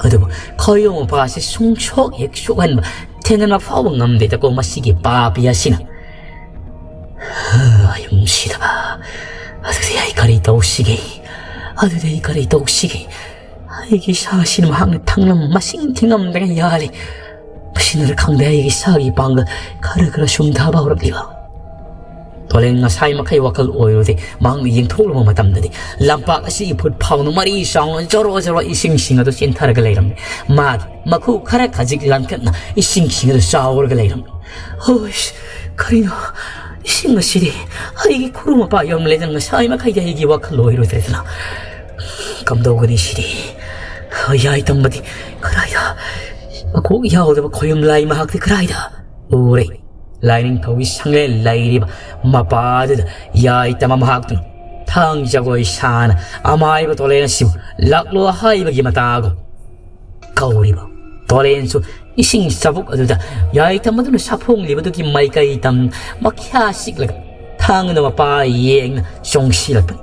ꯑꯗꯨꯕꯨ ꯈꯣꯏꯗꯧ ꯃꯄꯥ ꯑꯁꯤ ꯁꯨꯡꯁꯣꯛ ꯍꯦꯛ ꯁꯣꯛꯍꯟꯕ, ꯊꯦꯡꯅꯅ ꯐꯥꯎꯕ ꯉꯝꯗꯦꯗꯀꯣ ꯃꯁꯤꯒꯤ ꯄꯥꯄꯤ ꯑꯁꯤꯅ꯫ ꯑꯌꯨꯝ ꯁꯤꯗꯕ꯫ ꯑꯗꯨꯗꯤ ꯑꯩ ꯀꯔꯤ ꯇꯧꯁꯤꯒꯦ? ꯑꯗꯨꯗꯤ ꯑꯩ ꯀꯔꯤ ꯇꯧꯁꯤꯒꯦ? ꯑꯩꯒꯤ ꯏꯁꯥꯁꯤꯅ ꯃꯍꯥꯛꯅ ꯊꯥꯡꯂꯝ ꯃꯁꯤꯡ ꯊꯤꯉꯝꯗꯅ ꯌꯥꯜꯂꯤ꯫ ꯃꯁꯤꯅꯔ ꯈꯪꯗꯦ, ꯑꯩꯒꯤ ꯏꯁꯥꯒꯤ ꯄꯥꯡꯒꯜ ꯈꯔ ꯈꯔ ꯁꯨꯝꯊꯕ ꯍꯧꯔꯛꯂꯤꯕ꯫ ꯇꯣꯂꯦꯟ ꯉꯁꯥꯏ ꯃꯈꯩ ꯋꯥꯈꯜ ꯑꯣꯏꯔꯨꯗꯦ꯫ ꯃꯍꯥꯛꯅ ꯌꯦꯡꯊꯣꯛꯂꯨꯕ ꯃꯇꯝꯗꯗꯤ ꯂꯝꯄꯥꯛ ꯑꯁꯤꯒꯤ ꯐꯨꯠ ꯐꯥꯎꯅ ꯃꯔꯤ ꯆꯥꯎꯅ ꯖꯣꯔꯣ ꯖꯣꯔꯣ ꯏꯁꯤꯡꯁꯤꯡ ꯑꯗꯨ ꯆꯦꯟꯊꯔꯒ ꯂꯩꯔꯝꯃꯤ꯫ ꯃꯥꯒꯤ ꯃꯈꯨ ꯈꯔ ꯈꯖꯤꯛ ꯂꯟꯈꯠꯅ ꯏꯁꯤꯡꯁꯤꯡ ꯑꯗꯨ ꯆꯥꯎꯔꯒ ꯂꯩꯔꯝꯃꯤ꯫ "ꯍꯣꯏ, ꯀꯔꯤꯅꯣ? ꯏꯁꯤꯡ ꯑꯁꯤꯗꯤ ꯑꯩꯒꯤ ꯈꯨꯔꯨ ꯃꯄꯥ ꯌꯧꯔꯝꯂꯦꯗꯅ ꯉꯁꯥꯏ ꯃꯈꯩꯗꯤ ꯑꯩꯒꯤ ꯋꯥꯈꯜ ꯑꯣꯏꯔꯨꯗ꯭ꯔꯦꯗꯅ꯫ ꯀꯝꯗꯧꯒꯅꯤ ꯁꯤꯗꯤ? ꯌꯥꯏ ꯇꯝꯕꯗꯤ ꯀꯗꯥꯏꯗ? ꯃꯀꯣꯛ ꯌꯥꯎꯗꯕ ꯈꯣꯌꯨꯝ ꯂꯥꯏ ꯃꯍꯥꯛꯇꯤ ꯀꯗꯥꯏꯗ?" ꯎꯔꯦ꯫ ꯂꯥꯏꯅꯤꯡꯊꯧꯒꯤ ꯁꯪꯂꯦꯟ ꯂꯩꯔꯤꯕ ꯃꯄꯥ ꯑꯗꯨꯗ ꯌꯥꯏ ꯇꯝꯕ ꯃꯍꯥꯛꯇꯨꯅ ꯊꯥꯡ ꯖꯒꯣꯏ ꯁꯥꯅ ꯑꯃꯥꯏꯕ ꯇꯣꯂꯦꯟ ꯑꯁꯤꯕꯨ ꯂꯥꯛꯂꯣ ꯍꯥꯏꯕꯒꯤ ꯃꯇꯥꯒꯨꯝ ꯀꯧꯔꯤꯕ꯫ ꯇꯣꯂꯦꯟꯁꯨ ꯏꯁꯤꯡ ꯆꯥꯕꯨꯛ ꯑꯗꯨꯗ ꯌꯥꯏ ꯇꯝꯕꯗꯨꯅ ꯁꯥꯐꯣꯡꯂꯤꯕꯗꯨꯒꯤ ꯃꯥꯏꯀꯩ ꯇꯝ ꯃꯈ꯭ꯌꯥ ꯆꯤꯛꯂꯒ ꯊꯥꯡꯅ ꯃꯄꯥ ꯌꯦꯡꯅ ꯆꯣꯡꯁꯤꯜꯂꯛꯄꯅꯤ꯫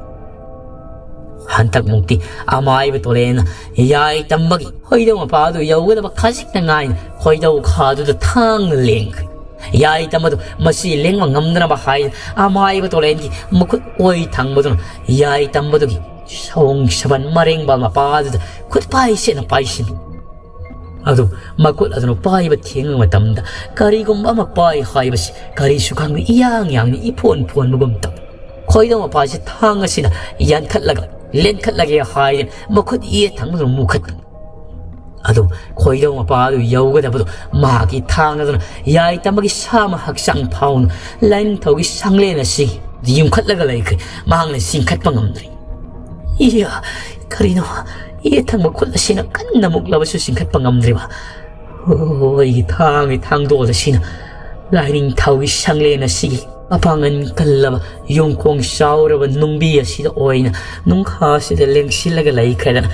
ꯍꯟꯗꯛꯃꯨꯛꯇꯤ ꯑꯃꯥꯏꯕ ꯇꯣꯂꯦꯟꯅ ꯌꯥꯏ ꯇꯝꯕꯒꯤ ꯈꯣꯏꯗꯧ ꯃꯄꯥꯗꯨ ꯌꯧꯒꯗꯕ ꯈꯖꯤꯛꯇ ꯉꯥꯏꯅ ꯈꯣꯏꯗꯧ ꯈꯥꯗꯨꯗ ꯊꯥꯡꯅ ꯂꯦꯡꯈ꯭ꯔꯦ꯫ ꯌꯥꯏ ꯇꯝꯕꯗꯨ ꯃꯁꯤ ꯂꯦꯡꯕ ꯉꯝꯗꯅꯕ ꯍꯥꯏꯗꯨꯅ ꯑꯃꯥꯏꯕ ꯇꯣꯂꯦꯟꯒꯤ ꯃꯈꯨꯠ ꯑꯣꯏ ꯊꯪꯕꯗꯨꯅ ꯌꯥꯏ ꯇꯝꯕꯗꯨꯒꯤ ꯁꯑꯣꯡ ꯁꯕꯟ ꯃꯔꯦꯡꯕ ꯃꯄꯥꯗꯨꯗ ꯈꯨꯠ ꯄꯥꯏꯁꯦꯅ ꯄꯥꯏꯁꯤꯜꯂꯤ꯫ ꯑꯗꯨ ꯃꯈꯨꯠ ꯑꯗꯨꯅ ꯄꯥꯏꯕ ꯊꯦꯡꯕ ꯃꯇꯝꯗ ꯀꯔꯤꯒꯨꯝꯕ ꯑꯃ ꯄꯥꯏ ꯍꯥꯏꯕꯁꯤ ꯀꯔꯤꯁꯨ ꯈꯪꯗꯦ, ꯏꯌꯥꯡ ꯌꯥꯡꯅ ꯏꯐꯣꯟ ꯐꯣꯟꯕꯒꯨꯝ ꯇꯧꯏ꯫ ꯈꯣꯏꯗꯧ ꯃꯄꯥꯁꯤ ꯊꯥꯡ ꯑꯁꯤꯅ ꯌꯥꯟꯊꯠꯂꯒ ꯂꯦꯟꯈꯠꯂꯒꯦ ꯍꯥꯏꯗꯅ ꯃꯈꯨꯠ ꯌꯦꯠ ꯊꯪꯕꯗꯨꯅ ꯃꯨꯈꯠꯄꯅꯤ꯫ ꯑꯗꯨ ꯈꯣꯏꯗꯧ ꯃꯄꯥ ꯑꯗꯨ ꯌꯧꯒꯗꯕꯗꯨ ꯃꯍꯥꯛꯀꯤ ꯊꯥꯡ ꯑꯗꯨꯅ ꯌꯥꯏ ꯇꯝꯕꯒꯤ ꯁꯥꯃ ꯍꯛꯆꯥꯡ ꯐꯥꯎꯅ ꯂꯥꯏꯅꯤꯡꯊꯧꯒꯤ ꯁꯪꯂꯦꯟ ꯑꯁꯤ ꯌꯨꯝꯈꯠꯂꯒ ꯂꯩꯈ꯭ꯔꯦ꯫ ꯃꯍꯥꯛꯅ ꯆꯤꯡꯈꯠꯄ ꯉꯝꯗ꯭ꯔꯦ꯫ ꯏꯌꯥ, ꯀꯔꯤꯅꯣ? ꯌꯦꯠ ꯊꯪꯕ ꯈꯨꯠ ꯑꯁꯤꯅ ꯀꯟꯅ ꯃꯨꯛꯂꯕꯁꯨ ꯆꯤꯡꯈꯠꯄ ꯉꯝꯗ꯭ꯔꯤꯕ꯫ ꯑꯣ, ꯑꯩꯒꯤ ꯊꯥꯡꯒꯤ ꯊꯥꯡꯗꯣꯜ ꯑꯁꯤꯅ ꯂꯥꯏꯅꯤꯡꯊꯧꯒꯤ ꯁꯪꯂꯦꯟ ꯑꯁꯤꯒꯤ ꯃꯄꯥꯡꯒꯜ ꯀꯜꯂꯕ ꯌꯨꯝꯈꯣꯡ ꯆꯥꯎꯔꯕ ꯅꯨꯡꯕꯤ ꯑꯁꯤꯗ ꯑꯣꯏꯅ ꯅꯨꯡꯈꯥꯁꯤꯗ ꯂꯦꯡꯁꯤꯜꯂꯒ ꯂꯩꯈ꯭ꯔꯦꯗꯅ,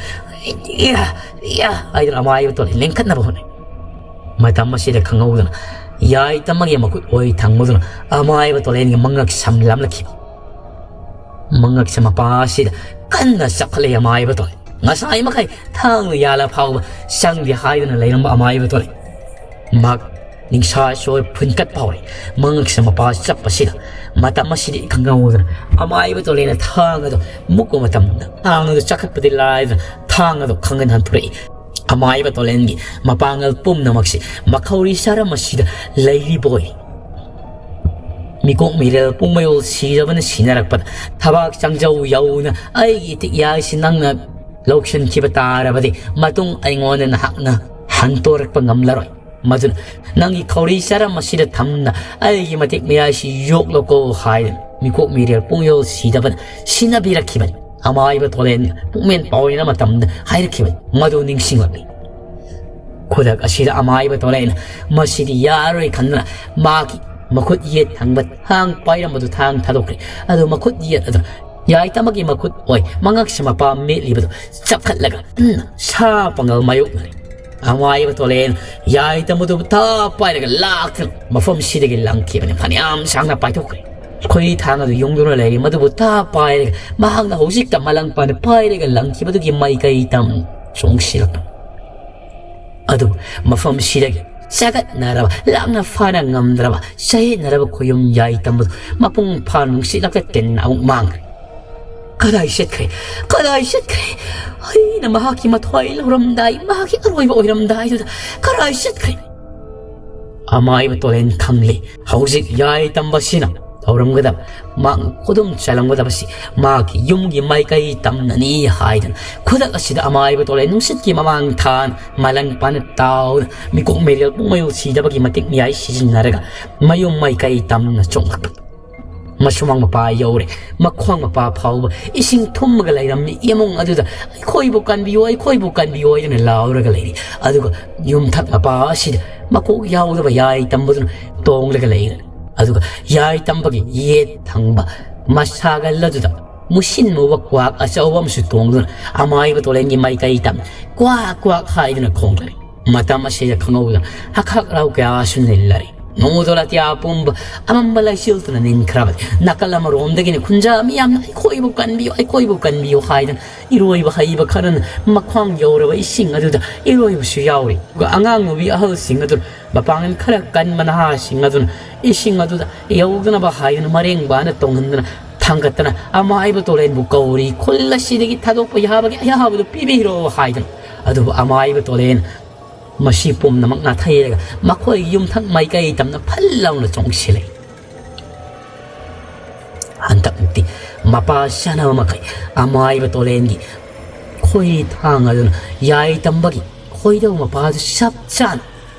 "ꯏꯌꯥ, ꯏꯌꯥ" ꯍꯥꯏꯗꯨꯅ ꯑꯃꯥꯏꯕ ꯇꯣꯂꯦꯟ ꯂꯦꯡꯈꯠꯅꯕ ꯍꯣꯠꯅꯩ꯫ ꯃꯇꯝ ꯑꯁꯤꯗ ꯈꯪꯍꯧꯗꯅ ꯌꯥꯏ ꯇꯝꯕꯒꯤ ꯃꯈꯨꯠ ꯑꯣꯏ ꯊꯪꯕꯗꯨꯅ ꯑꯃꯥꯏꯕ ꯇꯣꯂꯦꯟꯒꯤ ꯃꯉꯛ ꯁꯝ ꯂꯥꯝꯂꯛꯈꯤꯕ꯫ ꯃꯉꯛꯁꯝ ꯃꯄꯥ ꯑꯁꯤꯗ ꯀꯟꯅ ꯆꯞꯈꯠꯂꯛꯏ ꯑꯃꯥꯏꯕ ꯇꯣꯂꯦꯟ꯫ ꯉꯁꯥꯏ ꯃꯈꯩ ꯊꯥꯡꯅ ꯌꯥꯜꯂ ꯐꯥꯎꯕ ꯆꯪꯗꯦ ꯍꯥꯏꯗꯨꯅ ꯂꯩꯔꯝꯕ ꯑꯃꯥꯏꯕ ꯇꯣꯂꯦꯟ꯫ ꯃꯍꯥꯛ ꯅꯤꯡꯁꯥ ꯁꯣꯔ ꯐꯨꯟꯀꯠꯄ ꯍꯧꯔꯦ꯫ ꯃꯉꯛꯁꯝ ꯃꯄꯥ ꯆꯞꯄꯁꯤꯗ ꯃꯇꯝ ꯑꯁꯤꯗꯤ ꯈꯪꯍꯧꯗꯅ ꯑꯃꯥꯏꯕ ꯇꯣꯂꯦꯟꯅ ꯊꯥꯡ ꯑꯗꯨ ꯃꯨꯛꯄ ꯃꯇꯝꯗ ꯊꯥꯡ ꯑꯗꯨ ꯆꯥꯈꯠꯄꯗꯤ ꯂꯥꯏꯗꯅ ꯊꯥꯡ ꯑꯗꯨ ꯈꯪꯍꯟ ꯍꯟꯊꯣꯔꯛꯏ꯫ ꯑꯃꯥꯏꯕ ꯇꯣꯂꯦꯟꯒꯤ ꯃꯄꯥꯡꯒꯜ ꯄꯨꯝꯅꯃꯛꯁꯤ ꯃꯈꯧꯔꯤ ꯆꯥꯔꯝ ꯑꯁꯤꯗ ꯂꯩꯔꯤꯕ ꯑꯣꯏ꯫ ꯃꯤꯀꯣꯛ ꯃꯤꯔꯦꯜ ꯄꯨꯡꯃꯌꯣꯜ ꯁꯤꯔꯕꯅ ꯁꯤꯟꯅꯔꯛꯄꯗ ꯊꯕꯥꯛ ꯆꯪꯖꯧ ꯌꯧꯅ ꯑꯩꯒꯤ ꯏꯇꯤꯛ ꯌꯥꯏꯁꯤ ꯅꯪꯅ ꯂꯧꯁꯤꯟꯈꯤꯕ ꯇꯥꯔꯕꯗꯤ ꯃꯇꯨꯡ ꯑꯩꯉꯣꯟꯗ ꯅꯍꯥꯛꯅ ꯍꯟꯇꯣꯔꯛꯄ ꯉꯝꯂꯔꯣꯏ꯫ ꯃꯗꯨꯅ ꯅꯪꯒꯤ ꯈꯧꯔꯤ ꯆꯔꯝ ꯑꯁꯤꯗ ꯊꯝꯅ ꯑꯩꯒꯤ ꯃꯇꯤꯛ ꯃꯌꯥꯏꯁꯤ ꯌꯣꯛꯂꯣꯀꯣ ꯍꯥꯏꯗꯨꯅ ꯃꯤꯀꯣꯛ ꯃꯤꯔꯦꯜ ꯄꯨꯡꯌꯣꯜ ꯁꯤꯗꯕꯅ ꯁꯤꯟꯅꯕꯤꯔꯛꯈꯤꯕꯅꯤ꯫ ꯑꯃꯥꯏꯕ ꯇꯣꯂꯦꯟ ꯄꯨꯛꯃꯦꯟ ꯄꯥꯎꯌꯦꯅ ꯃꯇꯝꯗ ꯍꯥꯏꯔꯛꯈꯤꯕꯅꯤ꯫ ꯃꯗꯨ ꯅꯤꯡꯁꯤꯡꯂꯛꯂꯤ꯫ ꯈꯨꯗꯛ ꯑꯁꯤꯗ ꯑꯃꯥꯏꯕ ꯇꯣꯂꯦꯟ ꯃꯁꯤꯗꯤ ꯌꯥꯔꯔꯣꯏ ꯈꯟꯗꯨꯅ ꯃꯥꯒꯤ ꯃꯈꯨꯠ ꯌꯦꯠ ꯊꯪꯕ ꯊꯥꯡ ꯄꯥꯏꯔꯝꯕꯗꯨ ꯊꯥꯡ ꯊꯥꯗꯣꯛꯈ꯭ꯔꯦ꯫ ꯑꯗꯨ ꯃꯈꯨꯠ ꯌꯦꯠ ꯑꯗꯨ ꯌꯥꯏꯇꯃꯒꯤ ꯃꯈꯨꯠ ꯑꯣꯏ ꯃꯉꯛꯁ ꯃꯄꯥ ꯃꯦꯠꯂꯤꯕꯗꯨ ꯆꯞꯈꯠꯂꯒ ꯀꯟꯅ ꯁꯥ ꯄꯥꯡꯒꯜ ꯃꯥꯌꯣꯛꯅꯔꯦ꯫ ꯑꯃꯥꯏꯕ ꯇꯣꯂꯦꯟ ꯌꯥꯏꯇꯃꯗꯨꯕꯨ ꯊꯥ ꯄꯥꯏꯔꯒ ꯂꯥꯛꯇꯨꯅ ꯃꯐꯝꯁꯤꯗꯒꯤ ꯂꯪꯈꯤꯕꯅꯤ꯫ ꯐꯅꯌꯥꯝ ꯁꯥꯡꯅ ꯄꯥꯏꯊꯣꯛꯈ꯭ꯔꯦ꯫ ꯈꯣꯏ ꯊꯥꯡ ꯑꯗꯨ ꯌꯨꯡꯗꯨꯅ ꯂꯩꯔꯤ ꯃꯗꯨꯕꯨ ꯊꯥ ꯄꯥꯏꯔꯒ ꯃꯍꯥꯛꯅ ꯍꯧꯖꯤꯛꯇ ꯃꯂꯪ ꯄꯥꯟ ꯄꯥꯏꯔꯒ ꯂꯪꯈꯤꯕꯗꯨꯒꯤ ꯃꯥꯏꯀꯩ ꯇꯝ ꯆꯣꯡꯁꯤꯜꯂꯛꯄ ꯑꯗꯨ ꯃꯐꯝꯁꯤꯗꯒꯤ ꯆꯒꯠꯅꯔꯕ, ꯂꯥꯛꯅ ꯐꯥꯅ ꯉꯝꯗ꯭ꯔꯕ, ꯆꯌꯦꯠꯅꯔꯕ ꯈꯣꯌꯨꯝ ꯌꯥꯏ ꯇꯝꯕꯗꯨ ꯃꯄꯨꯡ ꯐꯥꯅ ꯅꯨꯡꯁꯤꯠꯂꯛꯇ ꯇꯦꯟꯅ ꯑꯃꯨꯛ ꯃꯥꯡꯈ꯭ꯔꯦ꯫ ꯀꯗꯥꯏ ꯆꯠꯈ꯭ꯔꯦ? ꯀꯗꯥꯏ ꯆꯠꯈ꯭ꯔꯦ? ꯑꯩꯅ ꯃꯍꯥꯛꯀꯤ ꯃꯊ꯭ꯋꯥꯏ ꯂꯧꯔꯝꯗꯥꯏ, ꯃꯍꯥꯛꯀꯤ ꯑꯔꯣꯏꯕ ꯑꯣꯏꯔꯝꯗꯥꯏꯗꯨꯗ ꯀꯗꯥꯏ ꯆꯠꯈ꯭ꯔꯦ? ꯑꯃꯥꯏꯕ ꯇꯣꯂꯦꯟ ꯈꯪꯂꯤ꯫ ꯍꯧꯖꯤꯛ ꯌꯥꯏ ꯇꯝꯕꯁꯤꯅ ꯇꯧꯔꯝꯒꯗꯕ, ꯃꯍꯥꯛꯅ ꯈꯨꯗꯨꯝ ꯆꯜꯂꯝꯒꯗꯕꯁꯤ ꯃꯍꯥꯛꯀꯤ ꯌꯨꯝꯒꯤ ꯃꯥꯏꯀꯩ ꯇꯝꯅꯅꯤ ꯍꯥꯏꯗꯨꯅ ꯈꯨꯗꯛ ꯑꯁꯤꯗ ꯑꯃꯥꯏꯕ ꯇꯣꯂꯦꯟ ꯅꯨꯡꯁꯤꯠꯀꯤ ꯃꯃꯥꯡ ꯊꯥꯅ ꯃꯂꯪ ꯄꯥꯅ ꯇꯥꯎꯗꯨꯅ ꯃꯤꯀꯣꯛ ꯃꯩꯔꯦꯜ ꯄꯨꯡꯃꯌꯣꯜ ꯁꯤꯗꯕꯒꯤ ꯃꯇꯤꯛ ꯃꯌꯥꯏ ꯁꯤꯖꯤꯟꯅꯔꯒ ꯃꯌꯨꯝ ꯃꯥꯏꯀꯩ ꯇꯝꯅ ꯆꯣꯡꯂꯛꯄ꯫ ꯃꯁꯨꯃꯥꯡ ꯃꯄꯥ ꯌꯧꯔꯦ꯫ ꯃꯈ꯭ꯋꯥꯡ ꯃꯄꯥ ꯐꯥꯎꯕ ꯏꯁꯤꯡ ꯊꯨꯝꯃꯒ ꯂꯩꯔꯝꯃꯤ꯫ ꯏꯃꯨꯡ ꯑꯗꯨꯗ "ꯑꯩꯈꯣꯏꯕꯨ ꯀꯟꯕꯤꯌꯨ, ꯑꯩꯈꯣꯏꯕꯨ ꯀꯟꯕꯤꯌꯨ" ꯍꯥꯏꯗꯨꯅ ꯂꯥꯎꯔꯒ ꯂꯩꯔꯤ꯫ ꯑꯗꯨꯒ ꯌꯨꯝꯊꯛ ꯃꯄꯥ ꯑꯁꯤꯗ ꯃꯀꯣꯛ ꯌꯥꯎꯗꯕ ꯌꯥꯏ ꯇꯝꯕꯗꯨꯅ ꯇꯣꯡꯂꯒ ꯂꯩꯔꯦ꯫ ꯑꯗꯨꯒ ꯌꯥꯏ ꯇꯝꯕꯒꯤ ꯌꯦꯠ ꯊꯪꯕ ꯃꯁꯥꯒꯜ ꯑꯗꯨꯗ ꯃꯨꯁꯤꯟ ꯃꯨꯕ ꯀ꯭ꯋꯥꯛ ꯑꯆꯧꯕ ꯑꯃꯁꯨ ꯇꯣꯡꯗꯨꯅ ꯑꯃꯥꯏꯕ ꯇꯣꯂꯦꯟꯒꯤ ꯃꯥꯏꯀꯩ ꯇꯝ ꯀ꯭ꯋꯥꯛ ꯀ꯭ꯋꯥꯛ ꯍꯥꯏꯗꯨꯅ ꯈꯣꯡꯂꯔꯦ꯫ ꯃꯇꯝ ꯑꯁꯤꯗ ꯈꯪꯍꯧꯗꯅ ꯍꯛ ꯍꯛ ꯂꯥꯎ ꯀꯌꯥꯁꯨ ꯅꯤꯜꯂꯔꯦ꯫ ꯅꯣꯡꯃꯗꯣ ꯑꯇꯤꯌꯥ ꯄꯨꯝꯕ ꯑꯃꯝꯕ ꯂꯩꯆꯤꯜꯇꯅ ꯅꯤꯟꯈ꯭ꯔꯕꯅꯤ꯫ ꯅꯥꯀꯜ ꯑꯃꯔꯣꯝꯗꯒꯤꯅ ꯈꯨꯟꯖꯥ ꯃꯤꯌꯥꯝꯅ "ꯑꯩꯈꯣꯏꯕꯨ ꯀꯟꯕꯤꯌꯨ, ꯑꯩꯈꯣꯏꯕꯨ ꯀꯟꯕꯤꯌꯨ" ꯍꯥꯏꯗꯅ ꯏꯔꯣꯏꯕ ꯍꯩꯕ ꯈꯔꯅ ꯃꯈ꯭ꯋꯥꯡ ꯌꯧꯔꯕ ꯏꯁꯤꯡ ꯑꯗꯨꯗ ꯏꯔꯣꯏꯕꯁꯨ ꯌꯥꯎꯔꯤ꯫ ꯑꯗꯨꯒ ꯑꯉꯥꯡ ꯅꯨꯕꯤ ꯑꯍꯜꯁꯤꯡ ꯑꯗꯨ ꯃꯄꯥꯡꯒꯜ ꯈꯔ ꯀꯟꯕ ꯅꯍꯥꯁꯤꯡ ꯑꯗꯨꯅ ꯏꯁꯤꯡ ꯑꯗꯨꯗ ꯌꯧꯗꯅꯕ ꯍꯥꯏꯗꯨꯅ ꯃꯔꯦꯡ ꯕꯥꯅ ꯇꯣꯡꯍꯟꯗꯨꯅ ꯊꯥꯡꯒꯠꯇꯅ ꯑꯃꯥꯏꯕ ꯇꯣꯂꯦꯟꯕꯨ ꯀꯧꯔꯤ꯫ ꯈꯨꯜ ꯑꯁꯤꯗꯒꯤ ꯊꯥꯗꯣꯛꯄ ꯌꯥꯕꯒꯤ ꯑꯌꯥꯕꯗꯨ ꯄꯤꯕꯤꯔꯣ ꯍꯥꯏꯗꯨꯅ꯫ ꯑꯗꯨꯕꯨ ꯑꯃꯥꯏꯕ ꯇꯣꯂꯦꯟ ꯃꯁꯤ ꯄꯨꯝꯅꯃꯛ ꯅꯥꯊꯩꯔꯒ ꯃꯈꯣꯏꯒꯤ ꯌꯨꯝꯊꯛ ꯃꯥꯏꯀꯩ ꯇꯝꯅ ꯐꯜ ꯂꯥꯎꯅ ꯆꯣꯡꯁꯤꯜꯂꯛꯏ꯫ ꯃꯄꯥ ꯁꯥꯟꯅꯕ ꯃꯈꯩ ꯑꯃꯥꯏꯕ ꯇꯣꯂꯦꯟꯒꯤ ꯈꯣꯏ ꯊꯥꯡ ꯑꯗꯨꯅ ꯌꯥꯏ ꯇꯝꯕꯒꯤ ꯈꯣꯏꯗꯧ ꯃꯄꯥꯗꯨ ꯆꯞ ꯆꯥꯅ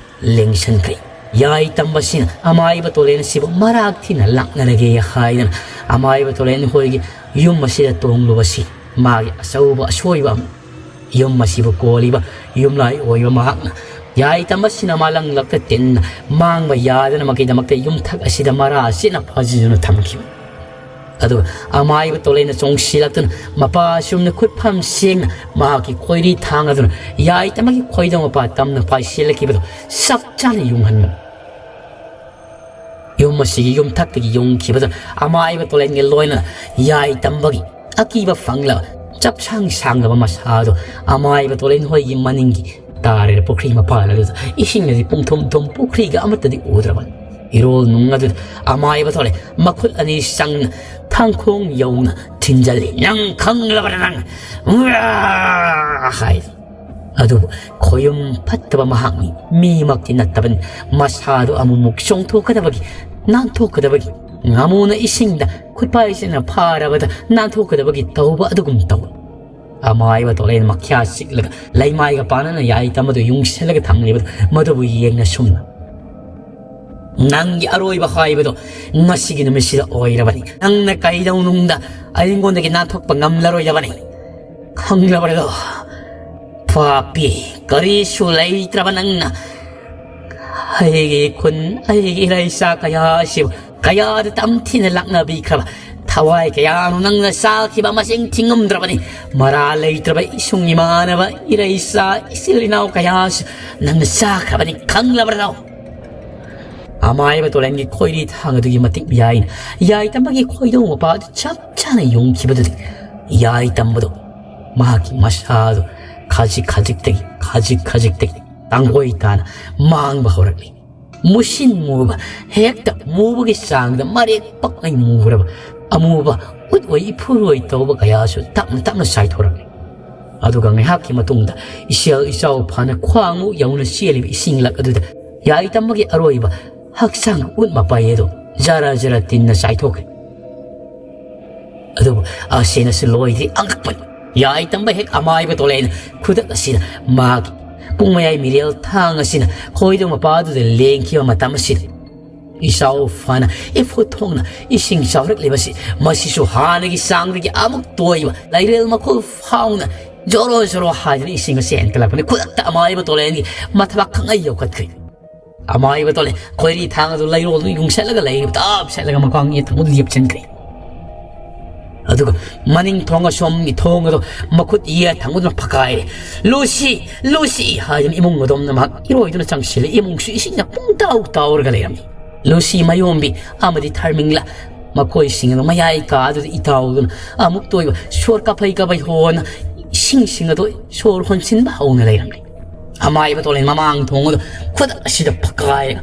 ꯂꯦꯡꯁꯟꯈ꯭ꯔꯦ꯫ ꯌꯥꯏ ꯇꯝꯕꯁꯤꯅ ꯑꯃꯥꯏꯕ ꯇꯣꯂꯦꯟ ꯑꯁꯤꯕꯨ ꯃꯔꯥꯛ ꯊꯤꯅ ꯂꯥꯛꯅꯔꯒꯦ ꯍꯥꯏꯗꯅ ꯑꯃꯥꯏꯕ ꯇꯣꯂꯦꯟ ꯍꯣꯏꯒꯤ ꯌꯨꯝ ꯑꯁꯤꯗ ꯇꯣꯡꯂꯨꯕꯁꯤ ꯃꯥꯒꯤ ꯑꯆꯧꯕ ꯑꯁꯣꯏꯕ ꯑꯃ꯫ ꯌꯨꯝ ꯑꯁꯤꯕꯨ ꯀꯣꯜꯂꯤꯕ ꯌꯨꯝꯂꯥꯏ ꯑꯣꯏꯕ ꯃꯍꯥꯛꯅ ꯌꯥꯏ ꯇꯝꯕꯁꯤꯅ ꯃꯥꯂꯪꯂꯛꯇ ꯇꯤꯟꯅ ꯃꯥꯡꯕ ꯌꯥꯗꯅꯕꯒꯤꯗꯃꯛꯇ ꯌꯨꯝꯊꯛ ꯑꯁꯤꯗ ꯃꯔꯥ ꯑꯁꯤꯅ ꯐꯥꯖꯤꯟꯗꯨꯅ ꯊꯝꯈꯤꯕ꯫ ꯑꯗꯨꯒ ꯑꯃꯥꯏꯕ ꯇꯣꯂꯦꯟꯅ ꯆꯣꯡꯁꯤꯜꯂꯛꯇꯨꯅ ꯃꯄꯥ ꯑꯁꯨꯝꯅ ꯈꯨꯠꯐꯝ ꯁꯦꯡꯅ ꯃꯍꯥꯛꯀꯤ ꯈꯣꯏꯔꯤ ꯊꯥꯡ ꯑꯗꯨꯅ ꯌꯥꯏ ꯇꯝꯕꯒꯤ ꯈꯣꯏꯗꯧ ꯃꯄꯥ ꯇꯝꯅ ꯄꯥꯏꯁꯤꯜꯂꯛꯈꯤꯕꯗꯨ ꯆꯞ ꯆꯥꯅ ꯌꯨꯡꯍꯟꯕꯅꯤ꯫ ꯌꯨꯝ ꯑꯁꯤꯒꯤ ꯌꯨꯝꯊꯛꯇꯒꯤ ꯌꯨꯡꯈꯤꯕꯗ ꯑꯃꯥꯏꯕ ꯇꯣꯂꯦꯟꯒ ꯂꯣꯏꯅꯅ ꯌꯥꯏ ꯇꯝꯕꯒꯤ ꯑꯀꯤꯕ ꯐꯪꯂꯕ ꯆꯞꯁꯥꯡ ꯁꯥꯡꯂꯕ ꯃꯁꯥꯗꯨ ꯑꯃꯥꯏꯕ ꯇꯣꯂꯦꯟ ꯍꯣꯏꯒꯤ ꯃꯅꯤꯡꯒꯤ ꯇꯥꯔꯦ ꯄꯨꯈ꯭ꯔꯤ ꯃꯄꯥꯟ ꯑꯗꯨꯗ ꯏꯁꯤꯡ ꯑꯗꯤ ꯄꯨꯡꯊꯨꯝ ꯊꯨꯝ ꯄꯨꯈ꯭ꯔꯤꯒ ꯑꯃꯠꯇꯗꯤ ꯎꯗ꯭ꯔꯕꯅꯤ꯫ ꯏꯔꯣꯜ ꯅꯨꯡ ꯑꯗꯨꯗ ꯑꯃꯥꯏꯕ ꯊꯣꯛꯂꯦ ꯃꯈꯨꯠ ꯑꯅꯤ ꯆꯪꯅ ꯊꯥꯡꯈꯣꯡ ꯌꯧꯅ ꯊꯤꯟꯖꯜꯂꯤ꯫ "ꯅꯪ ꯈꯪꯂꯕ꯭ꯔꯥ ꯅꯪ?" "ꯎꯔꯥ!" ꯍꯥꯏ꯫ ꯑꯗꯨꯕꯨ ꯈꯣꯌꯨꯝ ꯐꯠꯇꯕ ꯃꯍꯥꯛꯅꯤ꯫ ꯃꯤꯃꯛꯇꯤ ꯅꯠꯇꯕꯅꯤ꯫ ꯃꯁꯥꯗꯨ ꯑꯃꯨꯛꯃꯨꯛ ꯆꯣꯡꯊꯣꯛꯀꯗꯕꯒꯤ, ꯅꯥꯟꯊꯣꯛꯀꯗꯕꯒꯤ, ꯉꯥꯃꯨꯅ ꯏꯁꯤꯡꯗ ꯈꯨꯠꯄꯥꯏꯁꯤꯅ ꯐꯥꯔꯕꯗ ꯅꯥꯟꯊꯣꯛꯀꯗꯕꯒꯤ ꯇꯧꯕ ꯑꯗꯨꯒꯨꯝ ꯇꯧ꯫ ꯑꯃꯥꯏꯕ ꯇꯣꯂꯦꯟ ꯃꯈ꯭ꯌꯥ ꯆꯤꯛꯂꯒ ꯂꯩꯃꯥꯏꯒ ꯄꯥꯅꯅ ꯌꯥꯏ ꯇꯝꯕꯗꯨ ꯌꯨꯡꯁꯤꯜꯂꯒ ꯊꯝꯂꯤꯕꯗꯨ ꯃꯗꯨꯕꯨ ꯌꯦꯡꯅ ꯁꯨꯝꯅ, "ꯅꯪꯒꯤ ꯑꯔꯣꯏꯕ ꯍꯥꯏꯕꯗꯣ ꯉꯁꯤꯒꯤ ꯅꯨꯃꯤꯠꯁꯤꯗ ꯑꯣꯏꯔꯕꯅꯤ꯫ ꯅꯪꯅ ꯀꯩꯗꯧꯅꯨꯡꯗ ꯑꯩꯉꯣꯟꯗꯒꯤ ꯅꯥꯟꯊꯣꯛꯄ ꯉꯝꯂꯔꯣꯏꯗꯕꯅꯤ꯫ ꯈꯪꯂꯕ꯭ꯔꯗꯣ? ꯄꯥꯄꯤ, ꯀꯔꯤꯁꯨ ꯂꯩꯇ꯭ꯔꯕ ꯅꯪꯅ ꯑꯩꯒꯤ ꯈꯨꯟ, ꯑꯩꯒꯤ ꯏꯔꯩꯆꯥ ꯀꯌꯥ ꯑꯁꯤꯕꯨ ꯀꯌꯥꯗ ꯇꯝꯊꯤꯅ ꯂꯥꯛꯅꯕꯤꯈ꯭ꯔꯕ ꯊꯋꯥꯏ ꯀꯌꯥꯅꯣ ꯅꯪꯅ ꯆꯥꯈꯤꯕ ꯃꯁꯤꯡ ꯊꯤꯉꯝꯗ꯭ꯔꯕꯅꯤ꯫ ꯃꯔꯥ ꯂꯩꯇ꯭ꯔꯕ ꯏꯁꯨꯡ ꯏꯃꯥꯟꯅꯕ ꯏꯔꯩꯆꯥ ꯏꯆꯤꯜ ꯏꯅꯥꯎ ꯀꯌꯥꯁꯨ ꯅꯪꯅ ꯆꯥꯈ꯭ꯔꯕꯅꯤ꯫ ꯈꯪꯂꯕ꯭ꯔꯗꯣ?" ꯑꯃꯥꯏꯕ ꯇꯣꯂꯦꯟꯒꯤ ꯈꯣꯏꯔꯤ ꯊꯥꯡ ꯑꯗꯨꯒꯤ ꯃꯇꯤꯛ ꯌꯥꯏꯅ ꯌꯥꯏ ꯇꯝꯕꯒꯤ ꯈꯣꯏꯗꯧ ꯃꯄꯥ ꯑꯗꯨ ꯆꯞ ꯆꯥꯅ ꯌꯨꯡꯈꯤꯕꯗꯨꯗꯤ ꯌꯥꯏ ꯇꯝꯕꯗꯣ ꯃꯍꯥꯛꯀꯤ ꯃꯁꯥꯗꯨ ꯈꯖꯤꯛ ꯈꯖꯤꯛꯇꯒꯤ, ꯈꯖꯤꯛ ꯈꯖꯤꯛꯇꯒꯤ ꯇꯥꯡꯒꯣꯏ ꯇꯥꯅ ꯃꯥꯡꯕ ꯍꯧꯔꯛꯂꯤ꯫ ꯃꯨꯁꯤꯟ ꯃꯨꯕ, ꯍꯦꯛꯇ ꯃꯨꯕꯒꯤ ꯆꯥꯡꯗ ꯃꯔꯦꯛ ꯄꯛꯅ ꯃꯨꯔꯕ, ꯑꯃꯨꯕ ꯎꯠ ꯑꯣꯏ ꯏꯐꯨꯔꯨ ꯑꯣꯏ ꯇꯧꯕ ꯀꯌꯥꯁꯨ ꯇꯞꯅ ꯇꯞꯅ ꯆꯥꯏꯊꯣꯔꯛꯂꯤ꯫ ꯑꯗꯨꯒ ꯉꯥꯏꯍꯥꯛꯀꯤ ꯃꯇꯨꯡꯗ ꯏꯆꯦꯜ ꯏꯆꯥꯎ ꯐꯥꯅ ꯈ꯭ꯋꯥꯡꯃꯨꯛ ꯌꯧꯅ ꯆꯦꯜꯂꯤꯕ ꯏꯁꯤꯡꯂꯛ ꯑꯗꯨꯗ ꯌꯥꯏ ꯇꯝꯕꯒꯤ ꯑꯔꯣꯏꯕ ꯍꯛꯆꯥꯡ ꯎꯠ ꯃꯄꯥꯏ ꯑꯗꯨ ꯖꯔ ꯖꯔ ꯇꯤꯟꯅ ꯆꯥꯏꯊꯣꯛꯈ꯭ꯔꯦ꯫ ꯑꯗꯨꯕꯨ ꯑꯁꯤꯅꯁꯨ ꯂꯣꯏꯗ꯭ꯔꯤ ꯑꯉꯛꯄꯅꯤ꯫ ꯌꯥꯏ ꯇꯝꯕ ꯍꯦꯛ ꯑꯃꯥꯏꯕ ꯇꯣꯂꯦꯟ ꯈꯨꯗꯛ ꯑꯁꯤꯗ ꯃꯥꯒꯤ ꯄꯨꯡ ꯃꯌꯥꯏ ꯃꯤꯔꯦꯜ ꯊꯥꯡ ꯑꯁꯤꯅ ꯈꯣꯏꯗꯣ ꯃꯄꯥꯗꯨꯗ ꯂꯦꯡꯈꯤꯕ ꯃꯇꯝ ꯑꯁꯤꯗ ꯏꯆꯥꯎ ꯐꯅ ꯏꯐꯨꯠ ꯊꯣꯡꯅ ꯏꯁꯤꯡ ꯆꯥꯎꯔꯛꯂꯤꯕꯁꯤ, ꯃꯁꯤꯁꯨ ꯍꯥꯟꯅꯒꯤ ꯆꯥꯡꯗꯒꯤ ꯑꯃꯨꯛ ꯇꯣꯏꯕ ꯂꯩꯔꯦꯜ ꯃꯈꯨꯜ ꯐꯥꯎꯅ ꯖꯣꯔꯣ ꯖꯣꯔꯣ ꯍꯥꯏꯗꯨꯅ ꯏꯁꯤꯡ ꯑꯁꯤ ꯍꯦꯟꯀꯠꯂꯛꯄꯅꯤ꯫ ꯈꯨꯗꯛꯇ ꯑꯃꯥꯏꯕ ꯇꯣꯂꯦꯟꯒꯤ ꯃꯊꯕꯥꯛ ꯈꯪꯉꯩ ꯌꯧꯈꯠꯈ꯭ꯔꯦ꯫ ꯑꯃꯥꯏꯕ ꯇꯣꯂꯦꯟ ꯈꯣꯏꯔꯤ ꯊꯥꯡ ꯑꯗꯨ ꯂꯩꯔꯣꯜꯗꯨ ꯌꯨꯡꯁꯠꯂꯒ ꯂꯩꯔꯤꯕ ꯇꯞ ꯁꯠꯂꯒ ꯃꯈ꯭ꯋꯥꯡ ꯌꯦꯠ ꯊꯪꯕꯗ ꯌꯦꯞꯁꯤꯟꯈ꯭ꯔꯦ꯫ ꯑꯗꯨꯒ ꯃꯅꯤꯡ ꯊꯣꯡ ꯑꯁꯣꯝꯒꯤ ꯊꯣꯡ ꯑꯗꯨ ꯃꯈꯨꯠ ꯌꯦꯠ ꯊꯪꯕꯗꯨꯅ ꯐꯛꯀꯥꯏꯔꯦ꯫ "ꯂꯨꯁꯤ! ꯂꯨꯁꯤ!" ꯍꯥꯏꯗꯨꯅ ꯏꯃꯨꯡ ꯑꯗꯣꯝꯗ ꯃꯍꯥꯛ ꯏꯔꯣꯏꯗꯨꯅ ꯆꯪꯁꯤꯜꯂꯦ꯫ ꯏꯃꯨꯡꯁꯨ ꯏꯁꯤꯡꯅ ꯄꯨꯡ ꯇꯥꯎ ꯇꯥꯎꯔꯒ ꯂꯩꯔꯝꯃꯤ꯫ ꯂꯨꯁꯤ, ꯃꯌꯣꯝꯕꯤ ꯑꯃꯗꯤ ꯊꯔꯃꯤꯡꯂꯥ, ꯃꯈꯣꯏꯁꯤꯡ ꯑꯗꯨ ꯃꯌꯥꯏ ꯀꯥ ꯑꯗꯨꯗ ꯏꯇꯥꯎꯗꯨꯅ ꯑꯃꯨꯛ ꯇꯣꯏꯕ ꯁꯣꯔ ꯀꯥꯐꯩ ꯀꯥꯐꯩ ꯍꯣꯟꯅ ꯏꯁꯤꯡꯁꯤꯡ ꯑꯗꯨ ꯁꯣꯔ ꯍꯣꯟꯁꯤꯟꯕ ꯍꯧꯅ ꯂꯩꯔꯝꯂꯦ꯫ ꯑꯃꯥꯏꯕ ꯇꯣꯂꯦꯟ ꯃꯃꯥꯡ ꯊꯣꯡ ꯑꯗꯨ ꯈꯨꯗꯛ ꯑꯁꯤꯗ ꯐꯛꯀꯥꯏꯔꯒ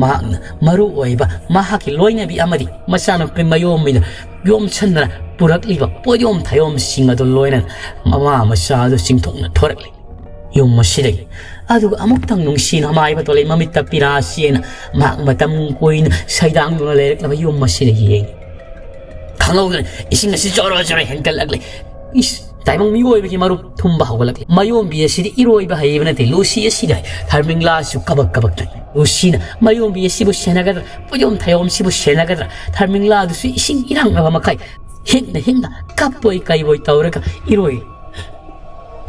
ꯃꯍꯥꯛꯅ ꯃꯔꯨ ꯑꯣꯏꯕ ꯃꯍꯥꯛꯀꯤ ꯂꯣꯏꯅꯕꯤ ꯑꯃꯗꯤ ꯃꯆꯥꯅꯨꯄꯤ ꯃꯌꯣꯝꯕꯤꯗ ꯌꯣꯝꯁꯟꯗꯅ ꯄꯨꯔꯛꯂꯤꯕ ꯄꯣꯠꯌꯣꯝ ꯊꯥꯌꯣꯝꯁꯤꯡ ꯑꯗꯨ ꯂꯣꯏꯅꯅ ꯃꯃꯥ ꯃꯆꯥ ꯑꯗꯨ ꯆꯤꯡꯊꯣꯛꯅ ꯊꯣꯔꯛꯂꯤ꯫ ꯌꯨꯝ ꯑꯁꯤꯗꯒꯤ ꯑꯗꯨꯒ ꯑꯃꯨꯛꯇꯪ ꯅꯨꯡꯁꯤꯅ ꯑꯃꯥꯏꯕ ꯇꯣꯂꯦꯟ ꯃꯃꯤꯠꯇ ꯄꯤꯔꯥ ꯆꯦꯅ ꯃꯍꯥꯛ ꯃꯇꯝ ꯀꯨꯏꯅ ꯁꯩꯗꯥꯡꯗꯨꯅ ꯂꯩꯔꯛꯂꯕ ꯌꯨꯝ ꯑꯁꯤꯗ ꯌꯦꯡꯉꯤ꯫ ꯈꯪꯍꯧꯗꯅ ꯏꯁꯤꯡ ꯑꯁꯤ ꯖꯣꯔꯣ ꯖꯣꯔꯣ ꯍꯦꯟꯒꯠꯂꯛꯂꯦ꯫ ꯏꯁ, ꯇꯥꯏꯕꯪ ꯃꯤꯑꯣꯏꯕꯒꯤ ꯃꯔꯨꯞ ꯊꯨꯝꯕ ꯍꯧꯒꯠꯂꯛꯂꯦ꯫ ꯃꯌꯣꯝꯕꯤ ꯑꯁꯤꯗꯤ ꯏꯔꯣꯏꯕ ꯍꯩꯕ ꯅꯠꯇꯦ꯫ ꯂꯨꯁꯤ ꯑꯁꯤꯗ ꯊꯔꯃꯤꯡꯂꯥꯁꯨ ꯀꯕꯛ ꯀꯕꯛ ꯇꯥꯏ꯫ ꯂꯨꯁꯤꯅ ꯃꯌꯣꯝꯕꯤ ꯑꯁꯤꯕꯨ ꯁꯦꯟꯅꯒꯗ꯭ꯔꯥ, ꯄꯣꯠꯌꯣꯝ ꯊꯥꯌꯣꯝꯁꯤꯕꯨ ꯁꯦꯟꯅꯒꯗ꯭ꯔꯥ? ꯊꯔꯃꯤꯡꯂꯥꯗꯨꯁꯨ ꯏꯁꯤꯡ ꯏꯔꯥꯡꯂꯕ ꯃꯈꯩ ꯍꯤꯛꯅ ꯍꯤꯛꯅ ꯀꯞꯄꯣꯏ ꯀꯩꯕꯣꯏ ꯇꯧꯔꯒ ꯏꯔꯣꯏ꯫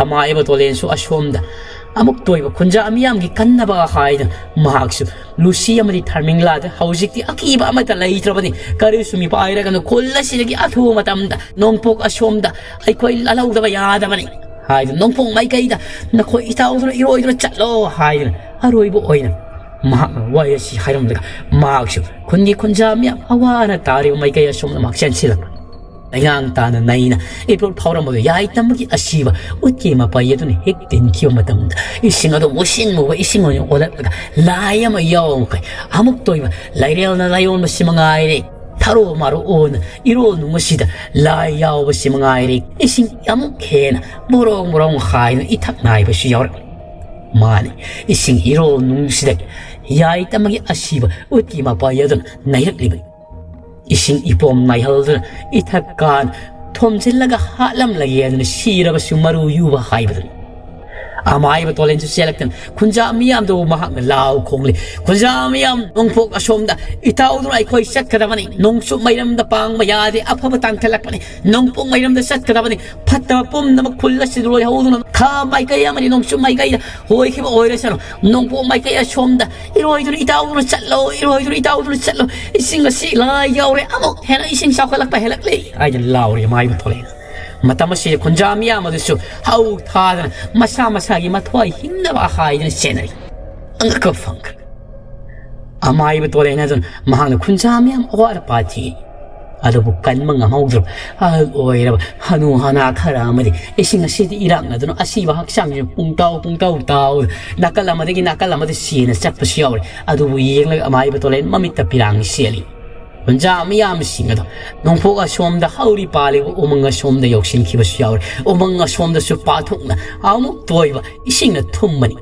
ꯑꯃꯥꯏꯕ ꯇꯣꯂꯦꯟꯁꯨ ꯑꯁꯣꯝꯗ ꯑꯃꯨꯛ ꯇꯣꯏꯕ ꯈꯨꯟꯖꯥ ꯃꯤꯌꯥꯝꯒꯤ ꯀꯟꯅꯕ ꯍꯥꯏꯗꯨꯅ ꯃꯍꯥꯛꯁꯨ ꯂꯨꯁꯤ ꯑꯃꯗꯤ ꯊꯔꯃꯤꯡꯂꯥꯗ ꯍꯧꯖꯤꯛꯇꯤ ꯑꯀꯤꯕ ꯑꯃꯠꯇ ꯂꯩꯇ꯭ꯔꯕꯅꯤ꯫ "ꯀꯔꯤꯁꯨ ꯃꯤꯄꯥꯏꯔꯒꯅꯨ, ꯈꯨꯜ ꯑꯁꯤꯗꯒꯤ ꯑꯊꯨꯕ ꯃꯇꯝꯗ ꯅꯣꯡꯄꯣꯛ ꯑꯁꯣꯝꯗ ꯑꯩꯈꯣꯏ ꯂꯥꯜꯍꯧꯗꯕ ꯌꯥꯗꯕꯅꯤ" ꯍꯥꯏꯗꯨꯅ ꯅꯣꯡꯄꯣꯛ ꯃꯥꯏꯀꯩꯗ ꯅꯈꯣꯏ ꯏꯇꯥꯎꯗꯨꯅ ꯏꯔꯣꯏꯗꯨꯅ ꯆꯠꯂꯣ ꯍꯥꯏꯗꯨꯅ ꯑꯔꯣꯏꯕ ꯑꯣꯏꯅ ꯃꯍꯥꯛꯅ ꯋꯥꯍꯩ ꯑꯁꯤ ꯍꯥꯏꯔꯝꯂꯒ ꯃꯍꯥꯛꯁꯨ ꯈꯨꯟꯒꯤ ꯈꯨꯟꯖꯥ ꯃꯤꯌꯥꯝ ꯑꯋꯥꯅ ꯇꯥꯔꯤꯕ ꯃꯥꯏꯀꯩ ꯑꯁꯣꯝꯗ ꯃꯍꯥꯛ ꯆꯦꯟꯁꯤꯜꯂꯛꯄ꯫ ꯂꯩꯉꯥꯡ ꯇꯥꯅ ꯅꯩꯅ ꯏꯄ꯭ꯔꯨꯞ ꯐꯥꯎꯔꯝꯕꯗꯨ ꯌꯥꯏ ꯇꯝꯕꯒꯤ ꯑꯁꯤꯕ ꯎꯠꯀꯤ ꯃꯄꯥꯏ ꯑꯗꯨꯅ ꯍꯦꯛ ꯇꯤꯟꯈꯤꯕ ꯃꯇꯝꯗ ꯏꯁꯤꯡ ꯑꯗꯨ ꯃꯨꯁꯤꯟ ꯃꯨꯕ ꯏꯁꯤꯡ ꯑꯣꯏꯅ ꯑꯣꯜꯂꯛꯂꯒ ꯂꯥꯏ ꯑꯃ ꯌꯥꯎꯕ ꯃꯈꯩ ꯑꯃꯨꯛ ꯇꯣꯏꯕ ꯂꯩꯔꯦꯜꯅ ꯂꯥꯏꯑꯣꯟꯕꯁꯤ ꯃꯉꯥꯏꯔꯦ꯫ ꯊꯔꯣ ꯃꯥꯔꯣ ꯑꯣꯟꯅ ꯏꯔꯣ ꯅꯨꯡ ꯑꯁꯤꯗ ꯂꯥꯏ ꯌꯥꯎꯕꯁꯤ ꯃꯉꯥꯏꯔꯦ꯫ ꯏꯁꯤꯡ ꯑꯃꯨꯛ ꯍꯦꯟꯅ ꯕꯣꯔꯣꯡ ꯕꯣꯔꯣꯡ ꯍꯥꯏꯗꯨꯅ ꯏꯊꯛ ꯅꯥꯏꯕꯁꯨ ꯌꯥꯎꯔꯛꯂꯤ꯫ ꯃꯥꯅꯤ, ꯏꯁꯤꯡ ꯏꯔꯣ ꯅꯨꯡꯁꯤꯗ ꯌꯥꯏ ꯇꯝꯕꯒꯤ ꯑꯁꯤꯕ ꯎꯠꯀꯤ ꯃꯄꯥꯏ ꯑꯗꯨꯅ ꯅꯩꯔꯛꯂꯤꯕꯅꯤ꯫ ꯏꯁꯤꯡ ꯏꯄꯣꯝ ꯅꯥꯏꯍꯜꯗꯨꯅ ꯏꯊꯛ ꯀꯥꯟ ꯊꯣꯝꯖꯤꯜꯂꯒ ꯍꯥꯠꯂꯝꯂꯒꯦ ꯑꯗꯨꯅ ꯁꯤꯔꯕꯁꯨ ꯃꯔꯨ ꯌꯨꯕ ꯍꯥꯏꯕꯗꯨꯅꯤ꯫ ꯑꯃꯥꯏꯕ ꯇꯣꯂꯦꯟꯁꯨ ꯆꯦꯜꯂꯛꯇꯅ ꯈꯨꯟꯖꯥ ꯃꯤꯌꯥꯝꯗꯕꯨ ꯃꯍꯥꯛꯅ ꯂꯥꯎ ꯈꯣꯡꯂꯤ꯫ "ꯈꯨꯟꯖꯥ ꯃꯤꯌꯥꯝ, ꯅꯣꯡꯄꯣꯛ ꯑꯁꯣꯝꯗ ꯏꯇꯥꯎꯗꯨꯅ ꯑꯩꯈꯣꯏ ꯆꯠꯀꯗꯕꯅꯤ꯫ ꯅꯣꯡꯆꯨꯞ ꯃꯥꯏꯔꯝꯗ ꯄꯥꯡꯕ ꯌꯥꯗꯦ, ꯑꯐꯕ ꯇꯥꯟꯈꯠꯂꯛꯄꯅꯤ꯫ ꯅꯣꯡꯄꯣꯛ ꯃꯥꯏꯔꯝꯗ ꯆꯠꯀꯗꯕꯅꯤ꯫ ꯐꯠꯇꯕ ꯄꯨꯝꯅꯃꯛ ꯈꯨꯜ ꯑꯁꯤꯗ ꯂꯣꯏꯍꯧꯗꯨꯅ ꯈꯥ ꯃꯥꯏꯀꯩ ꯑꯃꯗꯤ ꯅꯣꯡꯆꯨꯞ ꯃꯥꯏꯀꯩꯗ ꯑꯣꯏꯈꯤꯕ ꯑꯣꯏꯔꯁꯅꯨ꯫ ꯅꯣꯡꯄꯣꯛ ꯃꯥꯏꯀꯩ ꯑꯁꯣꯝꯗ ꯏꯔꯣꯏꯗꯨꯅ ꯏꯇꯥꯎꯗꯨꯅ ꯆꯠꯂꯣ, ꯏꯔꯣꯏꯗꯨꯅ ꯏꯇꯥꯎꯗꯨꯅ ꯆꯠꯂꯣ꯫ ꯏꯁꯤꯡ ꯑꯁꯤ ꯂꯥꯏ ꯌꯥꯎꯔꯦ, ꯑꯃꯨꯛ ꯍꯦꯟꯅ ꯏꯁꯤꯡ ꯆꯥꯎꯈꯠꯂꯛꯄ ꯍꯦꯜꯂꯛꯂꯦ" ꯍꯥꯏꯗꯅ ꯂꯥꯎꯔꯤ ꯑꯃꯥꯏꯕ ꯊꯣꯛꯂꯛꯑꯦ꯫ ꯃꯇꯝ ꯑꯁꯤꯗ ꯈꯨꯟꯖꯥ ꯃꯤꯌꯥꯝ ꯑꯗꯨꯁꯨ ꯍꯧ ꯊꯥꯗꯅ ꯃꯁꯥ ꯃꯁꯥꯒꯤ ꯃꯊ꯭ꯋꯥꯏ ꯍꯤꯡꯅꯕ ꯍꯥꯏꯗꯅ ꯆꯦꯟꯅꯔꯤ꯫ ꯑꯉꯛꯄ ꯐꯪꯈ꯭ꯔꯦ꯫ ꯑꯃꯥꯏꯕ ꯇꯣꯂꯦꯟ ꯑꯗꯨꯅ ꯃꯍꯥꯛꯅ ꯈꯨꯟꯖꯥ ꯃꯤꯌꯥꯝ ꯑꯋꯥꯠ ꯑꯄꯥ ꯊꯤ꯫ ꯑꯗꯨꯕꯨ ꯀꯟꯕ ꯉꯝꯍꯧꯗ꯭ꯔꯕ ꯑꯍꯜ ꯑꯣꯏꯔꯕ ꯍꯅꯨ ꯍꯅꯥ ꯈꯔ ꯑꯃꯗꯤ ꯏꯁꯤꯡ ꯑꯁꯤꯗ ꯏꯔꯥꯛꯅꯗꯨꯅ ꯑꯁꯤꯕ ꯍꯛꯆꯥꯡꯁꯤꯡ ꯄꯨꯡꯇꯥꯎ ꯄꯨꯡꯇꯥꯎ ꯇꯥꯎ ꯅꯥꯀꯜ ꯑꯃꯗꯒꯤ ꯅꯥꯀꯜ ꯑꯃꯗ ꯆꯦꯟꯅ ꯆꯠꯄꯁꯨ ꯌꯥꯎꯔꯦ꯫ ꯑꯗꯨꯕꯨ ꯌꯦꯡꯂꯒ ꯑꯃꯥꯏꯕ ꯇꯣꯂꯦꯟ ꯃꯃꯤꯠꯇ ꯄꯤꯔꯥꯡ ꯆꯦꯜꯂꯤ꯫ ꯈꯨꯟꯖꯥ ꯃꯤꯌꯥꯝꯁꯤꯡ ꯑꯗꯣ ꯅꯣꯡꯄꯣꯛ ꯑꯁꯣꯝꯗ ꯍꯧꯔꯤ ꯄꯥꯜꯂꯤꯕ ꯎꯃꯪ ꯑꯁꯣꯝꯗ ꯌꯧꯁꯤꯟꯈꯤꯕꯁꯨ ꯌꯥꯎꯔꯦ꯫ ꯎꯃꯪ ꯑꯁꯣꯝꯗꯁꯨ ꯄꯥꯊꯣꯛꯅ ꯑꯃꯨꯛ ꯇꯣꯏꯕ ꯏꯁꯤꯡꯅ ꯊꯨꯝꯕꯅꯤ꯫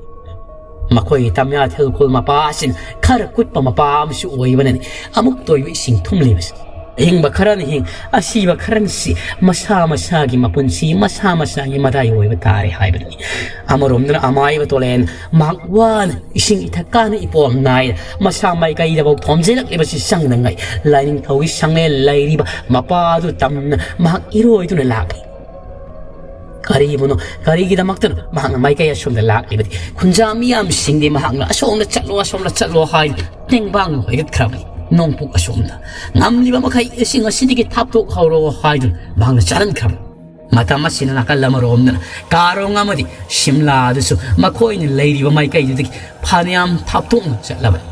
ꯃꯈꯣꯏꯒꯤ ꯇꯝꯌꯥꯊꯦꯜ ꯈꯨꯜ ꯃꯄꯥ ꯑꯁꯤꯅ ꯈꯔ ꯀꯨꯠꯄ ꯃꯄꯥ ꯑꯃꯁꯨ ꯑꯣꯏꯕꯅꯅꯤ ꯑꯃꯨꯛ ꯇꯣꯏꯕ ꯏꯁꯤꯡ ꯊꯨꯝꯂꯤꯕꯁꯤ꯫ ꯍꯤꯡꯕ ꯈꯔꯅ ꯍꯤꯡ, ꯑꯁꯤꯕ ꯈꯔꯅ ꯁꯤ, ꯃꯁꯥ ꯃꯁꯥꯒꯤ ꯃꯄꯨꯟꯁꯤ ꯃꯁꯥ ꯃꯁꯥꯒꯤ ꯃꯇꯥꯏ ꯑꯣꯏꯕ ꯇꯥꯔꯦ ꯍꯥꯏꯕꯗꯨꯅꯤ꯫ ꯑꯃꯔꯣꯝꯗꯅ ꯑꯃꯥꯏꯕ ꯇꯣꯂꯦꯟ ꯃꯍꯥꯛ ꯋꯥꯅ ꯏꯁꯤꯡ ꯏꯊꯛ ꯀꯥꯅ ꯏꯄꯣꯝ ꯅꯥꯏꯔ ꯃꯁꯥ ꯃꯥꯏꯀꯩꯗꯐꯥꯎ ꯊꯣꯝꯖꯤꯜꯂꯛꯂꯤꯕꯁꯤ ꯆꯪꯗꯉꯥꯏ ꯂꯥꯏꯅꯤꯡꯊꯧꯒꯤ ꯁꯪꯂꯦꯟ ꯂꯩꯔꯤꯕ ꯃꯄꯥ ꯑꯗꯨ ꯇꯝꯅ ꯃꯍꯥꯛ ꯏꯔꯣꯏꯗꯨꯅ ꯂꯥꯛꯂꯤ꯫ ꯀꯔꯤꯕꯨꯅꯣ, ꯀꯔꯤꯒꯤꯗꯃꯛꯇꯅꯣ ꯃꯍꯥꯛꯅ ꯃꯥꯏꯀꯩ ꯑꯁꯣꯝꯗ ꯂꯥꯛꯂꯤꯕꯗꯤ? ꯈꯨꯟꯖꯥ ꯃꯤꯌꯥꯝꯁꯤꯡꯗꯤ ꯃꯍꯥꯛꯅ "ꯑꯁꯣꯝꯗ ꯆꯠꯂꯣ, ꯑꯁꯣꯝꯗ ꯆꯠꯂꯣ" ꯍꯥꯏꯗꯨꯅ ꯇꯦꯡꯕꯥꯡ ꯍꯣꯏꯒꯠꯈ꯭ꯔꯕꯅꯤ꯫ ꯅꯣꯡꯄꯣꯛ ꯑꯁꯣꯝꯗ ꯉꯝꯂꯤꯕ ꯃꯈꯩ ꯏꯁꯤꯡ ꯑꯁꯤꯗꯒꯤ ꯊꯥꯞꯇꯣꯛꯍꯧꯔꯣ ꯍꯥꯏꯗꯨꯅ ꯃꯍꯥꯛꯅ ꯆꯠꯍꯟꯈ꯭ꯔꯕꯅꯤ꯫ ꯃꯇꯝ ꯑꯁꯤꯅ ꯅꯥꯀꯜ ꯑꯃꯔꯣꯝꯗꯅ ꯀꯥꯔꯣꯡ ꯑꯃꯗꯤ ꯁꯤꯝꯂꯥ ꯑꯗꯨꯁꯨ ꯃꯈꯣꯏꯅ ꯂꯩꯔꯤꯕ ꯃꯥꯏꯀꯩꯗꯨꯗꯒꯤ ꯐꯅꯌꯥꯝ ꯊꯥꯞꯇꯣꯛꯅ ꯆꯠꯂꯕꯅꯤ꯫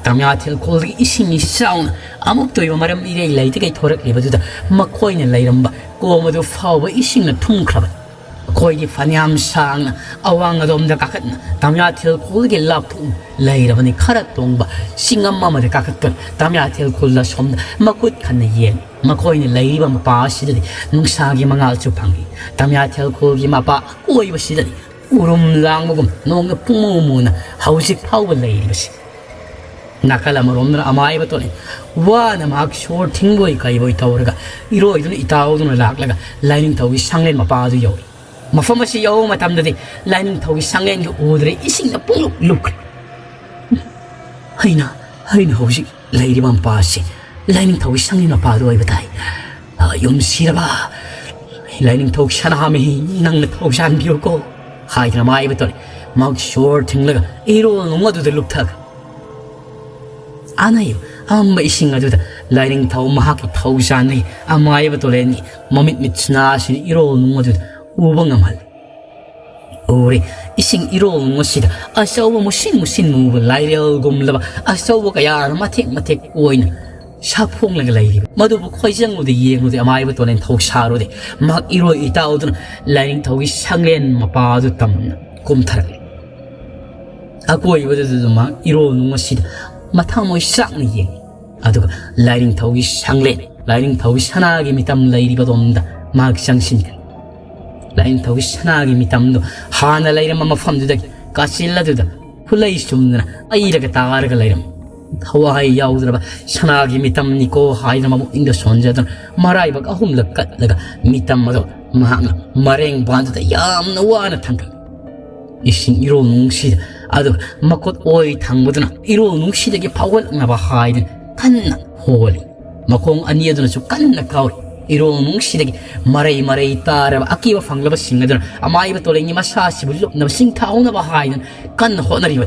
ꯇꯝꯌꯥꯊꯦꯜ ꯈꯣꯜꯗꯒꯤ ꯏꯁꯤꯡ ꯏꯆꯥꯎꯅ ꯑꯃꯨꯛꯇ ꯑꯣꯏꯕ ꯃꯔꯝ ꯏꯔꯩ ꯂꯩꯇꯒꯩ ꯊꯣꯔꯛꯂꯤꯕꯗꯨꯗ ꯃꯈꯣꯏꯅ ꯂꯩꯔꯝꯕ ꯀꯣꯝ ꯑꯗꯨ ꯐꯥꯎꯕ ꯏꯁꯤꯡꯅ ꯊꯨꯝꯈ꯭ꯔꯕꯅꯤ꯫ ꯃꯈꯣꯏꯗꯤ ꯐꯅꯌꯥꯝ ꯁꯥꯡꯅ ꯑꯋꯥꯡ ꯑꯗꯣꯝꯗ ꯀꯥꯈꯠꯅ ꯇꯝꯌꯥꯊꯦꯜ ꯈꯣꯜꯗꯒꯤ ꯂꯥꯞꯊꯣꯛꯅ ꯂꯩꯔꯕꯅꯤ꯫ ꯈꯔ ꯇꯣꯡꯕ ꯆꯤꯡꯉꯝ ꯑꯃꯗ ꯀꯥꯈꯠꯇꯨꯅ ꯇꯝꯌꯥꯊꯦꯜ ꯈꯣꯜꯗ ꯁꯣꯝꯗ ꯃꯈꯨꯠ ꯈꯟꯅ ꯌꯦꯡ꯫ ꯃꯈꯣꯏꯅ ꯂꯩꯔꯤꯕ ꯃꯄꯥ ꯑꯁꯤꯗꯗꯤ ꯅꯨꯡꯁꯥꯒꯤ ꯃꯉꯥꯜꯁꯨ ꯐꯪꯏ꯫ ꯇꯝꯌꯥꯊꯦꯜ ꯈꯣꯜꯒꯤ ꯃꯄꯥ ꯑꯀꯣꯏꯕꯁꯤꯗꯗꯤ ꯎꯔꯨꯝ ꯂꯥꯡꯕꯒꯨꯝ ꯅꯣꯡꯅ ꯄꯨꯡꯃꯨ ꯃꯨꯅ ꯍꯧꯖꯤꯛ ꯐꯥꯎꯕ ꯂꯩꯔꯤꯕꯁꯤ꯫ ꯅꯥꯀꯜ ꯑꯃꯔꯣꯝꯗꯅ ꯑꯃꯥꯏꯕ ꯇꯣꯂꯦꯟ ꯋꯥꯅ ꯃꯍꯥꯛ ꯁꯣꯔ ꯊꯤꯡꯕꯣꯏ ꯀꯩꯕꯣꯏ ꯇꯧꯔꯒ ꯏꯔꯣꯏꯗꯨꯅ ꯏꯇꯥꯎꯗꯨꯅ ꯂꯥꯛꯂꯒ ꯂꯥꯏꯅꯤꯡꯊꯧꯒꯤ ꯁꯪꯂꯦꯟ ꯃꯄꯥꯗꯨ ꯌꯧꯏ꯫ ꯃꯐꯝ ꯑꯁꯤ ꯌꯧꯕ ꯃꯇꯝꯗꯗꯤ ꯂꯥꯏꯅꯤꯡꯊꯧꯒꯤ ꯁꯪꯂꯦꯟꯒ ꯎꯗ꯭ꯔꯦ, ꯏꯁꯤꯡꯅ ꯄꯨꯡꯂꯨꯞ ꯂꯨꯞꯈ꯭ꯔꯦ꯫ ꯑꯩꯅ ꯑꯩꯅ ꯍꯧꯖꯤꯛ ꯂꯩꯔꯤꯕ ꯃꯄꯥ ꯑꯁꯤ ꯂꯥꯏꯅꯤꯡꯊꯧꯒꯤ ꯁꯪꯂꯦꯟ ꯃꯄꯥꯗꯨ ꯑꯣꯏꯕ ꯇꯥꯏ꯫ "ꯑ, ꯌꯨꯝ ꯁꯤꯔꯕ ꯂꯥꯏꯅꯤꯡꯊꯧ ꯁꯅꯥꯃꯍꯤ, ꯅꯪꯅ ꯊꯧꯖꯥꯟꯕꯤꯌꯨꯀꯣ" ꯍꯥꯏꯗꯨꯅ ꯃꯥꯏꯕ ꯇꯣꯂꯦꯟ ꯃꯍꯥꯛ ꯁꯣꯔ ꯊꯤꯡꯂꯒ ꯏꯔꯣꯜ ꯅꯨꯡ ꯑꯗꯨꯗ ꯂꯨꯞꯊꯈ꯭ꯔꯦ꯫ ꯑꯅꯩꯕ ꯑꯃꯝꯕ ꯏꯁꯤꯡ ꯑꯗꯨꯗ ꯂꯥꯏꯅꯤꯡꯊꯧ ꯃꯍꯥꯛꯀꯤ ꯊꯧꯖꯥꯟꯅꯩ ꯑꯃꯥꯏꯕ ꯇꯣꯂꯦꯟꯒꯤ ꯃꯃꯤꯠ ꯃꯤꯠꯁꯤꯅ ꯑꯁꯤꯅ ꯏꯔꯣꯜ ꯅꯨꯡ ꯑꯗꯨꯗ ꯎꯕ ꯉꯝꯍꯜꯂꯤ꯫ ꯎꯔꯤ ꯏꯁꯤꯡ ꯏꯔꯣꯜ ꯅꯨꯡ ꯑꯁꯤꯗ ꯑꯆꯧꯕ ꯃꯨꯁꯤꯟ ꯃꯨꯁꯤꯟ ꯃꯨꯕ ꯂꯥꯏꯔꯦꯜꯒꯨꯝꯂꯕ ꯑꯆꯧꯕ ꯀꯌꯥꯅ ꯃꯊꯦꯛ ꯃꯊꯦꯛ ꯑꯣꯏꯅ ꯁꯥꯐꯣꯡꯂꯒ ꯂꯩꯔꯤꯕ ꯃꯗꯨꯕꯨ ꯈꯣꯏꯖꯪꯂꯨꯗ ꯌꯦꯡꯂꯨꯗꯦ ꯑꯃꯥꯏꯕ ꯇꯣꯂꯦꯟ ꯊꯧꯁꯥꯔꯨꯗꯦ꯫ ꯃꯍꯥꯛ ꯏꯔꯣꯏ ꯏꯇꯥꯎꯗꯨꯅ ꯂꯥꯏꯅꯤꯡꯊꯧꯒꯤ ꯁꯪꯂꯦꯟ ꯃꯄꯥ ꯑꯗꯨ ꯇꯝꯅ ꯀꯨꯝꯊꯔꯛꯂꯤ꯫ ꯑꯀꯣꯏꯕꯗꯨꯗ ꯃꯍꯥꯛ ꯏꯔꯣꯜ ꯅꯨꯡ ꯑꯁꯤꯗ ꯃꯊꯃꯣꯏ ꯆꯥꯛꯅ ꯌꯦꯡꯉꯤ꯫ ꯑꯗꯨꯒ ꯂꯥꯏꯅꯤꯡꯊꯧꯒꯤ ꯁꯪꯂꯦꯟ, ꯂꯥꯏꯅꯤꯡꯊꯧꯒꯤ ꯁꯅꯥꯒꯤ ꯃꯤꯇꯝ ꯂꯩꯔꯤꯕꯗꯣꯝꯗ ꯃꯍꯥꯛ ꯆꯪꯁꯤꯟꯈ꯭ꯔꯦ꯫ ꯂꯥꯏꯅꯤꯡꯊꯧꯒꯤ ꯁꯅꯥꯒꯤ ꯃꯤꯇꯝꯗꯨ ꯍꯥꯟꯅ ꯂꯩꯔꯝꯕ ꯃꯐꯝꯗꯨꯗꯒꯤ ꯀꯥꯆꯤꯜ ꯑꯗꯨꯗ ꯈꯨꯠꯂꯩ ꯆꯨꯝꯗꯅ ꯄꯩꯔꯒ ꯇꯥꯔꯒ ꯂꯩꯔꯝꯃꯤ꯫ ꯊꯋꯥꯏ ꯌꯥꯎꯗ꯭ꯔꯕ ꯁꯅꯥꯒꯤ ꯃꯤꯇꯝꯅꯤꯀꯣ ꯍꯥꯏꯗꯨꯅ ꯃꯕꯨꯛꯅꯤꯡꯗ ꯁꯣꯟꯖꯗꯨꯅ ꯃꯔꯥꯏꯕꯛ ꯑꯍꯨꯝꯂꯛ ꯀꯠꯂꯒ ꯃꯤꯇꯝ ꯑꯗꯨ ꯃꯍꯥꯛꯅ ꯃꯔꯦꯡ ꯕꯥꯟꯗꯨꯗ ꯌꯥꯝꯅ ꯋꯥꯅ ꯊꯥꯡꯒꯠꯂꯤ꯫ ꯏꯁꯤꯡ ꯏꯔꯣꯜ ꯅꯨꯡꯁꯤꯗ, ꯑꯗꯨꯒ ꯃꯈꯨꯠ ꯑꯣꯏ ꯊꯪꯕꯗꯨꯅ ꯏꯔꯣꯜ ꯅꯨꯡꯁꯤꯗꯒꯤ ꯐꯥꯎꯒꯠꯂꯛꯅꯕ ꯍꯥꯏꯗꯨꯅ ꯀꯟꯅ ꯍꯣꯜꯂꯤ꯫ ꯃꯈꯣꯡ ꯑꯅꯤ ꯑꯗꯨꯅꯁꯨ ꯀꯟꯅ ꯀꯥꯎꯔꯤ꯫ ꯏꯔꯣꯜ ꯅꯨꯡꯁꯤꯗꯒꯤ ꯃꯔꯩ ꯃꯔꯩ ꯇꯥꯔꯕ ꯑꯀꯤꯕ ꯐꯪꯂꯕꯁꯤꯡ ꯑꯗꯨꯅ ꯑꯃꯥꯏꯕ ꯇꯣꯂꯦꯟꯒꯤ ꯃꯁꯥꯁꯤꯕꯨ ꯂꯨꯞꯅꯕ ꯆꯤꯡꯊꯍꯧꯅꯕ ꯍꯥꯏꯗꯨꯅ ꯀꯟꯅ ꯍꯣꯠꯅꯔꯤꯕ꯫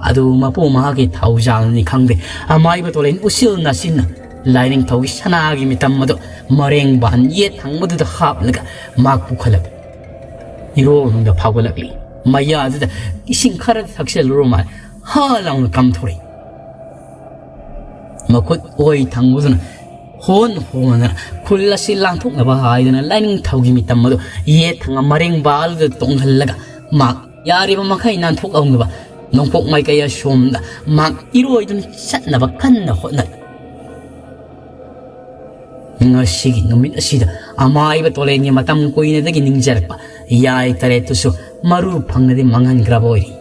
ꯑꯗꯨ ꯃꯄꯨ ꯃꯍꯥꯛꯀꯤ ꯊꯧꯖꯥꯜꯅꯤ ꯈꯪꯗꯦ, ꯑꯃꯥꯏꯕ ꯇꯣꯂꯦꯟ ꯎꯆꯤꯜ ꯅꯥꯆꯤꯟꯅ ꯂꯥꯏꯅꯤꯡꯊꯧꯒꯤ ꯁꯅꯥꯒꯤ ꯃꯤꯇꯝ ꯑꯗꯨ ꯃꯔꯦꯡ ꯕꯥꯟ ꯌꯦꯠ ꯊꯪꯕꯗꯨꯗ ꯍꯥꯞꯂꯒ ꯃꯍꯥꯛ ꯄꯨꯈꯠꯂꯛꯂꯤ꯫ ꯏꯔꯣꯜ ꯅꯨꯡꯗ ꯐꯥꯎꯒꯠꯂꯛꯂꯤ꯫ ꯃꯌꯥꯗꯨꯗ ꯏꯁꯤꯡ ꯈꯔ ꯊꯛꯆꯜꯂꯨꯔ ꯃꯥꯜꯂꯦ꯫ ꯍꯥ ꯂꯥꯎꯅ ꯀꯥꯝꯊꯣꯔꯛꯏ꯫ ꯃꯈꯨꯠ ꯑꯣꯏ ꯊꯪꯕꯗꯨꯅ ꯍꯣꯟ ꯍꯣꯟꯗꯅ ꯈꯨꯜ ꯑꯁꯤ ꯂꯥꯟꯊꯣꯛꯅꯕ ꯍꯥꯏꯗꯨꯅ ꯂꯥꯏꯅꯤꯡꯊꯧꯒꯤ ꯃꯤꯇꯝ ꯑꯗꯨ ꯌꯦꯠ ꯊꯪꯕ ꯃꯔꯦꯡ ꯕꯥꯜꯗꯨꯗ ꯇꯣꯡꯍꯜꯂꯒ ꯃꯍꯥꯛ ꯌꯥꯔꯤꯕ ꯃꯈꯩ ꯅꯥꯟꯊꯣꯛꯍꯧꯅꯕ ꯅꯣꯡꯄꯣꯛ ꯃꯥꯏꯀꯩ ꯑꯁꯣꯝꯗ ꯃꯍꯥꯛ ꯏꯔꯣꯏꯗꯨꯅ ꯆꯠꯅꯕ ꯀꯟꯅ ꯍꯣꯠꯅꯔꯤ꯫ ꯉꯁꯤꯒꯤ ꯅꯨꯃꯤꯠ ꯑꯁꯤꯗ ꯑꯃꯥꯏꯕ ꯇꯣꯂꯦꯟꯒꯤ ꯃꯇꯝ ꯀꯨꯏꯅꯗꯒꯤ ꯅꯤꯡꯖꯔꯛꯄ ꯌꯥꯏ ꯇꯔꯦꯠꯇꯨꯁꯨ ꯃꯔꯨ ꯐꯪꯅꯗꯤ ꯃꯥꯡꯍꯟꯈ꯭ꯔꯕ ꯑꯣꯏꯔꯤ꯫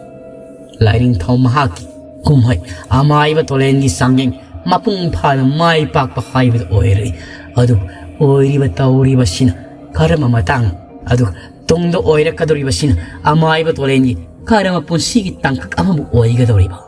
ꯂꯥꯏꯅꯤꯡꯊꯧ ꯃꯍꯥꯛꯀꯤ ꯀꯨꯝꯍꯩ ꯑꯃꯥꯏꯕ ꯇꯣꯂꯦꯟꯒꯤ ꯆꯥꯡꯌꯦꯡ ꯃꯄꯨꯡ ꯐꯥꯅ ꯃꯥꯏ ꯄꯥꯛꯄ ꯍꯥꯏꯕꯗꯨ ꯑꯣꯏꯔꯦ꯫ ꯑꯗꯨꯕꯨ ꯑꯣꯏꯔꯤꯕ ꯇꯧꯔꯤꯕꯁꯤꯅ ꯀꯔꯝꯕ ꯃꯇꯥꯡ, ꯑꯗꯨꯒ ꯇꯨꯡꯗ ꯑꯣꯏꯔꯛꯀꯗꯧꯔꯤꯕꯁꯤꯅ ꯑꯃꯥꯏꯕ ꯇꯣꯂꯦꯟꯒꯤ ꯀꯔꯝꯕ ꯄꯨꯟꯁꯤꯒꯤ ꯇꯥꯡꯀꯛ ꯑꯃꯕꯨ ꯑꯣꯏꯒꯗꯧꯔꯤꯕ?